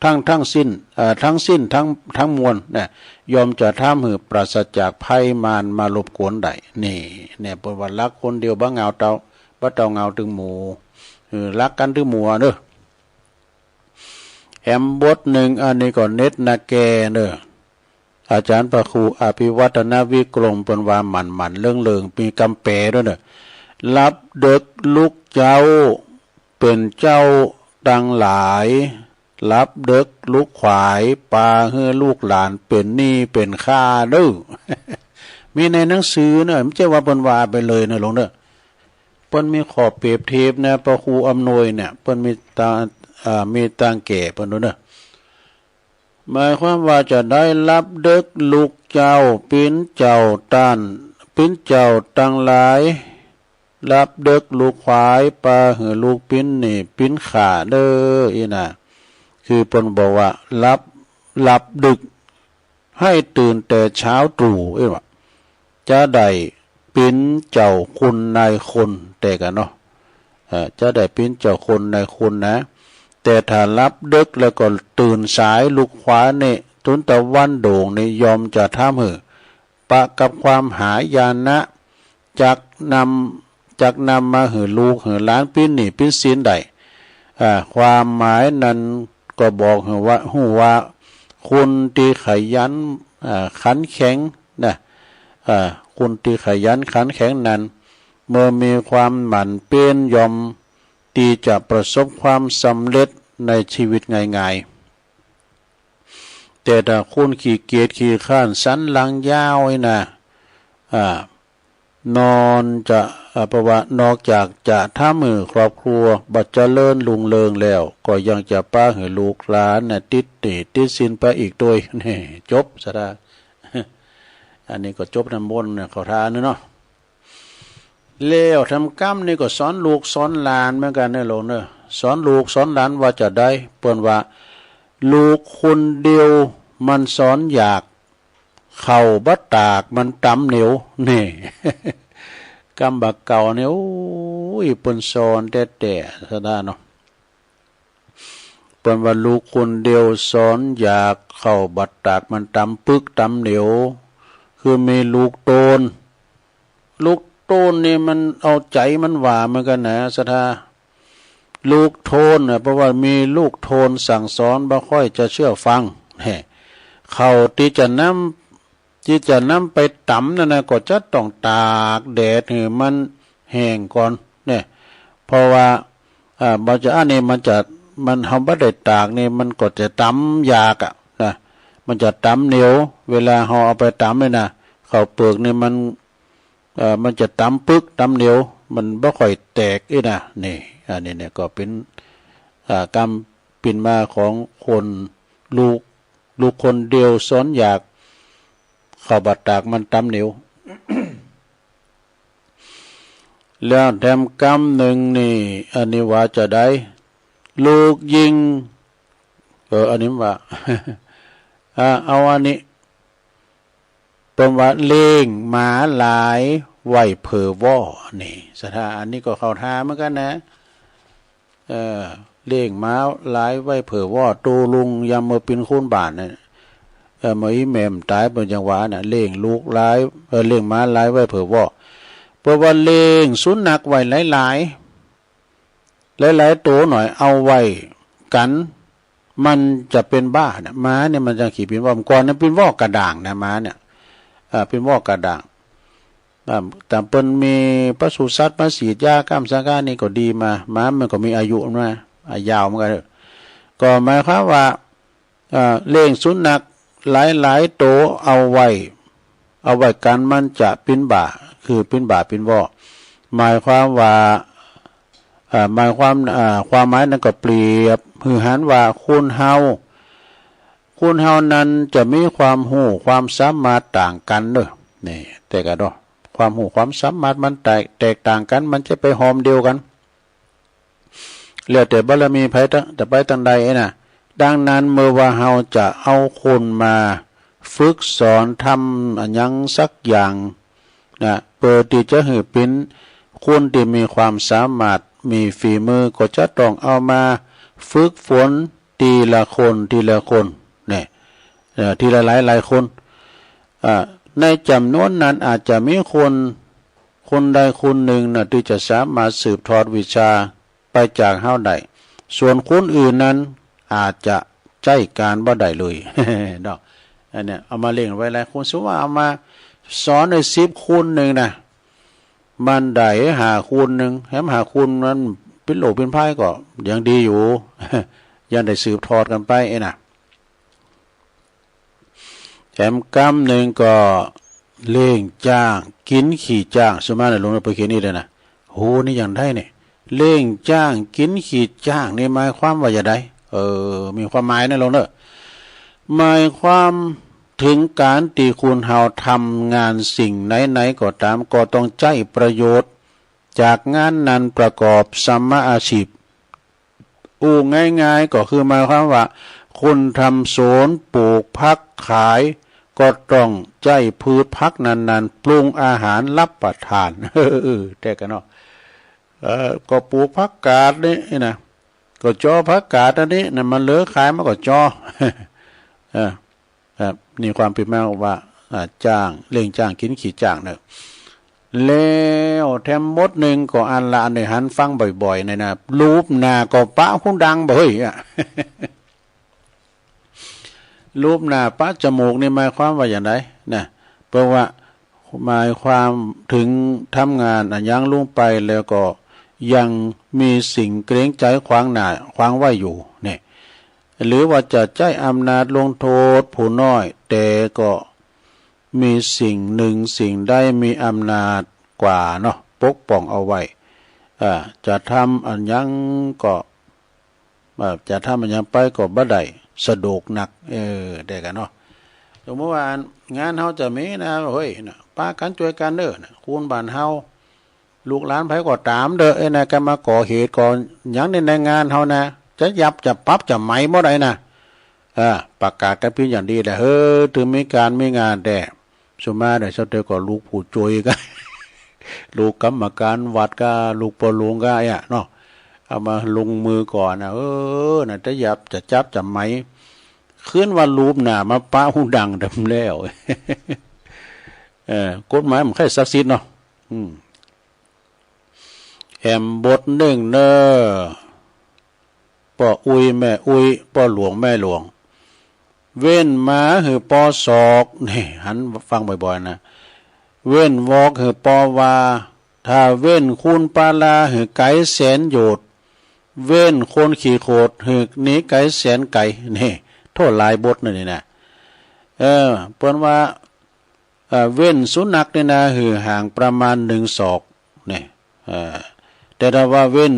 ทั้ง ทั้งสิ้น เอ่อ ทั้งสิ้นทั้ง ทั้งมวลนะ ย่อมจะทำหื้อปราศจากภัยมารมารบกวนได้ นี่ เนี่ย เปิ้นว่าหลักคนเดียวบ่เหง้าเต้า บ่เต้าเหง้าตึงหมู่ เออ หลักกั๋นตึงหมู่เนอะ แอมบทหนึ่ง อันนี้ก็เน็ตนาแกเนอะ อาจารย์พระครูอภิวัฒนวิกรม เปิ้นว่าหมั่นๆ เลิ่งๆ มีกำแปลด้วยเนอะ หลับเดิ็กลุกเจ๊า เป๋นเจ้าตังหลาย หลับเดิ็กลุกขวาย ปาหื้อลูกหลานเป๋นหนี้เป๋นค่าเด้อ มีในหนังสือเนอะ ไม่ใช่ว่าเปิ้นว่าไปเลยเนอะหลวงเนอะ เปิ้นมีข้อเปรียบเทียบนะ พระครูอำนวยเนี่ย เปิ้นมีตาง อ่า มีตางแก้เปิ้นดูเนอะ หมายความว่าจะได้ลับเด็กลูกเจ้า ปิ้นเจ้าตัน ปิ้นเจ้าตังหลาย ลับเด็กลูกควาย ปาหื้อลูกปิ้นนี่ปิ้นข้าเด้อ อี้นะ คือเปิ้นบอกว่า หลับ หลับดึก ให้ตื่นแต่เช้าตรู่ อี้ว่า จะได้ปิ้นเจ้าคุณนายคน แต่กันเนาะ เอ่อ จะได้ปิ้นเจ้าคนนายคนนะ แต่ถ้าหลับดึกแล้วก็ตื่นสาย ลูกควายนี่ ตุนตะวันโด่งนี่ ย่อมจะทำหื้อ ปะกับความหายนะ จักนำ จักนำมาหื้อลูกหื้อหลานปิ้นหนี้ปิ้นสินได้ อ่า ความหมายนั้นก็บอกหื้อว่า ฮู้ว่า คนตี้ขยัน อ่า ขันแข็งนะ อ่า คนตี้ขยันขันแข็งนั้น เมื่อมีความหมั่นเพียรย่อมตี้จะประสบความสำเร็จในชีวิตง่ายๆ แต่ถ้าคนขี้เกียจขี้คร้านสันหลังยาวนี่นะ อ่า นอนจะ อ่า เพราะว่านอกจากจะทำหื้อครอบครัวบ่เจริญรุ่งเรืองแล้ว ก็ยังจะปาหื้อลูกหลานน่ะติดหนี้ติดสินไปอีกตวย นี่ จบซะละ อันนี้ก็จบน้ำมนต์เนี่ย เขาท่านี่เนาะ แล้วทำกรรมนี่ก็สอนลูกสอนหลานเหมือนกันเนอะโลงเนอะ สอนลูกสอนหลานว่าจะได้ เปิ้นว่า ลูกคนเดียวมันสอนยาก ข้าวบ่ตากมันตำเหนียว นี่ กำบ่าเก่าเนี่ย โอ้ย เปิ้นสอนแต๊ๆ ซะด้าเนาะ เปิ้นว่าลูกคนเดียวสอนยาก ข้าวบ่ตากมันตำปึกตำเหนียว คือมีลูกโตน ลูกโตนนี่มันเอาใจมันว่าเหมือนกันนะ ศรัทธา ลูกโตนน่ะ เพราะว่ามีลูกโตนสั่งสอนบ่ค่อยจะเชื่อฟัง แหม ข้าวตี้จะนำ ตี้จะนำไปตำนั่นนะ ก็จะต้องตากแดดหื้อมันแห้งก่อน เนี่ย เพราะว่า อ่า บ่จะ อันนี้มันจะ มัน เฮาบ่ได้ตากนี่ มันก็จะตำยากอะนะ มันจะตำเหนียว เวลาเฮาเอาไปตำนี่นะ ข้าวเปลือกนี่มัน เอ่อ มันจะตำปึกตำเหนียว มันบ่ค่อยแตกอี้นะ นี่ อันนี้เนี่ยก็เป็น อ่า กำเป็นมาของคน ลูก ลูกคนเดียวสอนยาก ข้าวบ่ตากมันตำเหนียว แล้วแถมกำหนึ่งนี่ อันนี้ว่าจะได้ ลูกยิง เออ อันนี้ว่า อ่า เอาอันนี้ เปิ้นว่าเลี้ยงหมาหลายไว้เผื่อว่อ นี่ ศรัทธา อันนี้ก็เข้าท่าเหมือนกันนะ เออ เลี้ยงหมาหลายไว้เผื่อว่อ โตลุงยามเมื่อเป๋นคนบ้านน่ะ เออ เมื่ออีแม่มันต๋าย เปิ้นจั่งว่าน่ะ เลี้ยงลูกหลาย เออ เลี้ยงหมาหลายไว้เผื่อว่อ เปิ้นว่าเลี้ยงสุนัขไว้หลายๆ หลายๆ โตหน่อย เอาไว้กั๋น มันจะเป๋นบ้าน่ะ หมาเนี่ยมันจั่งขี้เป๋นว่อ ก่อนเนี่ยเป๋นว่อกระด้างนะ หมาเนี่ย เอ่อ เป๋นว่อกระด้าง อ่า แต่เปิ้นมีปศุสัตว์มาฉีดยาก้ามสังกานี่ก็ดีมา หมามันก็มีอายุมา อ่ะ ยาวเหมือนกัน ก็หมายความว่า เอ่อ เลี้ยงสุนัขหลายๆ โตเอาไว้ เอาไว้กั๋นมันจะเป๋นบ้า คือเป๋นบ้าเป๋นว่อ หมายความว่า เอ่อ หมายความ เอ่อ ความหมายนั้นก็เปรียบหื้อหันว่าคนเฮา คนเฮานั้นจะมีความฮู้ความสามารถต่างกั๋นเด้อ นี่ แต่กะเนาะ ความฮู้ความสามารถมันแตก แตกต่างกั๋น มันจะไปฮอมเดียวกั๋น แล้วแต่บารมีไผตะ จะไปตางใดน่ะ ดังนั้นเมื่อว่าเฮาจะเอาคนมาฝึกสอนทำอะหยังสักอย่างนะ เปื้อตี้จะหื้อเป๋นคนตี้มีความสามารถ มีฝีมือ ก็จะต้องเอามาฝึกฝนทีละคน ทีละคน เนี่ย เอ่อ ทีละหลายๆ คน อ่า ในจ๋ำนวนนั้นอาจจะมีคน คนใดคนหนึ่งน่ะ ตี้จะสามารถสืบทอดวิชาไปจากเฮาได้ ส่วนคนอื่นนั้นอาจจะใจ๊ก๋านบ่ได้เลย เนาะ อันเนี้ย เอามาเลี้ยงไว้หลายคน สมมุติว่าเอามาสอนได้สิบคนหนึ่งนะ มันได้ห้าคนหนึ่ง แถมห้าคนนั้นเป๋นโรคเป๋นภัยก็ยังดีอยู่ ยังได้สืบทอดกั๋นไปเอ้ยนะ แถมกำหนึ่งก็เลี้ยงจ้างกิ๋นขี้จ้าง สมมุตินะ หลวงปู่เขียนนี่เลยนะ โห นี่ยังได้เนี่ย เลี้ยงจ้างกิ๋นขี้จ้างนี่หมายความว่าจะใด เออ มีความหมายนะหลวงเนอะ หมายความถึงการที่คุณเฮาทำงานสิ่งไหนๆก็ตาม ก็ต้องใช้ประโยชน์จากงานนั้นประกอบสัมมาอาชีพ อู้ง่ายๆก็คือหมายความว่า คุณทำสวนปลูกผักขาย ก็ต้องใช้พืชผักนั้นๆปรุงอาหารรับประทาน เออ แต่กันเนาะ เออ ก็ปลูกผักกาดนี่นะ ก็จอผักกาดอันนี้นะ มันเหลือขายมันก็จอ เออ ครับ นี่ความเป็นมาว่า อ่า จ้าง เลี้ยงจ้างกินขี้จ้างเนอะ แล้วแถมบทหนึ่งก็อันละอันได้หันฟังบ่อยๆเนี่ยนะ ลูบหน้าก็ปะหูดังบ่เฮ้ยอะ ลูบหน้าปะจมูกนี่หมายความว่าอย่างไรนะ เพราะว่าหมายความถึงทำงานอะหยังลงไปแล้วก็ยังมีสิ่งเกรงใจขวางหน้า ขวางไว้อยู่เนี่ย หรือว่าจะใช้อำนาจลงโทษผู้น้อย แต่ก็มีสิ่งหนึ่งสิ่งใดมีอำนาจกว่าเนาะ ปกป้องเอาไว้ อ่า จะทำอะหยังก็ อ่า จะทำอะหยังไปก็บ่ได้สะดวกนัก เออ ได้กันเนาะ สมมุติว่างานเฮาจะมีนะ เฮ้ยนะ ปะกันช่วยกันเด้อนะ คนบ้านเฮา ลูกหลานไผก็ตามเด้อ เอ้ยนะ ก็มาก่อเหตุก่อหยังใน ในงานเฮานะ จะยับจะปรับจะไหมบ่ได้นะ อ่า ประกาศกันเป็นอย่างดีแหละ เฮ้อ ถึงมีการมีงานแต่ ส่วนมากเนี่ย ชาวเตยก็ลูกผู้ช่วยกัน ลูกกรรมการวัดก็ ลูกพ่อหลวงก็ เนี่ยเนาะ เอามาลงมือก่อนนะ เออ นะ จะยับจะจับจะไหม คืนว่าลูบหน้ามาปะหูดังเต็มแล้ว เออ กฎหมายมันใคร่ศักดิ์สิทธิ์เนาะ อืม แอมบทหนึ่งเนอ ป้ออุ๊ยแม่อุ๊ย ป้อหลวงแม่หลวง เว้นหมาหื้อป้อสอก นี่ หันฟังบ่อยๆนะ เว้นวอกหื้อป้อว่า ถ้าเว้นคุณปาลาหื้อไก๋แสนโยชน์ เว้นคนขี้โขดหื้อหนีไก๋แสนไก๋ นี่ โทษหลายบทนะนี่นะ เออ เปิ้นว่า เอ่อ เว้นสุนัขนี่นะ หื้อห่างประมาณหนึ่งศอก นี่ เอ่อ แต่ถ้าว่าเว้น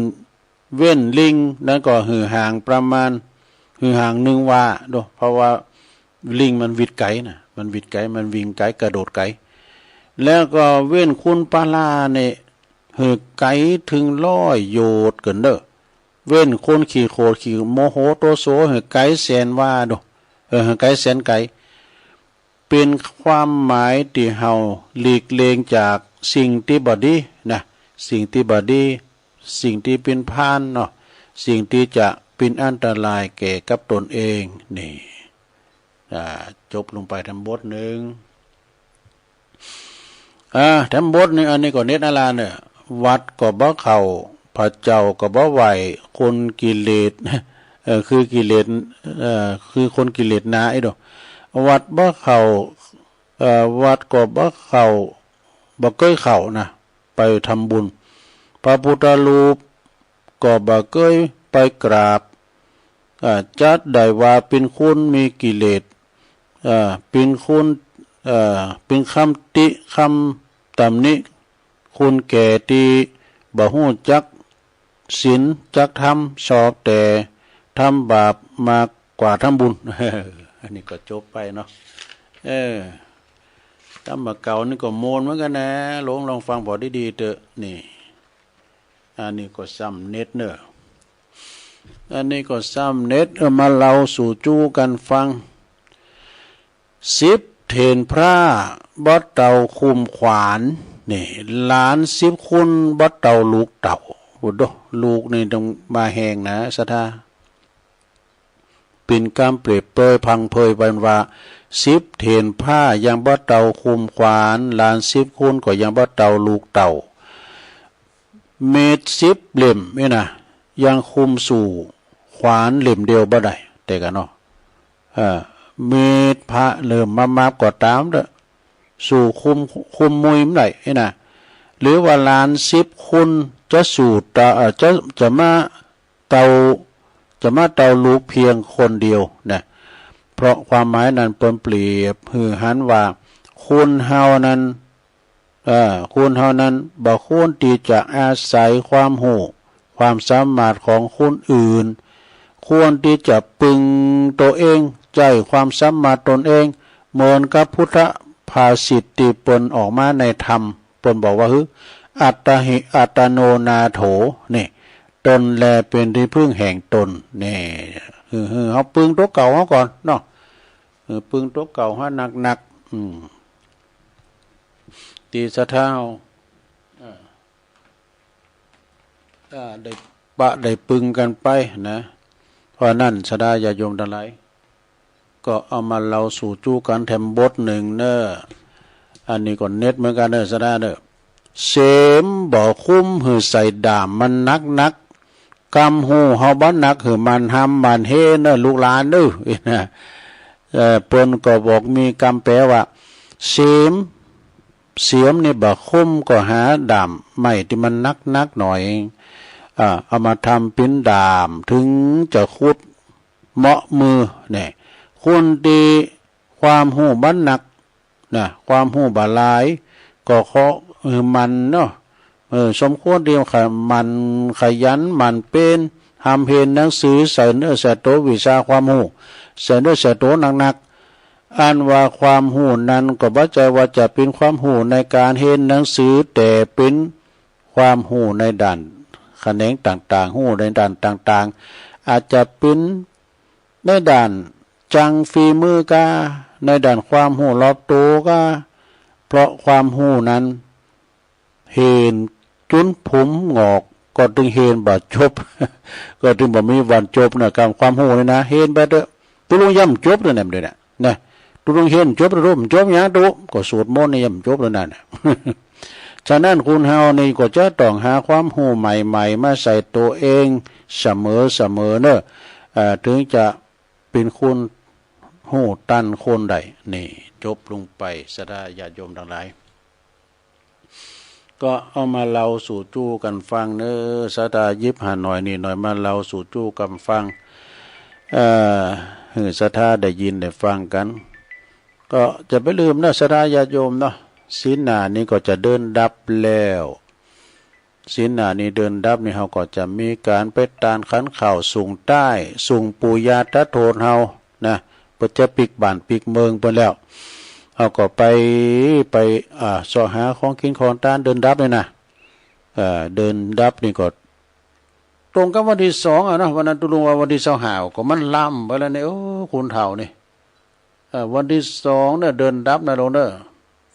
เว้นลิงนั้นก็หื้อห่างประมาณ หื้อห่างหนึ่งวาโด เพราะว่าลิงมันหวิดไก๋นะ มันหวิดไก๋ มันวิ่งไก๋ กระโดดไก๋ แล้วก็เว้นคุณปาลาเนี่ย หื้อไก๋ถึงร้อยโยชน์เกินเด้อ เว้นคนขี้โขดขี้โมโหโตโส หื้อไก๋แสนวาโด เออ หื้อไก๋แสนไก๋ เป็นความหมายที่เฮาหลีกเลี่ยงจากสิ่งที่บ่ดีนะ สิ่งที่บ่ดี สิ่งที่เป็นพานเนาะ สิ่งที่จะเป็นอันตรายแก่กับตนเอง นี่ อ่า จบลงไปแถมบทหนึ่ง อ่า แถมบทหนึ่ง อันนี้ก็เน็ตนาลาเนอะ วัดก็บ่เข้า พระเจ้าก็บ่ไหว้ คนกิเลส เอ่อ คือกิเลส เอ่อ คือคนกิเลสหนาไอ้ดอก วัดบ่เข้า เอ่อ วัดก็บ่เข้า บ่เคยเข้านะ ไปทำบุญ พระพุทธรูปก็บ่เคยไปกราบ อ่า จัดได้ว่าเป็นคนมีกิเลส อ่า เป็นคน อ่า เป็นคำติคำตำหนิ คนแก่ที่บ่ฮู้จักศีลจักธรรม ชอบแต่ทำบาปมากกว่าทำบุญ อันนี้ก็จบไปเนาะ เออ กำบ่าเก่านี่ก็โมนเหมือนกันนะ ลองลองฟังบ่ดีๆเต๊อะ นี่ อันนี้ก็ซ้ำเน็ตเนอะ อันนี้ก็ซ้ำเน็ต เอามาเล่าสู่จู้กันฟัง สิบเถรพระบ่เต่าคุมขวาน นี่ หลานสิบคนบ่เต่าลูกเต่า โอ้โห ลูกนี่ต้องมาแฮงนะ ศรัทธา เป็นกำเปรียบเปรยพังเพยไปว่า สิบเถรพระยังบ่เต่าคุมขวาน หลานสิบคนก็ยังบ่เต่าลูกเต่า มีดสิบเล่มนี่นะ ยังคุมสู้ขวานเล่มเดียวบ่ได้ แต่กันเนาะ เอ่อ มีดพระเล่มมากๆก็ต๋ามเต๊อะ สู้คุม คุมมุยบ่ได้นี่นะ หรือว่าหลานสิบคนจะสู้ตะ เอ่อ จะ จะมาเต่า จะมาเต่าลูกเพียงคนเดียวนะ เพราะความหมายนั้นเปิ้นเปรียบหื้อหันว่า คนเฮานั้น เอ่อ คนเฮานั้นบ่ควรที่จะอาศัยความฮู้ ความสามารถของคนอื่น ควรที่จะพึ่งตัวเอง ใจ๊ความสามารถตนเอง เหมือนกับพุทธภาษิตตี้เปิ้นออกมาในธรรม เปิ้นบอกว่า หือ อัตตาหิ อัตตโนนาโถ นี่ ตนแลเป็นที่พึ่งแห่งตน นี่ หือ หือ เฮาปึงตั๋วเก่าเฮาก่อนเนาะ หือ ปึงตั๋วเก่าเฮาหนักๆ อืม ตี้ศรัทธาเฮา อ่า อ่า ได้ปะได้ปึงกันไปนะ เพราะนั้นศรัทธาญาติโยมตังหลาย ก็เอามาเล่าสู่จู้กันแถมบทหนึ่งเนอะ อันนี้ก็เน็ตเหมือนกันเนอะศรัทธาเนอะ เสมบ่คุ้มหื้อใส่ด้ามมันหนักๆ กำฮู้เฮาบ่หนักหื้อหมั่นหำหมั่นเฮเนอะลูกหลานเนอะ นะ เอ่อ เปิ้นก็บอกมีกำแปลว่า เสม เสียมนี่บ่คมก็หาด้ามไม้ตี้มันหนักๆ หน่อย อ่า เอามาทำเป็นด้าม ถึงจะขุดเหมาะมือ เนี่ย คนตี้ความฮู้บ่หนัก นะ ความฮู้บ่หลาย ก็ขอหื้อหมั่นเนาะ เออ สมควรตี้ขะ หมั่นขยันหมั่นเพียร หำเฮหนังสือ ใส่เนื้อใส่ตัววิชาความฮู้ ใส่เนื้อใส่ตัวหนักๆ อันว่าความฮู้นั้นก็บ่ใจ้ว่าจะเป็นความฮู้ในการเฮหนังสือ แต่เป็นความฮู้ในด้านแขนงต่างๆ ฮู้ในด้านต่างๆ อาจจะเป็นในด้านจั่งฝีมือก้า ในด้านความฮู้รอบตัวก้า เพราะความฮู้นั้น เฮนจุนผมหงอก ก็ตึงเฮนบ่จบ ก็ตึงบ่มีวันจบนะ กำความฮู้นี่นะ เฮนไปเต๊อะ ตกลงย่ำจบเต๊อะเนี่ย มันเต๊อะนะ ตกลงเฮนจบเต๊อะ บ่จบหยังเต๊อะ ก็สวดมนต์นี่ย่ำจบแล้วนั่นน่ะ ฉะนั้นคนเฮานี่ก็จะต้องหาความฮู้ใหม่ๆ มาใส่ตัวเองเสมอๆ เนอะ เอ่อ ถึงจะ เป็นคนฮู้ตันคนได้ นี่ จบลงไป ศรัทธาญาติโยมตังหลาย ก็เอามาเล่าสู่จู้กันฟังเนอะ ศรัทธาหยิบหาหน่อยนี่หน่อยมาเล่าสู่จู้กันฟัง เอ่อ หื้อศรัทธาได้ยินได้ฟังกัน ก็จะไปลืมเนอะ ศรัทธาญาติโยมเนาะ ศีลหน้านี่ก็จะเดินดับแล้ว ศีลหน้านี่เดินดับนี่ เฮาก็จะมีก๋านไปตานขันข้าวสูงใต้ สูงปู่ย่าตาโทนเฮานะ เปิ้นจะปิ๊กบ้านปิ๊กเมืองเปิ้นแล้ว เฮาก็ไป ไป อ่า เซาะหาของกิ๋นของตานเดินดับนี่นะ เอ่อ เดินดับนี่ก็ ตรงกับวันตี้สองอะเนาะ วันนั้นตกลงว่าวันตี้ซาวห้า ก็มันล้ำไปแล้วเนี่ย โอ้ คนเฒ่านี่ เอ่อ วันตี้สองเนี่ย เดินดับนะลุงเนอะ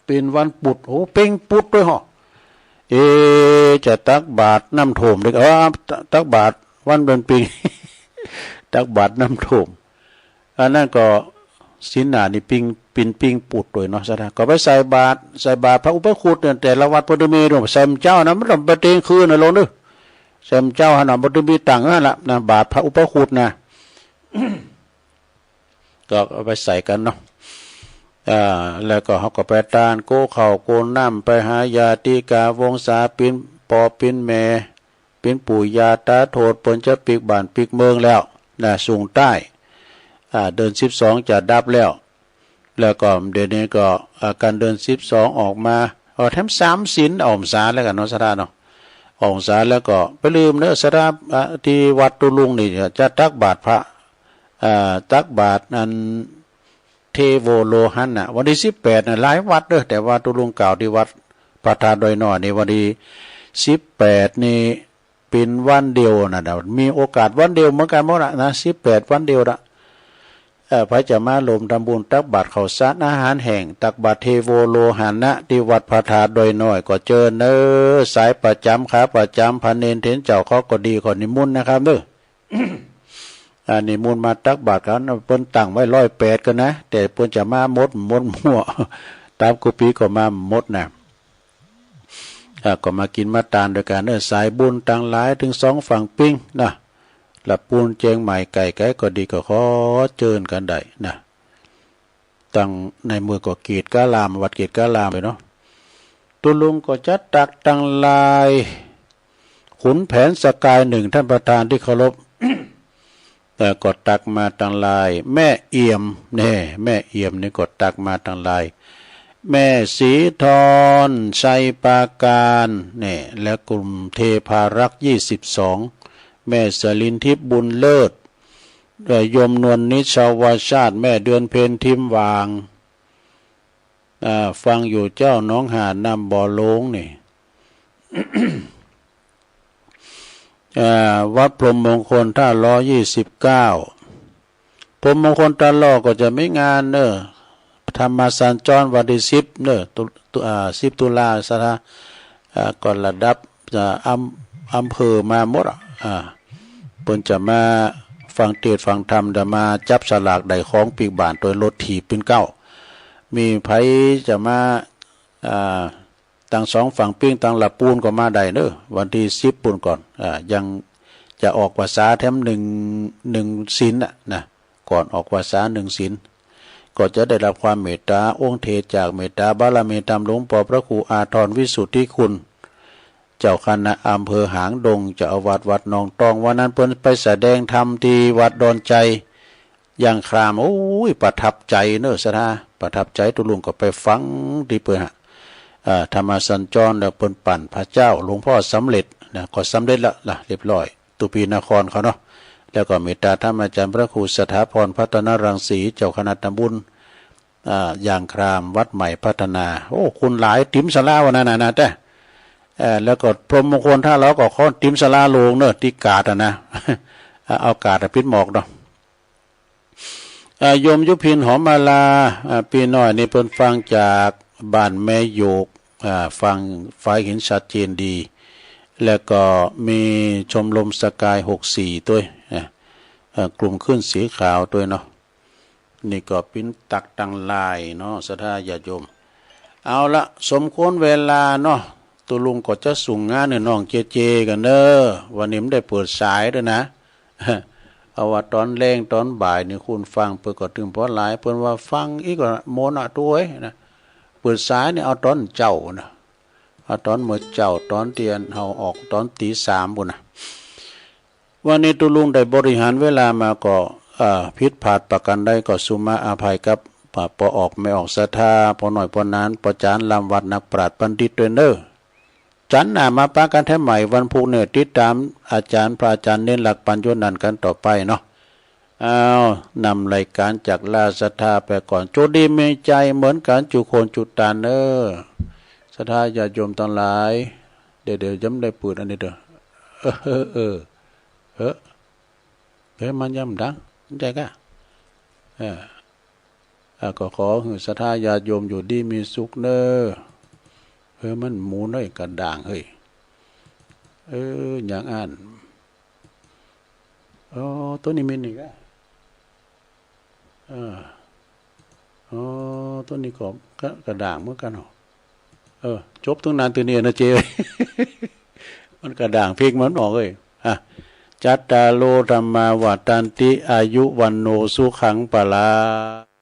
เป๋นวันปุธ โอ้ เป๋นปุธตวยเหรอ เอ๊ะ จะตักบาตรน้ำท่วมเด้อ เออ ตักบาตรวันเป๋นปิง ตักบาตรน้ำท่วม อันนั้นก็ศีลหน้านี่ปิง เป๋นปิงปุธตวยเนาะ ศรัทธา ก็ไปใส่บาตร ใส่บาตรพระอุปคุตเนี่ย แต่ละวัดเปิ้นจะมีเนาะ ใส่หม้อเจ้านะ มันต้องไปเตียงคืนนะลุงเนอะ ใส่หม้อเจ้าหั่นน่ะ เปิ้นจะมีตั้งหั่นละนะ บาตรพระอุปคุตนะ ก็เอาไปใส่กันเนาะ อ่า แล้วก็เฮาก็ไปตานโกข้าวโกน้ำ ไปหาญาติกาวงศา เป๋นป้อเป๋นแม่ เป๋นปู่ย่าตาโทน เปิ้นจะปิ๊กบ้านปิ๊กเมืองแล้วนะ สูงใต้ อ่า เดือนสิบสองจะดับแล้ว แล้วก็เดี๋ยวนี้ก็ อ่า ก๋านเดือนสิบสองออกมา ก็แถมสามศีลออกพรรษาแล้วกั๋นเนาะ ศรัทธาเนาะ ออกพรรษาแล้วก็ไปลืมเนอะ ศรัทธา อ่า ตี้วัดตุลุงนี่จะตักบาตรพระ อ่า ตักบาตรอัน เทโวโลหันน่ะ วันตี้สิบแปดน่ะ หลายวัดเด้อ แต่ว่าตุลุงกล่าวตี้วัดพระธาตุดอยน้อยนี่ วันตี้สิบแปดนี่เป๋นวันเดียวน่ะ มีโอกาสวันเดียวเหมือนกั๋นหมดอะนะ สิบแปดวันเดียวน่ะ เอ่อ ใผจะมาร่วมทำบุญตักบาตรข้าวสารอาหารแห้ง ตักบาตรเทโวโลหันนะ ตี้วัดพระธาตุดอยน้อย ก็เจิญเนอะ สายประจ๋ำ ขาประจ๋ำ พระเณรเถรเจ้าเขาก็ดี ขอนิมนต์นะครับเนอะ อ่า นิมนต์มาตักบาตรกั๋น เปิ้นตั้งไว้ร้อยแปดกั๋นนะ แต่เปิ้นจะมาหมด หมดมั่ว ต๋ามกุฏิก็มาหมดนะ อ่า ก็มากิ๋นมาตานด้วยกั๋นเนอะ สายบุญตังหลาย ตึงสองฝั่งปิ๊งนะ ละปูนเจียงใหม่ไก๋ไก๋ก็ดี ก็ขอเจิญกั๋นได้นะ ตังในเมืองก็เกตการาม วัดเกตการามไปเนาะ ตุลุงก็จะตักตังหลาย ขุนแผนสกายหนึ่ง ท่านประธานที่เคารพ เอ่อ ก็ตักมาตังหลาย แม่เอี่ยม แน่ แม่เอี่ยมนี่ก็ตักมาตังหลาย แม่ศรีทร ชัยปราการ แน่ และกลุ่มเทพารักษ์ ยี่สิบสอง แม่สลินทิพย์บุญเลิศ เอ่อ โยมนวลนิชาวาชาติ แม่เดือนเพ็ญทิมหว่าง อ่า ฟังอยู่เจ้า หนองหาดน้ำบ่อโลงนี่ อ่า วัดพรหมมงคลท่าล้อ ยี่สิบเก้า พรหมมงคลท่าล้อก็จะมีงานเนอะ ธรรมสัญจรวันที่สิบเนอะ ตุ ตุ อ่า สิบตุลา ศรัทธา อ่า ก็ระดับ อ่า อำ อำเภอมาหมดอะ อ่า เปิ้นจะมาฟังเทศน์ฟังธรรม จะมาจับสลากได้ของปิ๊กบ้านโดยรถถีบปืนเกล้า มีไผจะมา อ่า ตังสองฝั่งปิ๊งตังละปูนก็มาได้เนอะ วันที่สิบปูนก่อน อ่า ยังจะออกพรรษาแถมหนึ่ง หนึ่งศีลน่ะนะ ก่อนออกพรรษาหนึ่งศีล ก็จะได้รับความเมตตา องค์เทพจากเมตตาบารมีธรรมหลวงปอพระครูอาทรวิสุทธิคุณ เจ้าคณะอำเภอหางดง เจ้าอาวาสวัดหนองตอง วันนั้นเปิ้นไปแสดงธรรมที่วัดดอนไจ อย่างคราม โอ้ย ประทับใจเนอะ ศรัทธา ประทับใจ ตุ๊ลุงก็ไปฟังที่เปิ้นฮะ เอ่อ ธรรมสัญจร แล้วเปิ้นปั่นพระเจ้า หลวงพ่อสำเร็จนะ ก็สำเร็จละล่ะ เรียบร้อย ตุปีนครเขาเนาะ แล้วก็เมตตาธรรมอาจารย์พระครูสถาพรพัฒนรังสี เจ้าคณะตำบล อ่า ยางคราม วัดใหม่พัฒนา โอ้ คนหลาย เต็มศาลาวันนั้นนะ นะ แต่ เอ่อ แล้วก็พรหมมงคลท่าล้อก็ขอเต็มศาลาโลงเนอะ ตี้กาดอะนะ เอากาดอะปิดหมอกเนาะ อ่า โยมยุพินหอมมาลา อ่า ปีน้อยนี่เปิ้นฟังจากบ้านแม่โยก อ่า ฟัง ฟังเห็นชัดเจนดี แล้วก็มีชมรมสกายหกสี่ด้วย อ่า เอ่อ กลุ่มคลื่นสีขาวด้วยเนาะ นี่ก็ปิ้นตักตังหลายเนาะ ศรัทธาญาติโยม เอาละ สมควรเวลาเนาะ ตุ๊ลุงก็จะส่งงานหื้อน้องเจเจกั๋นเนอะ วันนี้มันได้เปิดสายด้วยนะ เอาว่าตอนแลงตอนบ่ายนี่คนฟังเปิ้นก็ตึงปอหลาย เปิ้นว่าฟังอีกก็โมนะตัวเอ้ยนะ เปิดสายนี่เอาตอนเจ๊านะ เอาตอนเมื่อเจ๊า ตอนตี้เฮาออกตอนตีสามปู้นนะ วันนี้ตุ๊ลุงได้บริหารเวลามาก็ เอ่อ ผิดพลาดประการใดก็สุมาอภัยกับ อ่า ปอออกแม่ออกศรัทธา ปอน้อยปอหนาน ปอจารย์ลำวัด นักปราชญ์บัณฑิตด้วยเนอะ จันทร์หน้ามาปะกันแถมใหม่วันพุธเนอะ ติดตามอาจารย์ พระอาจารย์เน้นหลักปัญญานั้นกันต่อไปเนาะ เอา นำรายการจากลาศรัทธาไปก่อน โจดีมีใจเหมือนกันจุคนจุตานเนอะ ศรัทธาญาติโยมทั้งหลาย เดี๋ยว เดี๋ยวย้ำได้เปิดอันนี้เด้อ เออ เออ เออ เออ เฮ้ย มันย่ำดัง มันใจกะ เออ อ่ะ ก็ขอหื้อศรัทธาญาติโยมอยู่ดีมีสุขเนอะ เฮ้ย มันหมุนเฮ้ย กระด้างเฮ้ย เออ อย่างอั้น อ๋อ ตัวนี้มีนี่กะ เออ อ๋อ ตัวนี้ก็กระ กระด้างเหมือนกันเนาะ เออ จบตรงนั้นตัวนี้นะเจ้ย มันกระด้างเพลงมันออกเอ้ย อ่ะ จัตตาโร ธัมมา วัฑฒันติ อายุ วัณโณ สุขัง พลัง